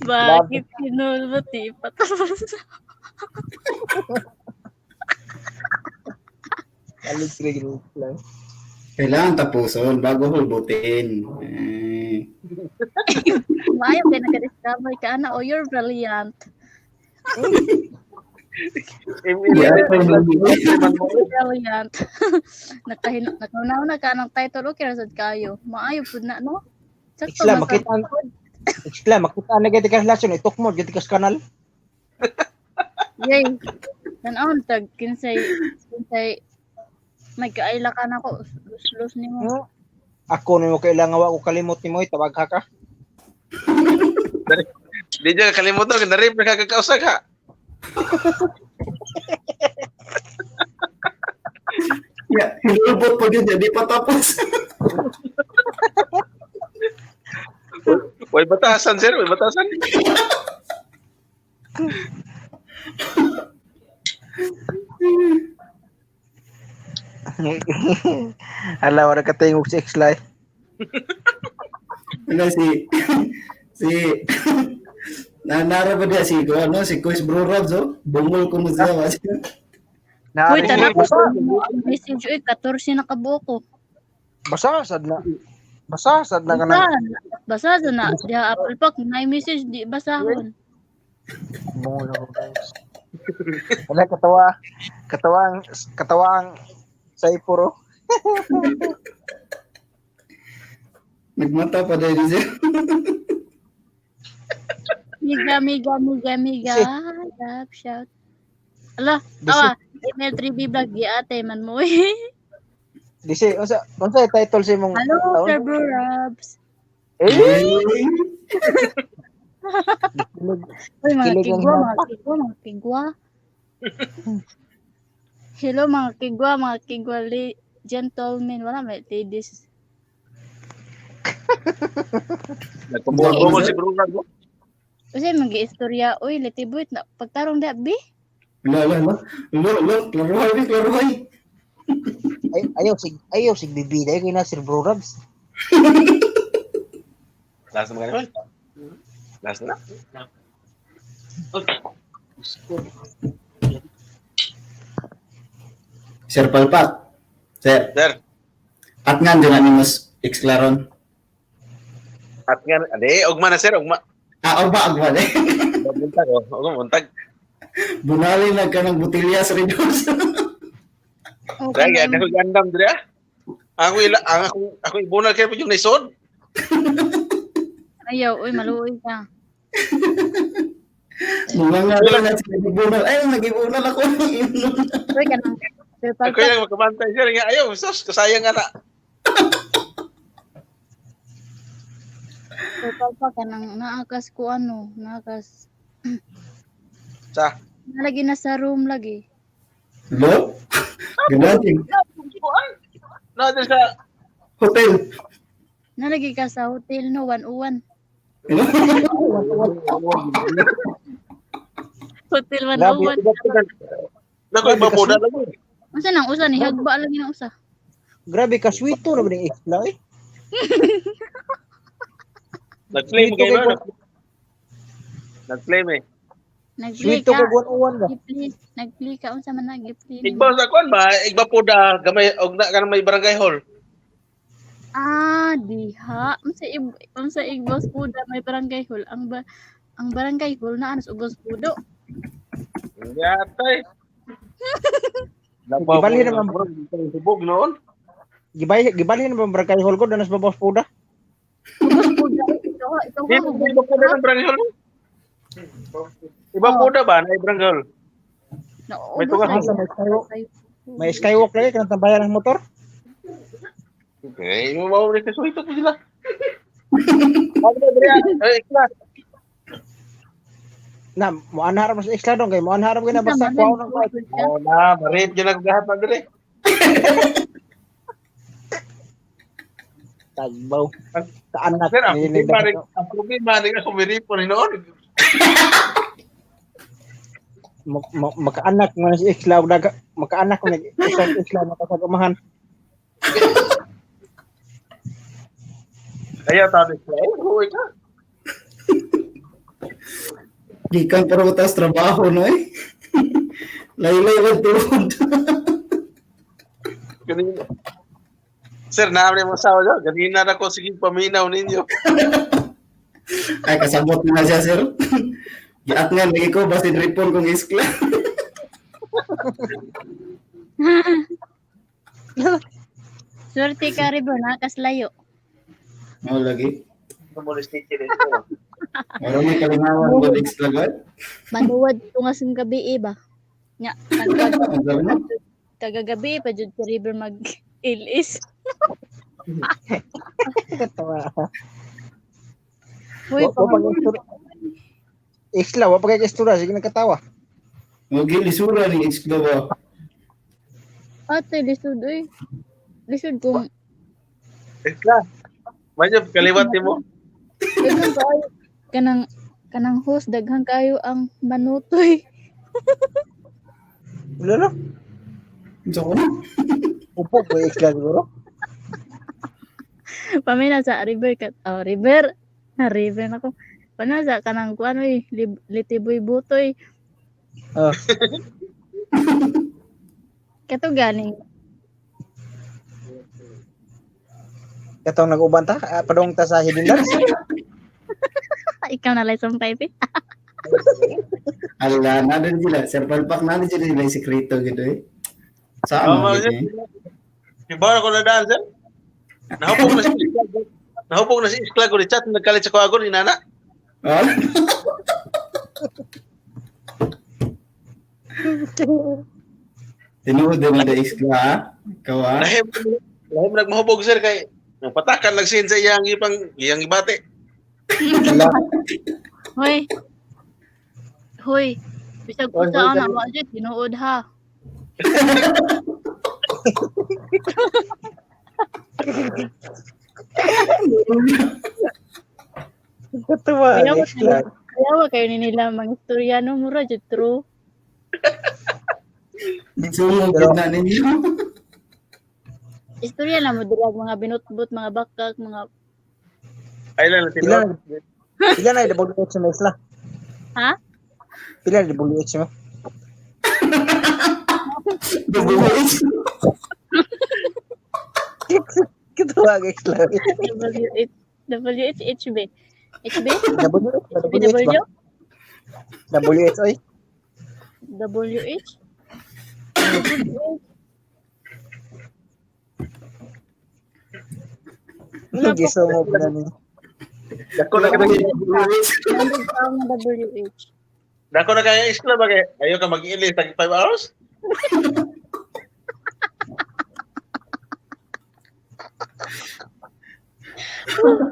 S1: Bakit hinulbot di pa tapos?
S4: Alig sila lang.
S2: Kailangan tapuson bago hulbutin. Eh,
S1: Maayo kay naka-discover ka ana oh you're brilliant.
S2: Yeah,
S1: Brilliant. Nakahin nakauna ka ng title okay ra sad kayo. Maayo pud na no? Sakto
S4: Isla
S1: man sa-
S4: makita Isla makita na gid ka relasyon itukmod gid ka sa kanal.
S1: Yay. Tan-awon tag kinsay kinsay may kaila ka nako lus-lus nimo.
S4: No. Ako nimo kailangan wa ko kalimot nimo, eh, tawag ka.
S3: Di niya kalimutan kay narip na kagakausag ha.
S2: Yeah, hilubot pa yun, di pa tapos.
S3: Way batasan sir, way batasan.
S4: Ala, wala ka tingog si Xlay.
S2: Ano si si Nanara ba diya si ano si Kuis Bro Robs oh? Bungol ko mo siya.
S1: Uy,
S4: Naari
S1: tanaw
S4: basa,
S1: ko. Ang message, uy, 14 na kabuo ko.
S4: basa sad na. Basa sad na kanang
S1: Basa, basa sa na. Diha, Apple Park, na message, di basahon.
S4: bungol ako, guys. Wala katawa. Katawang katawang sa ipuro.
S2: Nagmata pa dahil siya.
S1: Miga, miga, miga, miga. Love, shout. Ala, awa, ML3B vlog, di ate man mo. eh.
S4: Disi, unsa unsa yung title sa imong
S1: Hello,
S4: taon?
S1: Sir Bro Robs.
S4: Eh,
S1: Uy, mga
S4: Kilig ang
S1: kigwa, mga
S4: hapa.
S1: kigwa, mga kigwa. Hello, mga kigwa, gentlemen. Wala, may ladies.
S3: Nagpabungol si Bro Rob.
S1: Kasi mag-istorya, uy, litibuit na. Pagtarong da, bi?
S2: Lo lo lo lo lo klaruhay bi klaruhay.
S4: Ay, ayaw sig bibida kay na Sir Bro Rabs.
S3: Last na mga Last na.
S2: Sir Palpak. Sir,
S3: Sir,
S2: at nga din na mas exklaron.
S3: at nga ade ugma na sir, ugma.
S2: Ah, o ba agwa eh.
S3: Buntag oh, ugma buntag.
S2: Bunali na ka ng botelya sa Ridos.
S1: Okay,
S3: Dai ganda ko gandam dire. ah. Ako ila ang ako ako ibunal kay yung naisod.
S1: Ayaw, uy, maluoy ka.
S2: Mga nga lang na sila nagibunal. Ay, nagibunal ako.
S1: Uy, kanang, Sir
S3: Ako
S1: Palpak,
S3: yung makabantay sir nga ayaw sus kasayang nga na.
S1: Sir Palpak, kanang naakas ko ano, naakas.
S3: Sa
S1: Nalagi na sa room lagi.
S2: Lo? Ganun.
S3: na dire sa
S2: Hotel.
S1: Nalagi ka sa hotel, no, 101. Hotel
S4: Grabe,
S1: 101.
S3: Nako iba po na lang.
S1: Unsa nang usa ni hagba lagi na usa.
S4: Grabe ka sweet to na ba ning Xlay?
S3: Nag-claim
S4: Sweet
S3: kayo
S4: to
S3: no? Nag-claim eh.
S1: Nag-play
S4: Sweet to
S1: ka.
S4: kag 101 ba?
S1: Gipli, nag-play ka unsa man na gipli. nimo?
S3: Igba sa kuan ba? Igba po da gamay og na kanang may barangay hall.
S1: Ah, diha. Unsa Igbos Puda may barangay hall. Ang barangay hall na anos ubos pudo.
S3: Yatay.
S4: Gibalhin naman.
S3: Hubog noon.
S4: Gibay gibalhin na ba ang barangay hall ko danas babos puda?
S1: Ubos puda. Ikaw ikaw
S3: Di
S1: ka
S3: ba po da ng barangay hall? Iba po da ba na barangay hall?
S1: Na
S3: May
S1: ubos
S3: tunga-
S1: lagi.
S4: May skywalk. May skywalk lagi kanang tambayan ng motor.
S3: Okay, mo mao rin kaso ito po sila. Eh, class.
S4: Na mo anhar mo sa Xlay dong kay mo anhar mo na basta
S1: Unsa man
S4: kuha ng kuha.
S3: Oh na, marit gyud ang gahat na dire.
S4: Tagbaw. Sa anak
S3: Sir, ang
S4: ni
S3: problema rin, ang problema rin ako miripon noon.
S4: Makaanak mo na si Xlay og daga makaanak mo na isang Xlay makasag umahan.
S3: Ayaw tabi ko. Eh, huwi ka.
S2: Gikan pero tas trabaho no eh. Laylay wa tuhod.
S3: Ganina. Sir, naamni mo sa ako. Ganina na ko sige paminaw ninyo.
S2: Ay kasabot na siya sir. Giat nga lagi ko basin ripon kong iskla.
S1: Swerte ka rin na kaslayo.
S2: Mao lagi.
S3: Tumulistik din.
S2: Maro may kalingawan ko iskla god.
S1: Manuwad tungas ng gabi eh, ba? Nya,
S2: Ang sabi mo?
S1: tagagabi pa jud si River mag ilis.
S4: Katawa.
S1: Uy,
S4: Wa pa kay Isla, wa pa kay istura, sige nagkatawa.
S2: Mo gilisura ni Iskla ba?
S1: Ate, lisod oy. Lisod kung
S3: Isla. Medyo kaliwat nimo.
S1: Daghan kaayo kanang kanang host daghan kayo ang manutoy.
S4: Wala no?
S2: Unsa ko na?
S4: Upo ko isla siguro.
S1: Pamina sa river kat oh, river. Na river nako. Pana sa kanang kuan oy, litiboy butoy.
S4: Oh.
S1: Kato ganing
S4: Katong nag-uban ta, ah, padung ta sa Hidden Dance.
S1: ikaw na lay sumpay pi.
S2: Ala, na din sila. Sir Palpak, na din sila sila sekreto gito eh. Saan mo
S3: Oh,
S2: gito eh?
S3: Ibara ko na daan, sir. Nahupog na si Iskla. Nahupog na si Iskla ko ni chat nagkalit sa kuwagon ni nana.
S2: Ah? Tinuod din na Iskla ha? Ikaw ha?
S3: Lahim lahim nagmahubog sir kay nang patakan nagsin sa iyang ipang iyang ibate.
S4: Wala.
S1: Hoy. Hoy. Bisag
S3: Hoy,
S1: usa
S3: hoy,
S1: ana wa jud tinuod ha.
S4: Katawa
S1: Kaya
S4: ang isla.
S1: Kaya wa kayo ni nila mga istorya no mura jud true.
S2: Sumugod na ninyo.
S1: Istorya na mo dira mga binutbut, mga bakak, mga
S3: Ay lang
S4: Pila
S3: tinuod.
S4: pila na WH mo isla?
S1: Ha?
S4: Pila na WH mo?
S2: WH.
S4: Katawa ang isla.
S1: WH WH HB. HB?
S4: WH WH ba?
S1: W
S4: WH oy.
S1: WH? Wala pa
S4: Giso mo pa na ninyo.
S3: Dako na kay
S1: Nandun pa ang WH.
S3: dako na kay Iskla ba kay ayo ka mag-ilis tag 5 hours?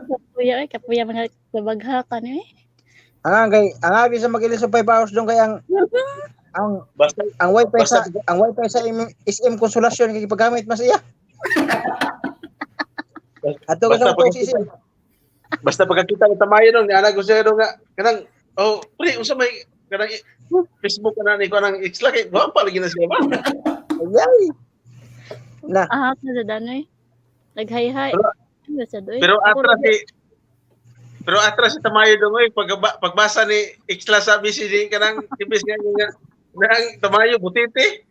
S1: Kapuya eh, kapuya mga kabaghakan eh.
S4: Ang kay ang abi sa mag-ilis sa 5 hours dong kay ang ang
S3: Basta
S4: ang wifi sa ang wifi sa SM Consolacion kay gipagamit mas iya. Ato ka sa
S3: Basta pag-
S4: SM.
S3: basta pagkakita ni Tamayo nung niana ko siya nung nga kanang oh pre unsa may kanang Facebook kana ni ko nang Iskla kay wa pa lagi na siya ba.
S4: Ayay. Na,
S1: Ahak na sa danoy. Naghay-hay.
S3: Pero-
S1: Ano sa doy?
S3: Pero atras si Tamayo dong oy pagbasa ni Iskla sa busy ni kanang ibis nga nga nang Tamayo butiti.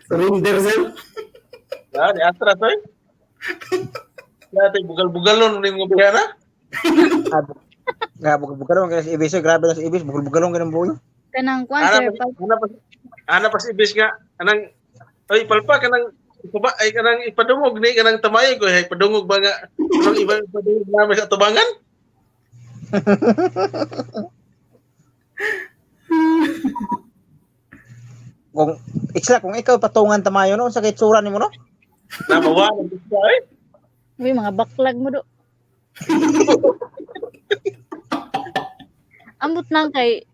S2: Surrender sir.
S3: Ah, ni atras oy. Dati bugal-bugal nun ning mga bihana.
S4: Nga bugol-bugalon kay sa ibis, oy. Grabe na sa ibis, bugol-bugalon kay ng buhay.
S1: Kanang kwan
S3: Ana
S1: sir,
S3: pa, ana pa si ibis nga anang oy palpa kanang ipa ay kanang ipadungog ni kanang Tamayo ko ay padungog ba nga anong iba ipadungog namin sa tubangan?
S4: Kung Iksla, kung ikaw patungan Tamayo no, unsa kay tsura nimo no?
S3: Na mawa ng isla oy.
S1: Uy, mga baklag mo do. Ambot nang kay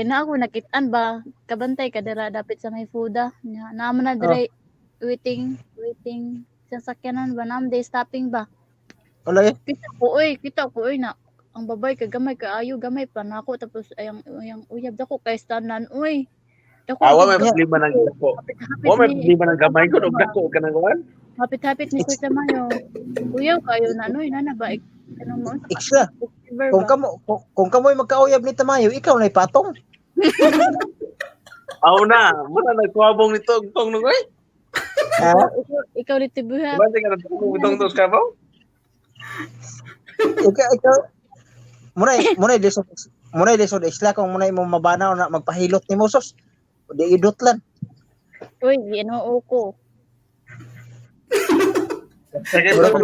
S1: na ako nakitaan ba kabantay ka dira dapit sa may fuda. Nya naman na dire waiting waiting sa sakyanan ba nam day stopping ba.
S4: Wala eh.
S1: Kita ko oy na ang babay kay gamay kaayo gamay pa nako tapos ayang ayang uyab dako kay stanan oy. Dako
S3: Ah, wa may
S1: hapit-
S3: problema ng dako.
S1: hapit
S3: Wa may
S1: ni-
S3: problema ng gamay ko og dako ka nang kuan.
S1: Hapit-hapit ni Sir Tamayo. Uyaw kayo na noy nana ba kanang mo
S4: Iksla,
S1: river
S4: kung
S1: ba?
S4: kamo kung kamoy magkauyab ni Tamayo, ikaw na ipatong.
S3: Aw na, muna nagkuwabong nito og tong nung oy.
S4: Ha?
S1: Ikaw dito buha.
S3: Diba ka nagkuwabong itong tong kabaw?
S4: Ikaw munay lisod munay lisod isla kung munay mo mabanaw na magpahilot ni mo sos. Di idutlan.
S1: Uy, Ginoo ko.
S3: Sige,
S4: Mura ka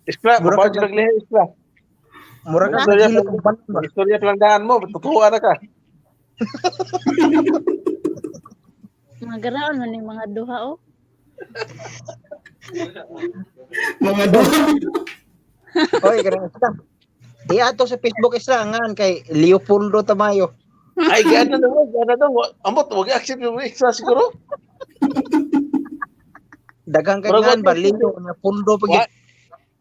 S3: Iskla,
S4: Mura
S3: mabaw
S4: ka-
S3: jud naglihi isla.
S4: Mura ka
S3: Istorya
S4: maghilot og banan ba?
S3: Istorya pa lang daan mo, tutuwa na ka.
S1: Mga garaon man yung mga duha oh.
S2: Mga duha.
S4: Oy, kanang isla. Iato sa Facebook isla ngan kay Leopoldo Tamayo.
S3: Ay, gana na mo, gana daw. Amot, wag accept yung extra siguro.
S4: Daghang kay ngan ba Leo na Pundo pag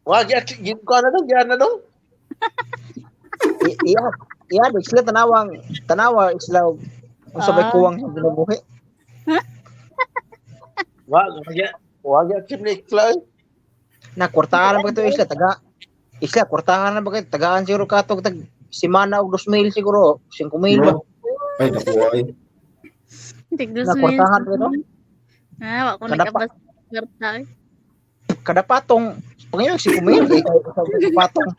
S3: Wag accept gid ko na daw, gana daw.
S4: Iya, iya isla tanawang tanawa isla unsa bay kuwang sa kinabuhi.
S3: Wag accept ni extra.
S4: Na kwartahan ba kato isla taga isla kwartahan na ba kay tagaan siguro katog tag semana og 2,000 siguro, 5,000 ba.
S2: Ay, naku, ay.
S1: Tig
S4: Na kwartahan ba no?
S1: Ah, wa ko nakabas kwarta.
S4: Kada patong pangayon 5,000 kay patong.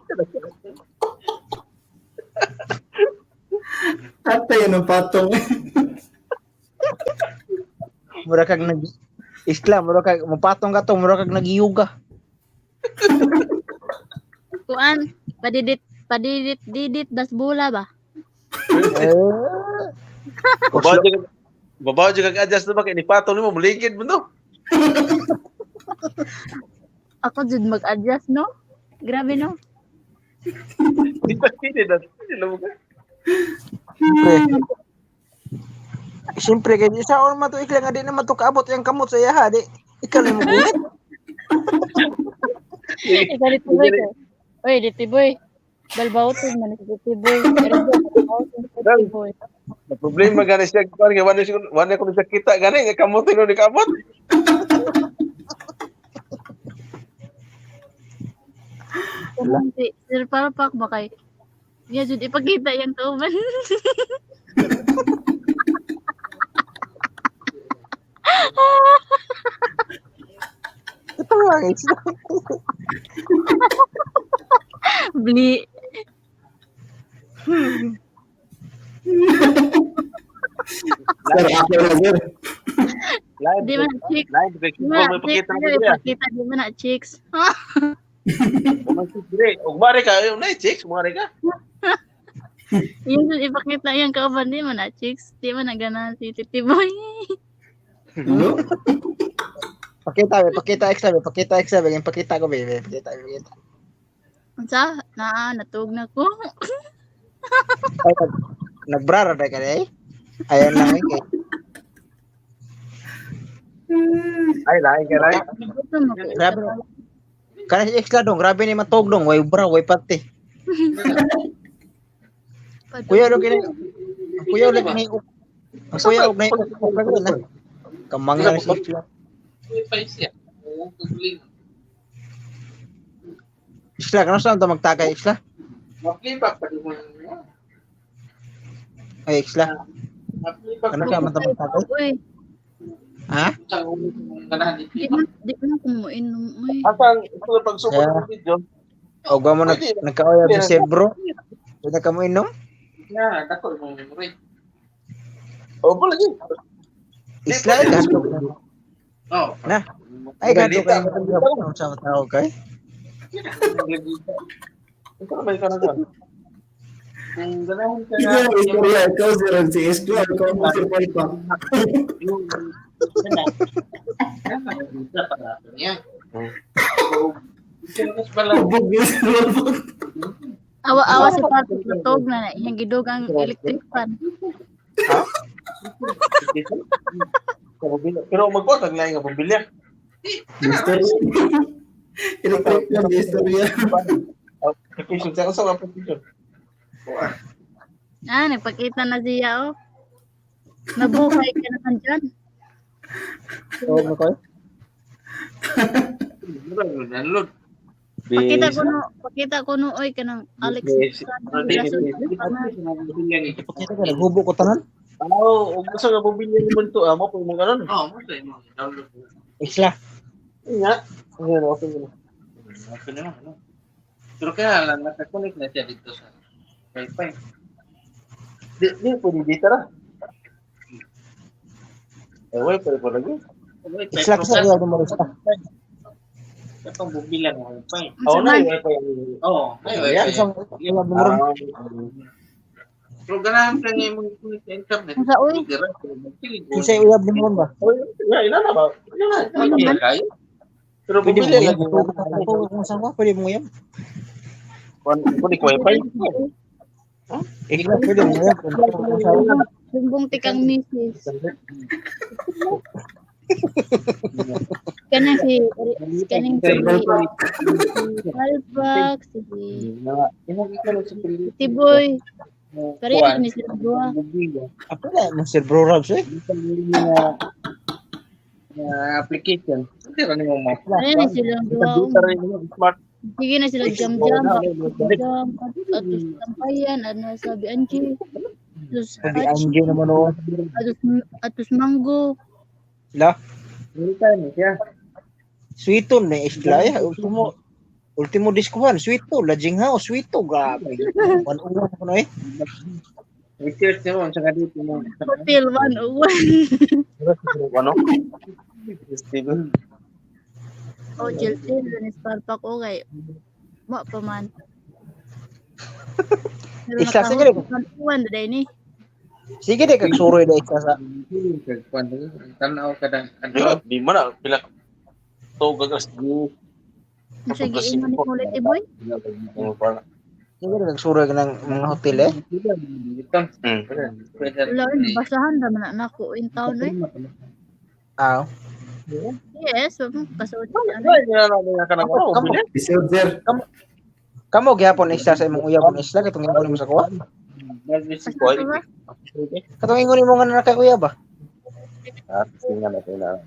S2: Atay ang patong.
S4: Mura kag nag isla, mura kag mopatong ka to, mura kag nagyuga.
S1: Kuan, padidit padidit didit das bola ba?
S3: Babaw jud kag adjust na ba kay ni patong nimo muligid mo no.
S1: Ako jud mag-adjust no. Grabe no.
S3: Di ba kini na sila mo ka.
S4: Siyempre, kay sa on man to ikla nga di na man to kaabot yang kamot sa iyaha di ikaw lang mo gulit.
S1: Ikaw dito boy. Oy, dito boy. Balbautin man si dito boy. Pero boy.
S3: Na problema gani siya kuan kay wala siya wala ko siya kita gani nga kamot no ni kamot.
S1: Si Sir Palpak ba kay niya jud ipakita yang kauban.
S4: Ito lang isla.
S1: Bli.
S2: Sir, ako na, sir.
S3: Live.
S1: Di man chicks.
S3: Live kay
S1: Di man
S3: mo ipakita
S1: chicks.
S3: na niya.
S1: Ipakita di man na chicks.
S3: Ug mare ka, nay chicks, mare ka.
S1: Yung jud ipakita yang kauban di man na chicks. Di man na ganahan si Titi Boy.
S2: No?
S4: Pakita, be, pakita extra, be, pakita extra, be, pakita ko, be, pakita, pakita.
S1: Unsa? Naa natug na ko.
S4: Ay, nagbrara na ka eh. Ayan lang eh.
S3: Ay, lain ka lain.
S4: Grabe. Kana si extra dong, grabe ni matog dong, way bra, way pati. Kuya og kini. Kuya og kini. Kuya og nay na. Kamangyan si extra. Isla, kano saan ta magtakay isla? Ay, isla. Kano saan ta magtakay?
S1: Uy,
S4: Ha?
S1: di man kumuinom uy.
S3: Asang ito pagsubok ng video.
S4: O gwa mo nagkaoyab si bro. Pwede ka mo inom?
S3: O mo lagi.
S4: Isla, ay gasto. Na. Ay, gasto kayo. Sa tao kay?
S3: Ito na ba ikaw na
S2: Ikaw, istorya, ikaw, sir, si Esco, ikaw mo, Sir Palpak. Hubog yun, Sir Palpak.
S1: Awa-awa si Patrick natog na na iyang gidog ang electric fan.
S3: Pero magbuhat ang lain nga pambilya.
S2: Istorya. Electric fan, istorya.
S3: Application sa sa application.
S1: Ah, nagpakita na siya oh. Nabuhay ka naman dyan.
S4: Oo, mo koy.
S1: Pakita ko no oy kanang Alex.
S4: Pakita ka, naghubo ko tanan.
S3: Oo, ug gusto nga pambilya ni Bunto, amo po mo ganon.
S4: Isla.
S3: Nga. Ayan, okay na.
S7: Pero kaya lang, nakakonect na siya dito sa wifi.
S3: Di pwede dito ra. Eh, wifi po lagi.
S4: Isla kasi ayaw mo isla.
S7: Katong bumila ng wifi.
S3: Oh, na wifi.
S7: Oo, may wifi.
S4: Isang ayaw mo ron.
S7: Pero ganahan ka nga imong connect sa internet.
S1: Unsa, uy?
S4: Kinsay uyab nimo ba?
S3: Ya, ina na ba? Ina na.
S1: Ano man?
S7: Kayo?
S3: Pero
S4: Pwede mo
S3: bumili
S4: uyab.
S3: lagi.
S4: Kung saan ka, pwede mo uyab.
S3: Kuan kuan wifi.
S4: Ikaw pwede mo uyab. Kung saan ka.
S1: Sumbong tikang misis. Kanang si kaning si Alpak, si Tiboy. Pareho ni sila duha.
S4: Apa na mo Sir Bro Rabs eh?
S7: Application. Hindi ra nimo ma.
S1: Pareho ni sila duha.
S3: Smart.
S1: Sige na sila jam-jam, jam, atos tampayan, ano sabi Angie, atos
S4: Sabi
S1: hachi,
S4: Angie naman oh.
S1: atos mango.
S4: La,
S7: siya.
S4: sweeton na isla eh. Ultimo ultimo diskuhan, sweeto, lajing house, sweeto, grabe. One ko na eh.
S7: Research mo sa dito mo.
S1: Hotel 101.
S3: Ano? Steven.
S1: O, chill-chill, ni Sparpak, okay. Wa pa man. Pero
S4: Isla, sige
S1: nakahod, 101 na ni.
S4: Sige di kag suroy da isla sa.
S7: Tanaw ka na. Ano?
S3: Di mo na pila to gagas di.
S1: Unsa giingon ni Kulit Boy?
S4: Sige di kag suroy ka ng mga hotel eh.
S7: Dito.
S1: Wala, basahan ra man na nako in town eh.
S4: Ah.
S1: Yes, wa mo kasuod ano.
S3: Ay, na na ka na ko.
S2: Episode, sir.
S4: Kamo gihapon isla sa imong uyab isla katong ingon nimo sa kuha.
S1: Asa ba?
S4: Katong ingon nimo nga na kay uyab ba?
S3: Ah, tingnan natin na.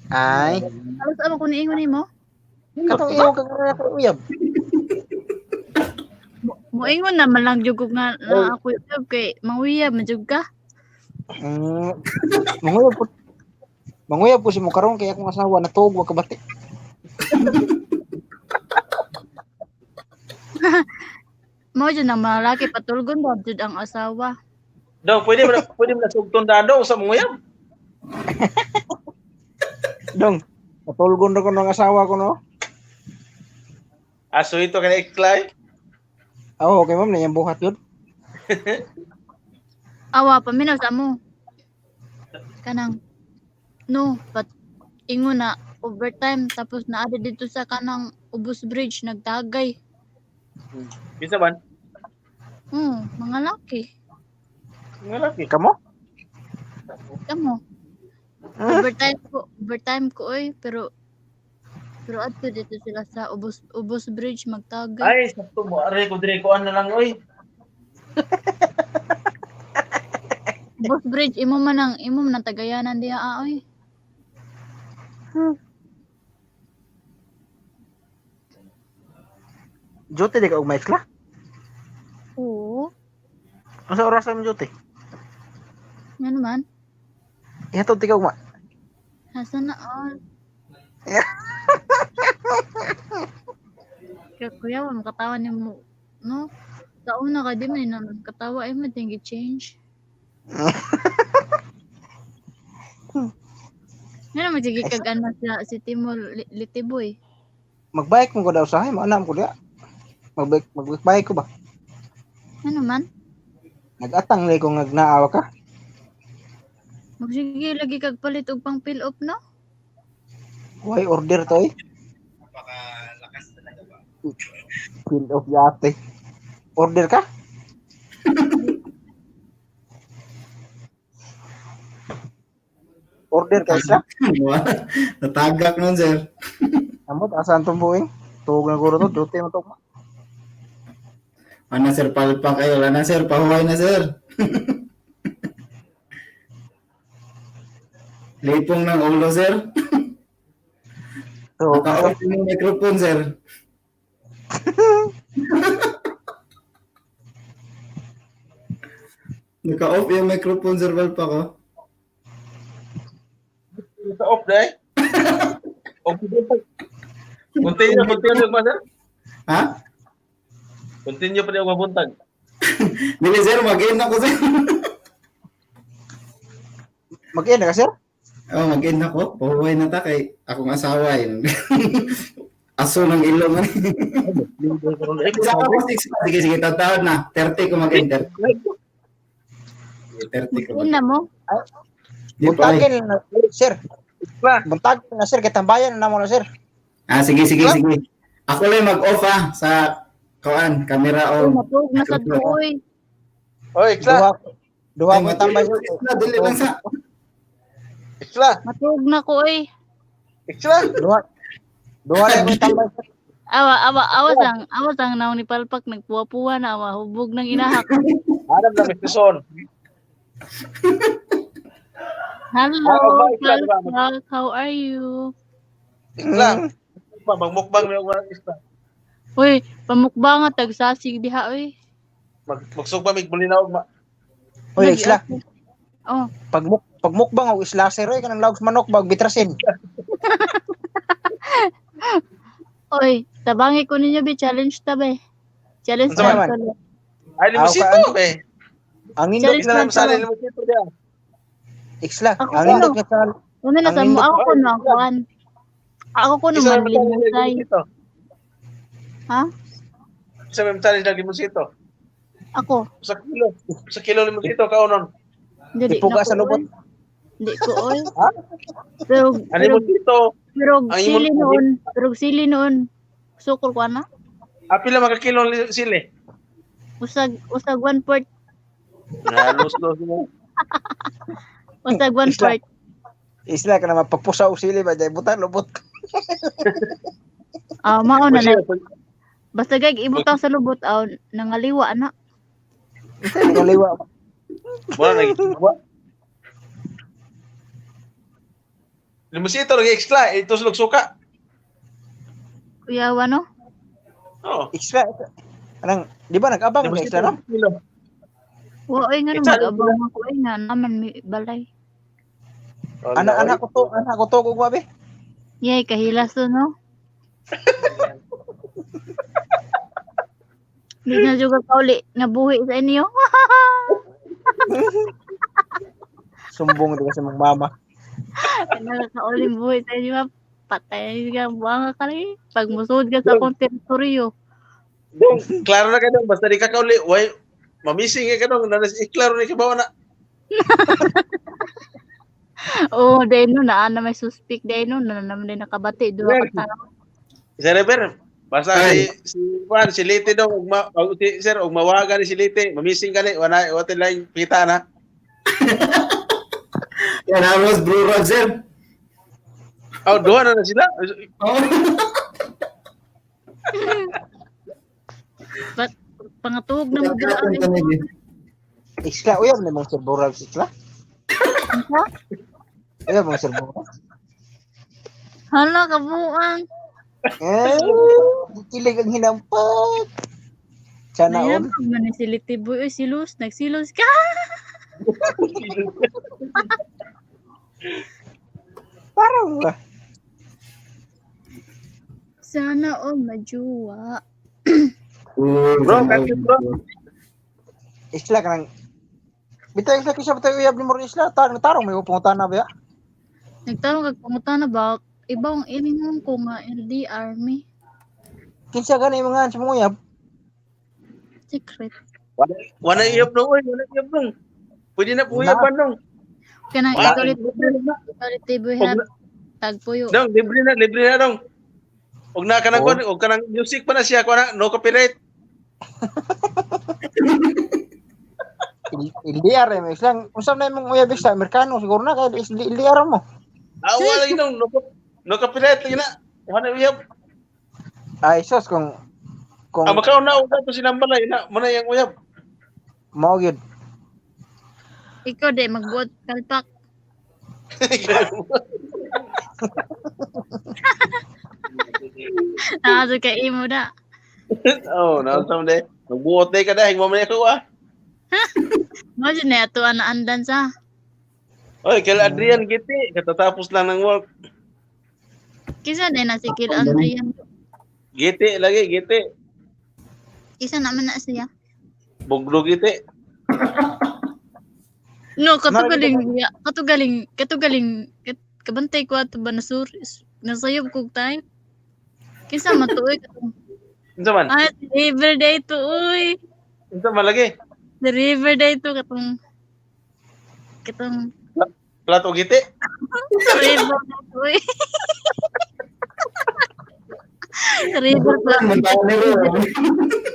S4: Ay,
S1: Alos amo ko niingon nimo?
S4: katong ingon ka nga kay uyab.
S1: Moingon na man lang jud ko nga na ako uyab kay manguyab man jud ka.
S4: Manguyab po. Manguyab po si mo karon kay akong asawa natuog wa kabati.
S1: Mao jud ang mga lalaki patulgon ba jud ang asawa.
S3: Dong, pwede mo na sugton dado sa mga uyab.
S4: Dong, natulgon ra ko ng asawa ko no.
S3: Ah, so ito kay Iklay.
S4: Oh, okay ma'am, na iyang buhat yun.
S1: Awa paminaw sa mo. Kanang no, pat ingon na overtime tapos naada dito sa kanang Ubos Bridge nagtagay.
S3: Bisa man?
S1: Mga laki.
S3: Mga laki.
S4: Kamo?
S1: Kamo. Overtime ko oy, pero adto dito sila sa Ubos Bridge magtagay.
S3: Ay, sakto mo. Aray ko dire ko ano lang oy.
S1: Ubos Bridge imo man ang tagayanan diha oy.
S4: Duty di ka og maestra?
S1: Oo.
S4: Unsa oras ang duty?
S1: Nga naman.
S4: Ihatod ti ka ugma.
S1: Asa na all. Kaya kuya, wa makatawa ni mo. No? Sa una ka di man na katawa ay mo tinggi change. Nga naman sige kag ano sa si Timo Litiboy.
S4: Magbike mo ko daw usahay, maanam ko diya. Magbike ko ba?
S1: Ano man?
S4: Nagatang lay ko nagnaawa ka.
S1: Magsige lagi kag palit og pang fill up no?
S4: Why order to eh?
S2: Napakalakas talaga ba?
S4: Fill up yate. Order ka? Order ka isla?
S2: Natagak nun, sir.
S4: Amot asan tong buing? Tuog na guro to, duty mo to.
S2: Ano, sir, palpa kayo. Wala na, sir. Pahuway na, sir. Lipong ng ulo, sir.
S4: So,
S2: Naka-off yung microphone, sir. Naka-off yung microphone, sir, palpa ko.
S3: Naka-off na eh. Continue ba, sir?
S2: Ha?
S3: Continue pa rin ako mabuntag.
S2: Dili, sir. Mag-end ako, sir.
S4: Mag-end ka, sir?
S2: Oh, mag-end ako. Pahuway na ta kay akong asawa. Yun. Aso ng ilong. Sa ako, 6 pa. Sige, sige, tatawad na. 30 ko mag-in. 30. 30 ko
S1: Yun na mo.
S2: Di pa, ay.
S8: Buntagin na, sir. Buntagin na, sir. Kitambayan na mo na, sir.
S2: Ah, sige, sige, sige. Ako lang mag-off ah, sa kuan, camera
S1: Uy,
S2: on.
S1: matuog na sa tuoy.
S3: Oy, Ikla.
S8: Duha, duha
S2: Ay,
S8: ko tambay, sir.
S2: Isla, dili lang sa.
S3: Ikla.
S1: Matuog na ko oy.
S3: Ikla.
S8: Duha. Duha na ko tambay, sir.
S1: Awa awa awa sang awa sang naong ni Palpak nagpuwa-puwa na awa hubog ng inahak.
S3: Hanap lang Mr. Son.
S1: Hello,
S3: Ah, bye, bye, bye.
S1: Palpak. How are you?
S3: Ikla. Magmukbang may uwan isla.
S1: Uy, pamukbang nga tagsasig diha oy.
S3: Magsugba mig bulinaw ma.
S8: Uy, isla.
S1: Oh,
S8: Pagmukbang og isla, sir. Uy, kanang lawag sa manok, bag bitrasin.
S1: oy, tabangi ko ninyo be challenge ta be. Challenge
S3: Unsa
S1: ta.
S8: man?
S1: Tol.
S3: Ay limusito be.
S8: Ang nindot
S1: Challenge
S3: Isla
S1: lang
S3: lang sa
S1: to.
S3: limusito diya.
S8: isla.
S1: Ako
S8: Ang
S1: kuno.
S8: nindot nga sa
S1: Una na
S8: Ang
S1: sa mo
S8: nindot-
S1: ako kuno ang kuan. Ako kuno
S3: Isa may
S1: manlimusay.
S3: limusito.
S1: Ha?
S3: Isa may challenge ng limusito.
S1: Ako.
S3: Sa kilo. Sa kilo limusito kaunon.
S1: Dili
S8: Ipuga
S1: na
S8: sa
S1: ko,
S8: lubot.
S1: oy. Di ko oy. Pero
S3: Ang
S1: pero
S3: limusito,
S1: pero
S3: Ang
S1: sili
S3: imong-
S1: noon, pero sili noon. Sukol ko ana.
S3: apila maka kilo ang sili.
S1: Usag usag one part,
S3: Na los-los mo.
S1: usag one
S8: Isla.
S1: part.
S8: Isla ka na mapagpusa og sili ba dai butan lubot.
S1: Ah, mao na na. Basta gag ibutang sa lubot aw nangaliwa ana.
S8: Kaliwa.
S3: Wala na gituwa. Limusito lagi extra, ito sulog suka.
S1: Kuyawa no.
S3: Oh.
S8: Isla. Anang, di ba nag-abang ka isla no?
S3: Kilo.
S1: Wa oy ngano
S3: Challenge
S1: mag-abang ako oy nga naman mi balay.
S8: Ana anak ko to, anak ko to kog mabi.
S1: Yay kahilas to no. Di na juga kauli nga buhi sa inyo.
S8: Sumbong di ka sa mong mama.
S1: Nakakauli buhi sa inyo. Ha. Patay ka buang ka kali. Pag musud ka sa akong teritoryo.
S3: Dong, klaro na ka dong, basta di ka kauli, way mamising ka dong, nanas iklaro ni kabaw na.
S1: Oo, oh, dahil no, naa na may suspect dahil no, na naman din nakabati. Duha ka tao.
S3: Sir Eber, basta
S2: Ay.
S3: si si Juan, si Lite dong, ug ma, og, si, sir, ug mawaga ni si Lite, mamising ka ni, wala wala lang kita na.
S2: Yan, Rose Brew Road, sir.
S3: Oh, duha na na sila.
S2: Oh.
S1: But, pangatuog na mo dira.
S8: Isla uyab ni mong Sir Boral isla.
S1: Ha?
S8: Uyab mong Sir Boral.
S1: Hala, kabuang.
S8: Eh, kilig ang hinampak. Sana all.
S1: Nahirap man ni si Litiboy. Uy, silos. Nagsilos ka.
S8: Parang ba?
S1: Sana all majuwa.
S3: Bro, thank you, bro.
S8: Isla ka nang Bitay isla kisa bitay uyab ni mo rin isla. Tarong tarong may upunta na ba?
S1: Nagtanong kag pangutan na ba? Iba ang iningon ko nga LDR mi.
S8: Kinsa gani mga sa mong uyab?
S1: Secret.
S3: Wala iyab nung, oy, wala iyab nung. Pwede na po uyaban nung.
S1: Kanang
S3: Wala.
S1: ikaw Litiboy
S3: Og
S1: ha.
S3: na-
S1: Tagpuyo.
S3: Dong, libre na dong. Og na kanang
S8: Oh.
S3: kon, og kanang music pa na siya ko na no copyright.
S8: LDR eh, may isla. Unsa na imong uyab isla? Amerikano siguro na kay LDR mo.
S3: Ah, wala lagi nung no, no copyright lagi na. Wala uyab.
S8: Ay sus kung
S3: Ang makaon na og ato sinambalay na mo na yang uyab.
S8: mao gyud.
S1: Ikaw di magbuot kalpak. Naaso kay imo na.
S3: Oh, na sa de. Magbuot day ka dahil mo man ako ah.
S1: Mo jud na ato ana andan sa.
S3: Oy, kay Adrian Giti, katatapos lang ng work.
S1: Kisa din na si Kil Andrian.
S3: Giti lagi, Giti.
S1: Kisa naman na siya.
S3: Buglo Giti.
S1: No, katugaling, ya, katugaling, katugaling, kabantay ko ato ba nasur, nasayop kog time. Kinsa man to uy katong
S3: Unsa man?
S1: Ah, si River Day to uy.
S3: Unsa man lagi?
S1: Si River Day to katong katong
S3: Plat og giti?
S1: sa river day to uy. Sa river pala.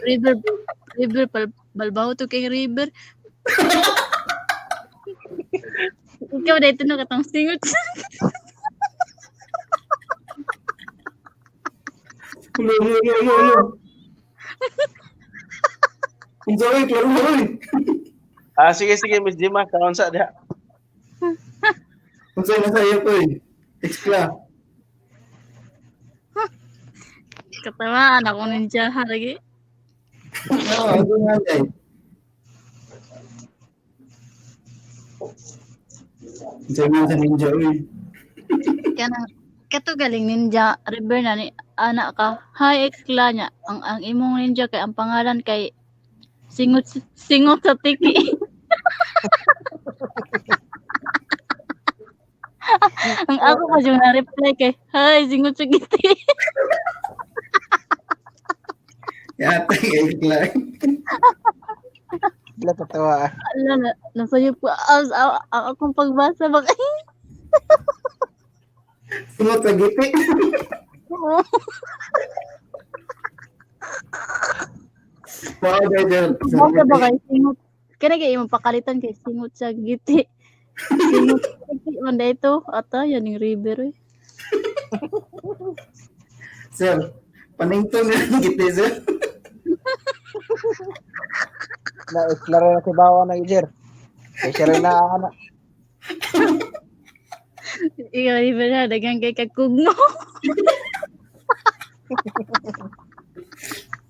S1: River river pal balbaho to kay river. Ikaw dito no katong singot.
S2: Ulo, ulo, ulo, ulo, ulo. Unsa oy, klaro oy.
S3: Ah, sige sige Miss Jima, kaunsa diha.
S2: Unsa na sa iyo oy? Extra.
S1: Katawaan ako ninja ha lagi.
S2: Oo, ano nga day. Unsa man sa ninja oy.
S1: Kanang kato galing ninja river na ni ana ka. Hi ekla niya. Ang imong ninja kay ang pangalan kay Singot singot sa tiki. Ang ako pa yung na-reply kay Hi, singot sa giti.
S2: Yata kay Ekla.
S8: Wala katawa.
S1: Ala na, nasayo po ang, ang akong pagbasa baka.
S2: Singot sa giti.
S1: Oo.
S2: Wow, day, day.
S1: Pagbasa ba kay singot? Kaya kay imong pakalitan kay singot sa giti. Singot sa giti man dito. Ata yan yung river eh.
S2: Sir, paningtong na ang giti, sir.
S8: Na klaro na kay bawa na sir. Kay siya rin na ana.
S1: Ikaw river na daghang kay kagkugmo.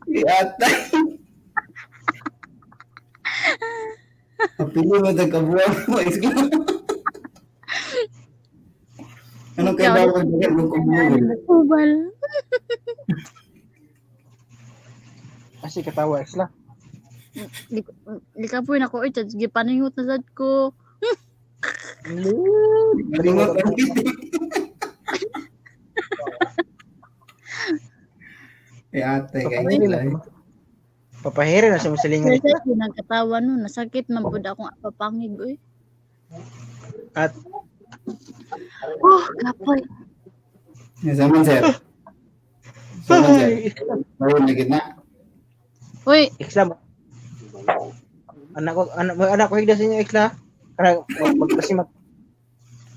S2: Yata. Apili mo sa kabuang mo, Ekla. Anong kay bawa kag dagan mong kumuha?
S1: Ubal.
S8: Kasi katawa isla.
S1: Di ka po na ko oy, gipaningot na sad ko.
S2: Paningtong ang giti. Yata kay Ekla.
S8: Papahiri na sa musilingan.
S1: Kasi nagkatawa no, nasakit man pud akong apapangig oy.
S8: At
S1: Oh, kapoy.
S2: Sama sir. Sama sir. Ayun na gitna.
S1: Uy,
S8: Isla. Anak ko higda sa inyo isla. Kana mag kasi mag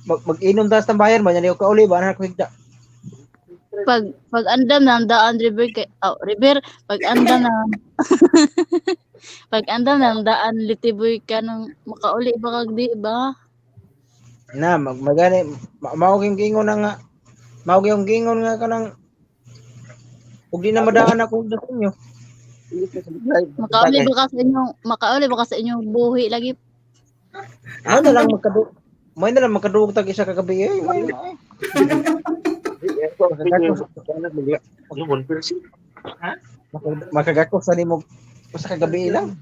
S8: mag-inom ta sa tambayan ba nya ka uli ba anak ko higda.
S1: Pag andam na ang daan river kay oh, river pag andam na pag andam na ang daan litiboy ka nang makauli ba kag di ba?
S8: Na mag magani mao gyud gingon na nga. Mao gyud gingon nga kanang ug di na madaan ako higda sa inyo.
S1: Makauli ba ka sa inyong makauli ba ka sa inyong buhi lagi?
S8: Mo na lang magkadu mo na lang magkaduog tag isa ka gabi eh. Mo na, eh. Makagako sa nimo usa ka gabi lang.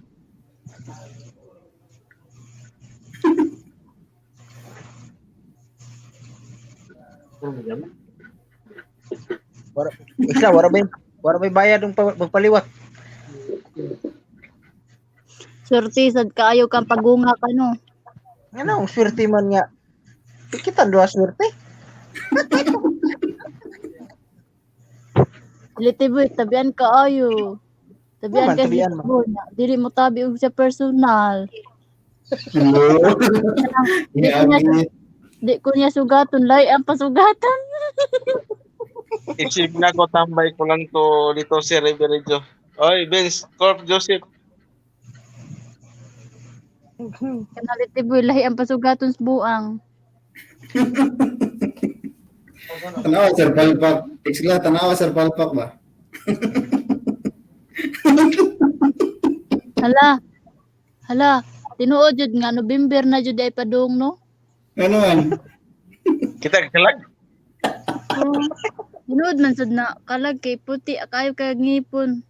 S8: Wara isla wara bay bayad ng pagpaliwat.
S1: Swerte sad kaayo kang pagunga ka no.
S8: Ano, ang swerte man nga. Kita duha swerte.
S1: Litiboy tabian kaayo. Tabian
S8: Naman,
S1: ka
S8: tabian man.
S1: Litiboy na. Dili mo tabi og sa personal. Di ko niya, di ko niya sugaton lay ang pasugatan.
S3: Isip na ko tambay ko lang to dito si Riberejo. Oy, Vince, Corp Joseph.
S1: Kana Litiboy lahi ang pasugaton sa buang.
S2: Tanawa sir palpak. Exla tanawa sir palpak ba?
S1: Hala. Hala, tinuod jud nga November na jud ay padung no.
S2: Ano man?
S3: Kita kalag.
S1: Oh, tinuod man sad na kalag kay puti kayo kay ngipon.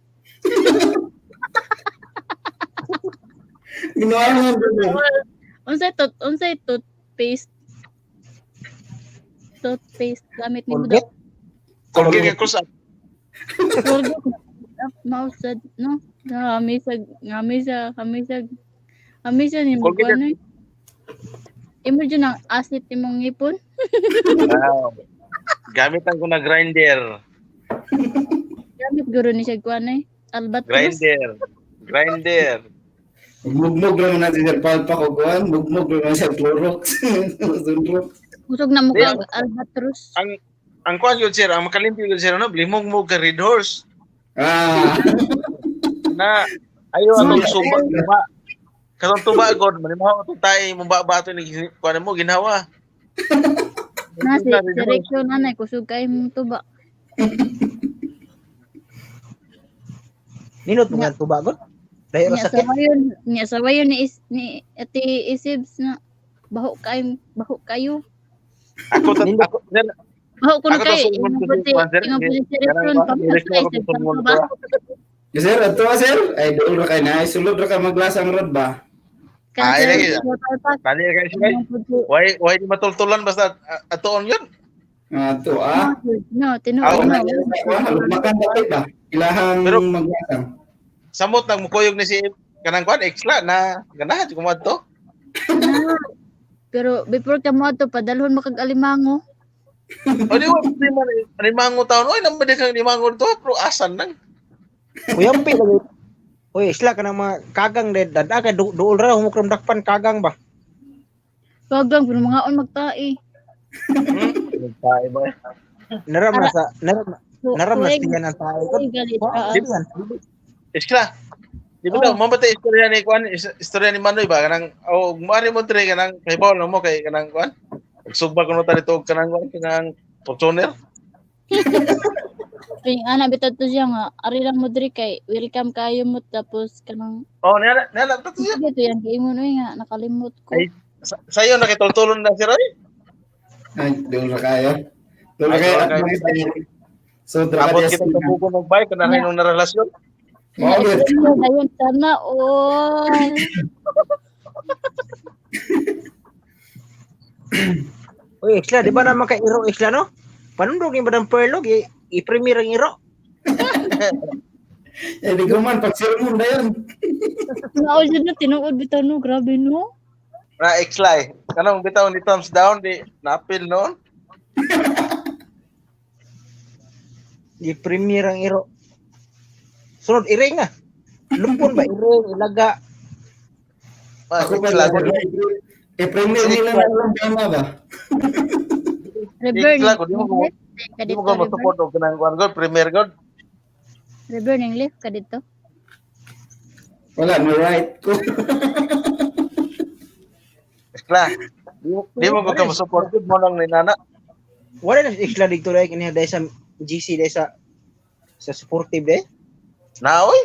S2: Ginawa mo yan, sir.
S1: Unsay tooth unsay toothpaste? Toothpaste gamit nimo daw.
S8: Colgate.
S3: Colgate kay close up.
S1: Colgate mausad no. Nga kami sa ni mo
S3: Colgate.
S1: ano. Imo dyan ang acid imong ngipon.
S3: Wow. Gamit ang ko na grinder.
S1: Gamit guro ni siya kuan eh. Albatros.
S3: Grinder. Grinder.
S2: Mugmug lang na si Sir Palpak o kuan, mugmug lang na siya Clorox. Sunrox.
S1: Kusog na mukha
S3: Di,
S1: albatros.
S3: Ang kuan yun sir, ang makalimpyo yun sir, ano, limog mo ka red horse.
S2: Ah.
S3: Na ayo atong
S2: Sige.
S3: suba tuba. Katong tuba god, manimaw atong tae mo ba ato ni kuan mo ginhawa.
S1: Na si
S3: Red
S1: si
S3: horse.
S1: Rexo nanay kusog kay mong tuba.
S8: Ninot mo nga tuba god. Dahil
S1: Nya
S8: ra sakit.
S1: sawayon, nya sawayon ni is, ni Ate Isibs na baho kayo, baho kayo.
S3: Ako ta
S8: Nindot.
S3: ako sir,
S1: Baho kuno
S3: Ako to
S1: kay
S3: sungon
S1: imong
S3: ko
S1: puti,
S3: si Juan, sir.
S1: imong puti si
S3: Kanang
S1: Rexon
S3: kuan, direct
S1: pampasay
S3: ako
S1: sa
S3: sungon ko.
S1: ba.
S2: Sir, ato ah, sir. Ay, dool ra kay na. Sulod ra ka maglasang rod ba?
S1: Kana
S3: Ay,
S1: si
S3: lagi.
S1: Rexon palpak.
S3: Tani kay siya.
S1: Imong puti.
S3: Why di matultulan basta atoon yun.
S2: Ato ah.
S1: No, tinuod
S3: Ako
S1: no.
S2: Makan dapit ba? Ilahang
S3: Pero-
S2: maglasang.
S3: Samot nang mukuyog ni si kanang kuan exla na ganahan jud ko to.
S1: Na. Pero before ka mo ato padalhon mo kag alimango.
S3: O di wa problema ni limango taon. Oy naman di kang limango to pero asan nang.
S8: Kuyampi lagi. Uy, isla ka ng mga kagang dad dada kay duol ra humukram dakpan kagang ba.
S1: Kagang pero mga on magtae.
S3: Tae ba?
S8: Naram na sa naram naram na
S1: Tuig,
S8: siya ng tae god.
S1: tuig galit
S8: Wa,
S1: ka.
S8: siyan.
S3: Iskla. Di ba
S1: Oh.
S3: daw mamatay istorya ni kuan istorya ni Manoy ba kanang o maari mo dire kanang kay bawal mo kay kanang kuan. Sugba kuno ta dito og kanang kuan kanang Fortuner.
S1: Ping ana bitad to siya nga ari lang mo diri kay welcome kayo mo tapos kanang
S3: Oh niya niya to siya.
S1: sige to yan kay mo no nga nakalimot ko.
S3: Ay. Sayo na kay tultulon na si Roy.
S2: Ay, dool ra kayo. Dool ra
S3: Ay,
S2: kayo.
S3: dool
S2: At
S3: ra kayo.
S2: mga So, dra
S3: Abot
S2: ka
S3: kita sa bugo ng bike kana rin na relasyon.
S2: Oh, good.
S1: Ayun sana all.
S8: Uy, isla di ba naman kay iro isla no? Panundog ni Madam Perlo gi i-premiere ang iro.
S2: Eh, di ko man, pag-sermon na yun.
S1: Nao jud na tinuod bitaw no grabe no.
S3: Na exla eh. Kanang bitaw ni thumbs down di napil noon.
S8: I-premiere ang iro. Sunod iring ah. Lumpon ba iring ilaga.
S3: Ah,
S2: Ako pa
S3: exla
S2: lang. I-premiere nila na lang drama ba?
S1: Reburn.
S3: Isla, di mo ko-
S1: Ka
S3: Di
S1: dito.
S3: mo ko mo-support og kanang kuan god premier god.
S1: Reburn ang left ka dito.
S2: Wala, no right ko.
S3: Isla. Di mo ko ka mo-support gud mo nang ninana.
S8: Wala na isla dito dai kini dai sa GC dai sa supportive dai.
S3: Na oy.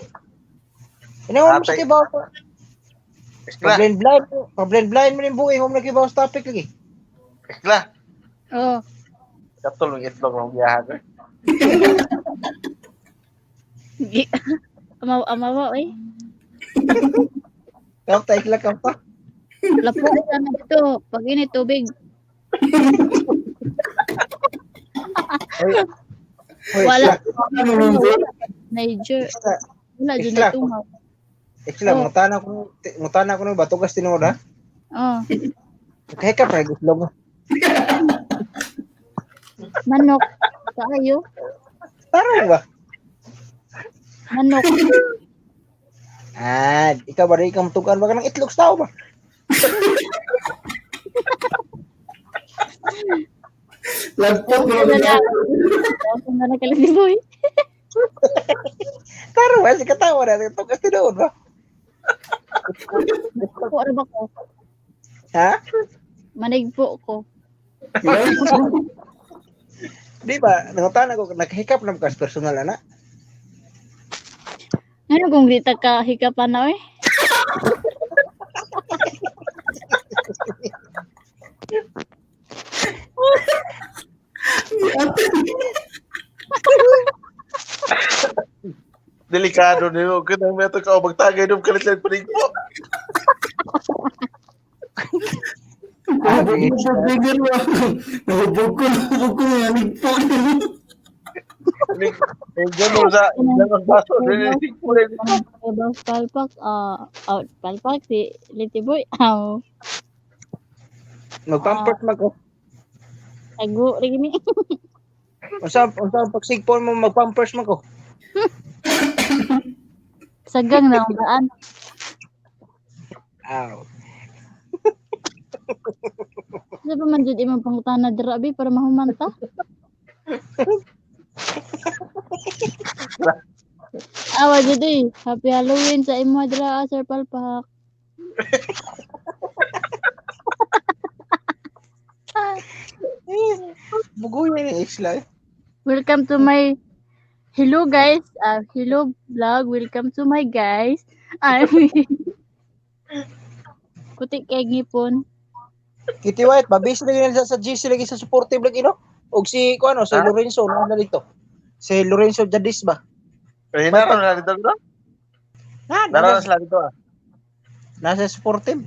S8: Ina mo sa
S3: Atay.
S8: kibaw.
S3: Isla.
S8: Problem blind, problem blind man yung buhay mo nakibaw sa topic lagi.
S3: Isla.
S1: Oh,
S3: Katol ng itlog ng biyahan. Eh.
S1: Amaw amaw eh.
S8: Kamta isla kamta.
S1: Lapo ka na dito pag ini tubig.
S8: Oy,
S1: Wala.
S8: Isla,
S2: Ano nun, sir?
S1: Niger.
S8: isla,
S1: Wala jud
S8: Isla.
S1: na tungaw.
S8: isla
S1: Oh.
S8: mutana ko no batugas tinuod ha.
S1: Oh,
S8: Kahikap ra itlog.
S1: manok kaayo.
S8: Tarong ba?
S1: Manok.
S8: Ah, ikaw ba rin ikaw matugan ba ka ng itlog sa tao ba?
S2: Lagpot mo
S1: Wala
S2: na.
S1: na. Ako na nakaliti boy.
S8: Tarong ba? Si katawa na, tugas tinuod ba?
S1: Ako ano ba ko?
S8: Ha?
S1: Manigpo ko.
S8: Di ba? Nangutana ko, nakahikap na ba ka sa personal ana?
S1: Ano kung di ta ka hika pa na eh?
S3: Delikado niyo. Kanang may ato ka magtagay dum kalit lang panig mo.
S2: Nahubog ko, nahubog ko, nahubog ko, nahubog ko.
S3: Ni sa baso dili sigpo rin.
S1: Kanang palpak out palpak si Liti Boy. Aw,
S8: Magpampers man ko.
S1: tago rin ni.
S8: Unsa unsa pagsigpon mo magpampers man ko.
S1: Sagang na ang daan.
S8: Aw.
S1: Sa pa man jud imong pangutana dira bi para mahuman ta. Awa jud eh. Happy Halloween sa imo dira ah, Sir Palpak.
S8: Bugoy ni Isla.
S1: Welcome to my Hello guys. Hello vlog. Welcome to my guys. I'm Puti kay ngipon.
S8: Kitty White, mabis lagi na sa GC lagi sa supportive lagi no. Og si kuano si Lorenzo na na dito. Si Lorenzo Jadis ba?
S3: Eh naron na dito no?
S8: Na,
S3: Naron
S8: na,
S3: sila dito ah.
S8: nasa supportive.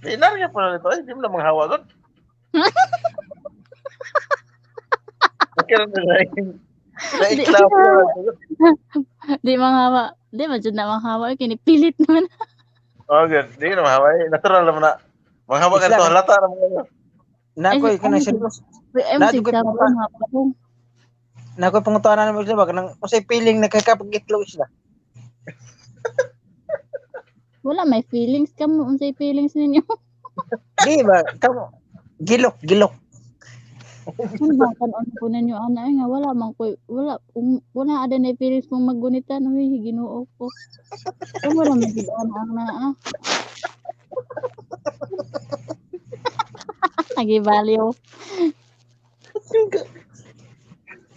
S3: Di naron po na dito eh, di mo na manghawa gud. Okay ra na. Naiklaw po.
S1: Di manghawa. Di man jud na manghawa kini pilit naman.
S3: Oh, good. Di na mahawa. eh. Natural naman na. Manghawa ka
S8: Isla.
S3: to halata ra mo.
S8: Na ko
S1: Ay,
S8: kanang
S1: ano?
S8: serious.
S1: Wait, ay
S8: Na,
S1: mo
S8: di ko
S1: sig
S8: pa- Na ko pangutana mo sila ba kanang unsay feeling nakakapagitlog sila.
S1: Wala may feelings kamo unsay feelings ninyo.
S8: Di ba? Kamo gilok gilok.
S1: Ano ba kan-on po ninyo ana ay nga wala man ko wala wala ada na feelings mong maggunitan uy Ginoo ko. Kamo ra man jud ana ang naa. Nagibaliw.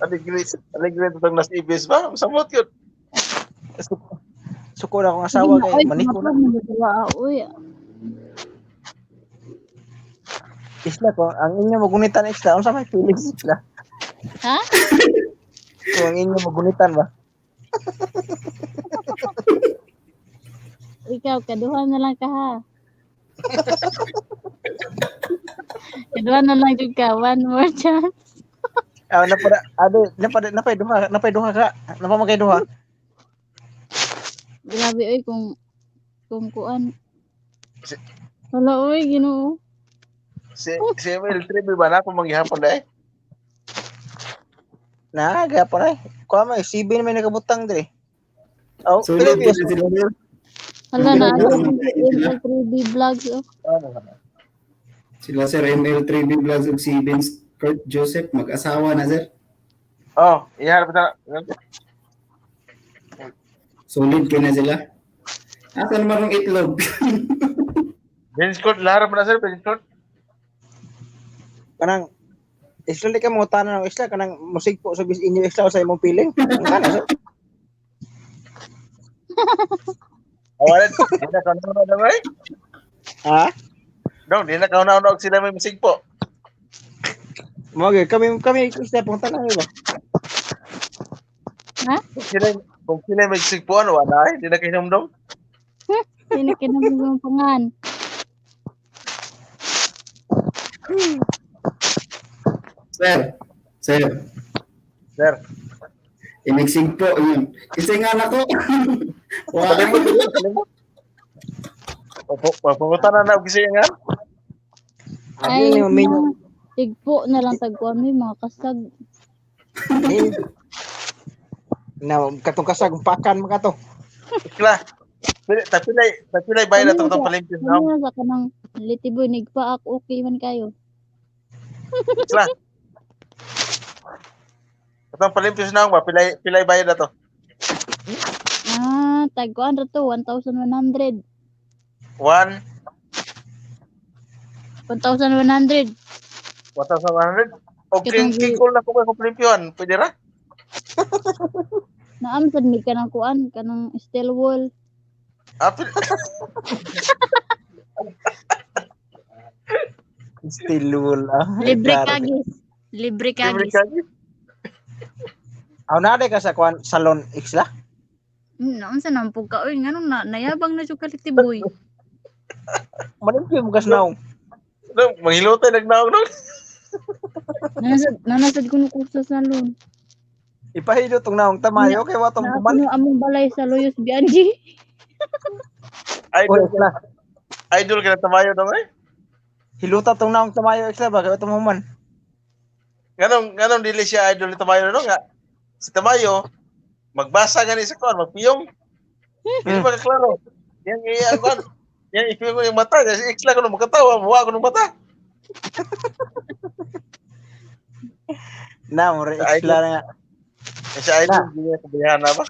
S3: Aligre, aligre itong nas ibis ba? Samot yun.
S8: Suko na akong asawa kay
S1: Oy,
S8: maniko na.
S1: Uy,
S8: Isla ko ang inyo magunitan isla unsa may feelings isla?
S1: Ha?
S8: Kung ang inyo magunitan ba?
S1: Ikaw, kaduha na lang ka ha. Kaduha na lang jud ka. One more chance.
S8: Ah, napada ado napada napay duha napay duha ka. Napa man kay duha.
S1: Grabe oy kung kuan. Wala oy, Ginoo.
S3: Si si ML3 ba na kung manghihapon na eh?
S8: Na gapon ay. Kuha may CB na may nakabutang dire. Oh,
S2: So,
S8: pila
S2: sila,
S8: views?
S2: sir.
S1: Hala na
S2: Hindi
S1: ano
S2: na
S1: ML3B vlogs oh.
S2: Sila, sir, ML3B Vlogs ug si Vince Kurt Joseph, mag-asawa na, sir.
S3: Oh, iharap na.
S2: Solid kay na sila. Asa naman ang itlog?
S3: Vince Court, laharap na sir, Vince Court.
S8: Kanang isla di ka mangutana ng isla kanang musigpo sa bis inyo isla sa imong feeling. Kana sir.
S3: Awalan, di na kauna na ba eh?
S8: Ha?
S3: No, di na kauna na sila may masigpo.
S8: Mo gyud kami kami isla pangutana ba?
S1: Ha?
S3: Kung sila may sigpoan, wala eh. Di na kahinumdum.
S1: Di na kinamumpungan.
S2: Sir, sir,
S3: Sir,
S2: inigsig po yun. Kasi nga nako. Wow.
S3: palimot. Opo, pangutana na og siya nga.
S1: Ay,
S8: Abi ni minyo.
S1: Tigpo na lang tagkuan mi mga kasag.
S8: Na katong kasag pakan man kato.
S3: Ikla. Tapilay, tapilay bayad na itong palimpis na.
S1: Ano sa kanang litiboy nigpaak okay man kayo.
S3: Ikla. Itong palimpis na ba? Pilay, pilay bayad na to.
S1: Ah, tagkuan ra to 1,100.
S3: 1,
S1: 1,100.
S3: 1,100. O
S1: Katong
S3: king king call na ko kung palimpyuhan. Pwede ra?
S1: Naam sad mi kanang kuan kanang steel wool.
S3: Ah,
S8: Still wala.
S1: Libre kagis. Libre
S3: libre
S1: kagis.
S3: kagis.
S8: Aw na ka sa kuan salon isla.
S1: Naunsa naman po ka oy nganong na nayabang na jud ka litiboy.
S8: Malimpyo mo gas naong.
S3: No, manghilutay nagnaong no.
S1: Nanasad nanasad kuno ko sa salon.
S8: Ipahilo tong naong Tamayo kay wa tong
S1: Naa
S8: human.
S1: kuno among balay sa Luyos Bianji.
S8: Oy,
S3: Idol,
S8: Isla.
S3: idol ka na Tamayo daw eh.
S8: Hiluta tong naong Tamayo, Isla ba kay wa tong human.
S3: Nganong dili siya idol ni Tamayo no nga. Si Tamayo magbasa gani sa kuan, magpiyong. Hindi ba klaro? Yang iya kuan, yang ipiyong ko yung mata, kasi Ixla ko nung makatawa, muwa ko nung mata.
S8: Na mo re Isla nga.
S3: Siya idol, hindi niya kabayahan na ba?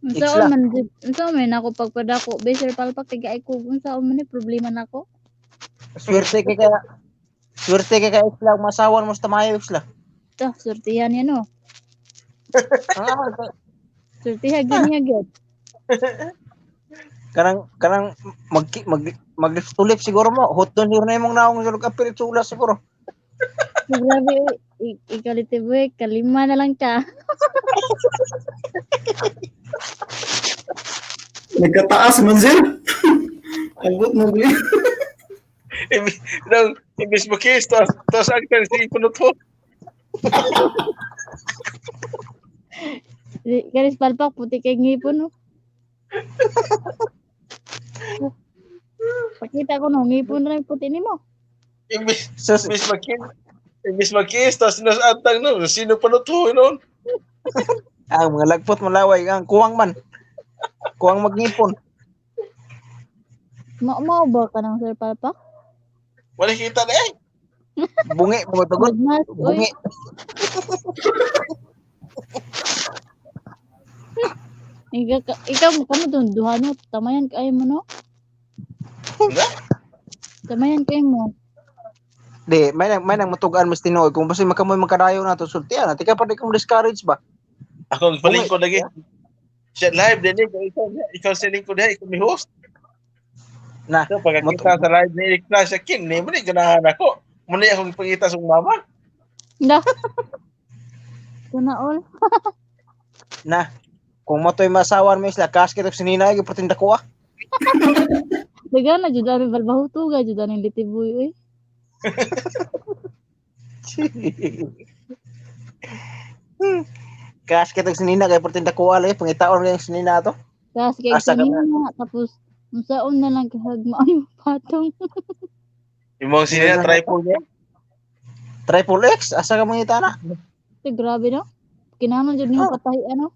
S1: Unsa man jud, unsa man ako pagpadako, be Sir Palpak tiga ko unsa man ni problema nako.
S8: Swerte kay kaya Swerte kay kay Isla masawan mo sa Tamayo, Isla.
S1: Ta, surtihan yan no.
S8: Ah,
S1: Surtihan gyud niya gyud.
S8: kanang kanang mag mag mag lips to lips siguro mo. Hot don siguro na imong naong sulog apil sula siguro.
S1: So, grabe oy. Ikalite boy, kalima na lang ka.
S2: Nagkataas man sir. Abot mo gli.
S3: Nang imbis mo kiss, tos ang si ipunot mo.
S1: Karis Palpak puti kay ngipon no. Pakita ko no, ngipon ra yung puti nimo.
S3: Imbis
S8: Sus,
S3: imbis mag-kiss, imbis mag-kiss, tos sinos antang no, sino panot mo noon?
S8: ang mga lagpot malaway ang kuwang man. Kuwang magngipon.
S1: Mao ba ka ng Sir Palpak?
S3: Wala kita na eh.
S8: Bungi mo tugod.
S1: Magmas, oy.
S8: Bungi.
S1: Ikaw kamo dun duha no, tamayan kaayo mo no.
S3: Na?
S1: Tamayan kaayo mo.
S8: Di, may nang matugaan mas tinuod kung basta makamoy magkadayo na to sultian. Ati ka pa di kong discourage ba?
S3: Ako ang palingkod lagi. Siya live din eh. Ikaw sa lingkod diha, ikaw may host.
S8: Na.
S3: So, pagkakita sa live ni Eric Flash, siya kini mo ni ganahan ako. Muna akong ipangita sa mama.
S1: Da. Kuna all.
S8: Na. Kung matoy masawan mo isla kasket og sinina ay gipatinda ko ah.
S1: Daga na jud ani balbahutuga jud ani litiboy oy.
S8: Kasket og sinina kay patinda ko lagi pangitaon lang yung sinina to.
S1: Kas kay
S8: Asa ka
S1: sinina tapos unsaon na lang kahag maayo patong.
S3: Imong sinina tripod niya.
S8: Triple X asa ka mangita na?
S1: Te, grabe no. Kinahanglan jud nimo
S8: Oh.
S1: patahi ano.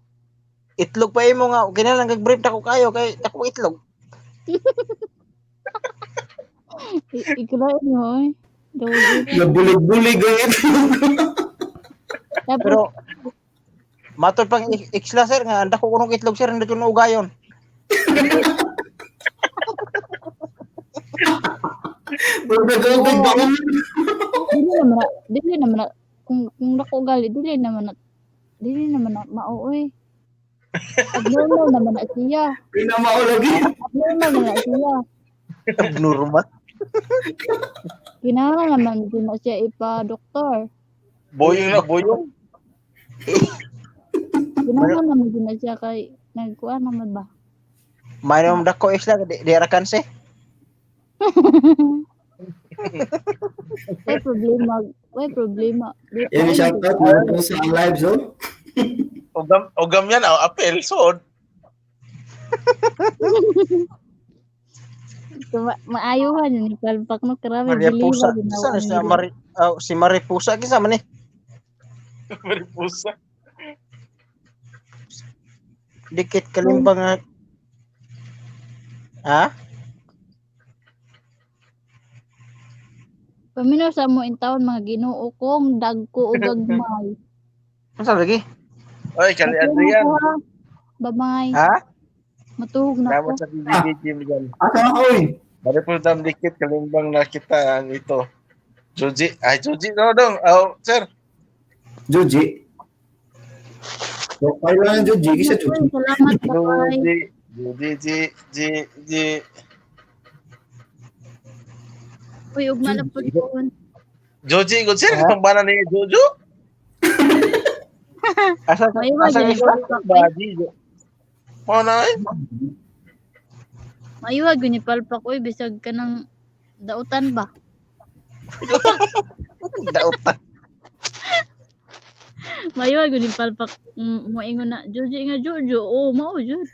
S8: Itlog pa imo nga kinahanglan kag brief dako kayo kay dako itlog.
S1: Ikulain mo oy. Dawag.
S2: Nabulig-bulig ang ito.
S1: Tapos
S8: Pero matod pang X la sir nga anda ko kunong itlog sir hindi ko naugayon.
S2: Nagagawag ba ako?
S1: Dili naman na kung dako gali dili naman na mao oy. Abnormal naman na siya.
S2: Pinamao lagi.
S1: Abnormal naman na siya.
S8: Abnormal.
S1: Kinahanglan naman din na siya ipa-doktor.
S3: Boyong na, boyong.
S1: Kinahanglan naman din na siya kay nagkuan naman ba.
S8: May naman dako X la di ra kanse.
S1: Way problema, way problema.
S2: Yan, shout out mo po sa live zone.
S3: Ogam yan, oh, apel, sood.
S1: So, maayuhan yun ni Palpak no karami
S8: Maria
S1: biliwa
S8: Pusa.
S1: ginawa
S8: Saan
S1: ni
S8: si Mari si Mari Pusa kinsa man ni?
S3: Maripusa.
S8: Dikit kalimbang nga. Ha?
S1: Paminaw sa mo in taon mga Ginoo kong dagko og gagmay.
S8: Unsa lagi?
S3: Oy, kali Adrian.
S1: Bye-bye.
S8: Ha?
S1: Matuhog na
S3: Salamat
S1: ko.
S3: sa BBG mo dyan.
S2: Asa na oy?
S3: Maripol dam dikit kalimbang nakita ang ito. Joji, ay Joji no dong. Oh, sir.
S2: Joji. So, kailangan Joji, kisa Joji.
S1: Salamat, bye.
S3: Joji, Joji, G, G, G.
S1: Uy, ugma na po doon.
S3: Joji, good sir,
S8: Ha?
S3: pambana niya Jojo.
S8: Asa
S1: May
S8: asa
S1: wag
S8: isla?
S3: Badi. Mao na eh.
S1: Maiwag yun ni Palpak, uy, bisag ka ng dautan ba?
S8: Dautan.
S1: Mayo gud yung palpak moingon na Jojo nga Jojo. Oh, mao jud.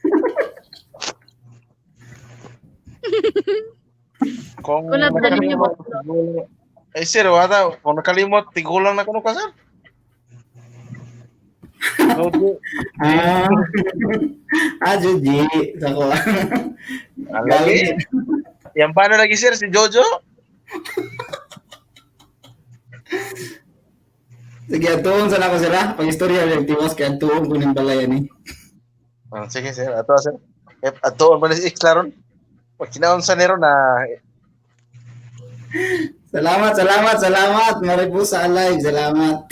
S3: Kung
S1: Kulat na ninyo
S3: nakalimot, eh sir, wala. Kung nakalimot, tigulang na kuno ka sir. Jojo.
S2: Ah, ah Juji. Sako.
S3: Lagi. Yang paano lagi sir, si Jojo?
S2: Sige, atuon sana ko sila. Pag istorya, yung tiwas kay atuon ko ng balay ani.
S3: Ah, sige sir, ato sir. Eh, ato man si Ixla ron. Pag kinaon sa nero na
S2: Salamat, salamat, salamat. Maripusa alive, salamat.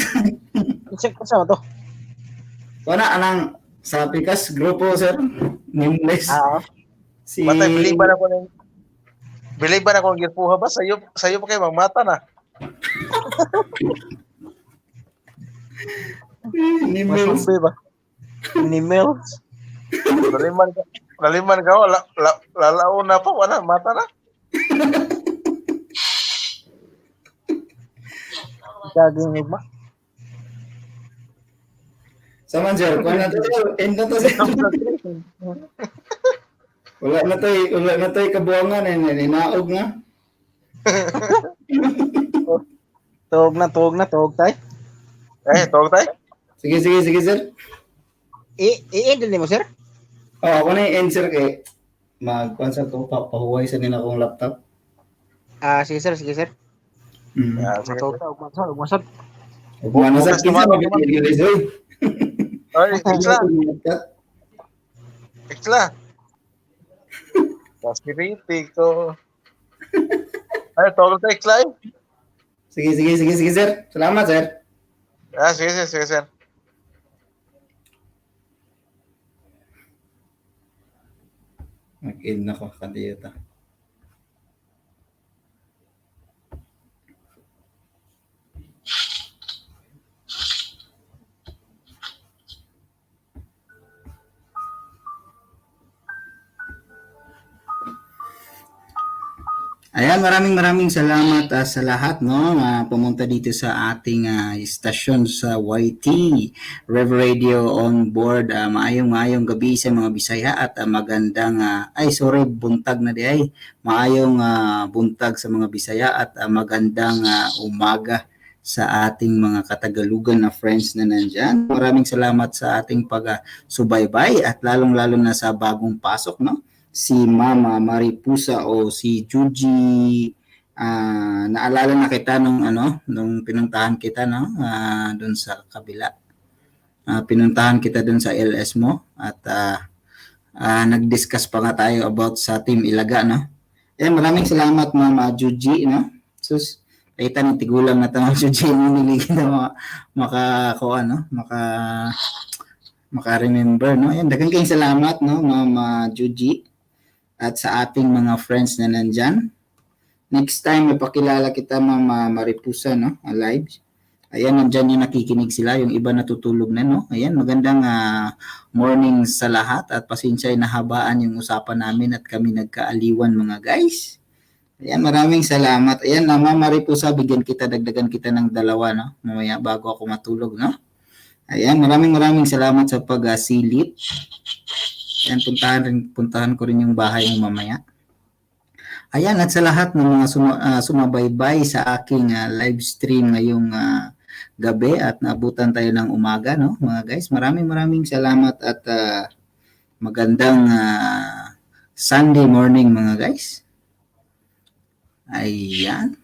S8: Check ko sa to.
S2: Wala anang sa Pikas grupo sir. Nameless.
S8: Ah,
S2: Si
S3: Matay, believe ba na ko ng believe ba na ko ng girpuha ba? Sayo, sayo pa kayo magmata na.
S2: Nameless.
S8: masumbi ba? Ni Mills.
S3: Laliman ka, wala, la, lalauna pa, wala, mata na.
S8: Gagawin ugma.
S2: Saman sir, kuha na to sir. End na to sir. Wala na to, wala na to kabuangan eh, ninaog na.
S8: Tuog na, tuog na, tuog tay.
S3: Eh, tawag tayo.
S2: Sige, sige, sige sir.
S8: I-end mo sir?
S2: Oh, ako na yung end sir kay mag kuan sa ko pahuway sa nila akong laptop.
S8: Ah, sige sir, sige sir.
S2: Mm.
S3: Ah, sige.
S8: Tuog ta, ugma sir, ugma sir.
S2: Ug ano sir
S3: Bukas
S2: kinsa
S3: tumawa
S2: mabigay oy.
S3: Ay, Ixla, Ixla. Kasiriti ko. Ay, tawag tayo, Ixla eh.
S2: Sige, sige, sige, sige sir. Salamat sir.
S3: Ah, sige, sige, sige, sir.
S2: Mag-end na ko kadiyota. Ayan, maraming maraming salamat sa lahat no na pumunta dito sa ating istasyon sa YT Rev Radio on board. Maayong maayong gabi sa mga Bisaya at magandang ay sorry buntag na di ay. Maayong buntag sa mga Bisaya at magandang umaga sa ating mga Katagalugan na friends na nandyan. Maraming salamat sa ating pag-subaybay at lalong-lalo na sa bagong pasok no. Si Mama Maripusa o si Juji, naalala na kita nung ano, nung pinuntahan kita no, doon sa kabila. Pinuntahan kita doon sa LS mo at nag-discuss pa nga tayo about sa Team Ilaga no. Eh maraming salamat Mama Juji no. Sus, kita ni tigulang na tamang Juji no nili kita maka ko ano, maka remember no. Ayan, daghang kayong salamat no Mama Juji at sa ating mga friends na nandyan. Next time, mapakilala kita Mama Maripusa, no? Alive. Ayan, nandyan yung nakikinig sila. Yung iba natutulog na, no? Ayan, magandang morning sa lahat at pasensya na nahabaan yung usapan namin at kami nagkaaliwan, mga guys. Ayan, maraming salamat. Ayan, Mama Maripusa, bigyan kita, dagdagan kita ng dalawa, no? Mamaya bago ako matulog, no? Ayan, maraming maraming salamat sa pag-silip. Ayan, puntahan ko rin yung bahay mo mamaya. Ayan, at sa lahat ng mga sumabaybay sa aking live stream ngayong gabi at naabutan tayo ng umaga, no, mga guys. Maraming maraming salamat at magandang Sunday morning, mga guys. Ayan.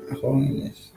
S2: Ako ang LS.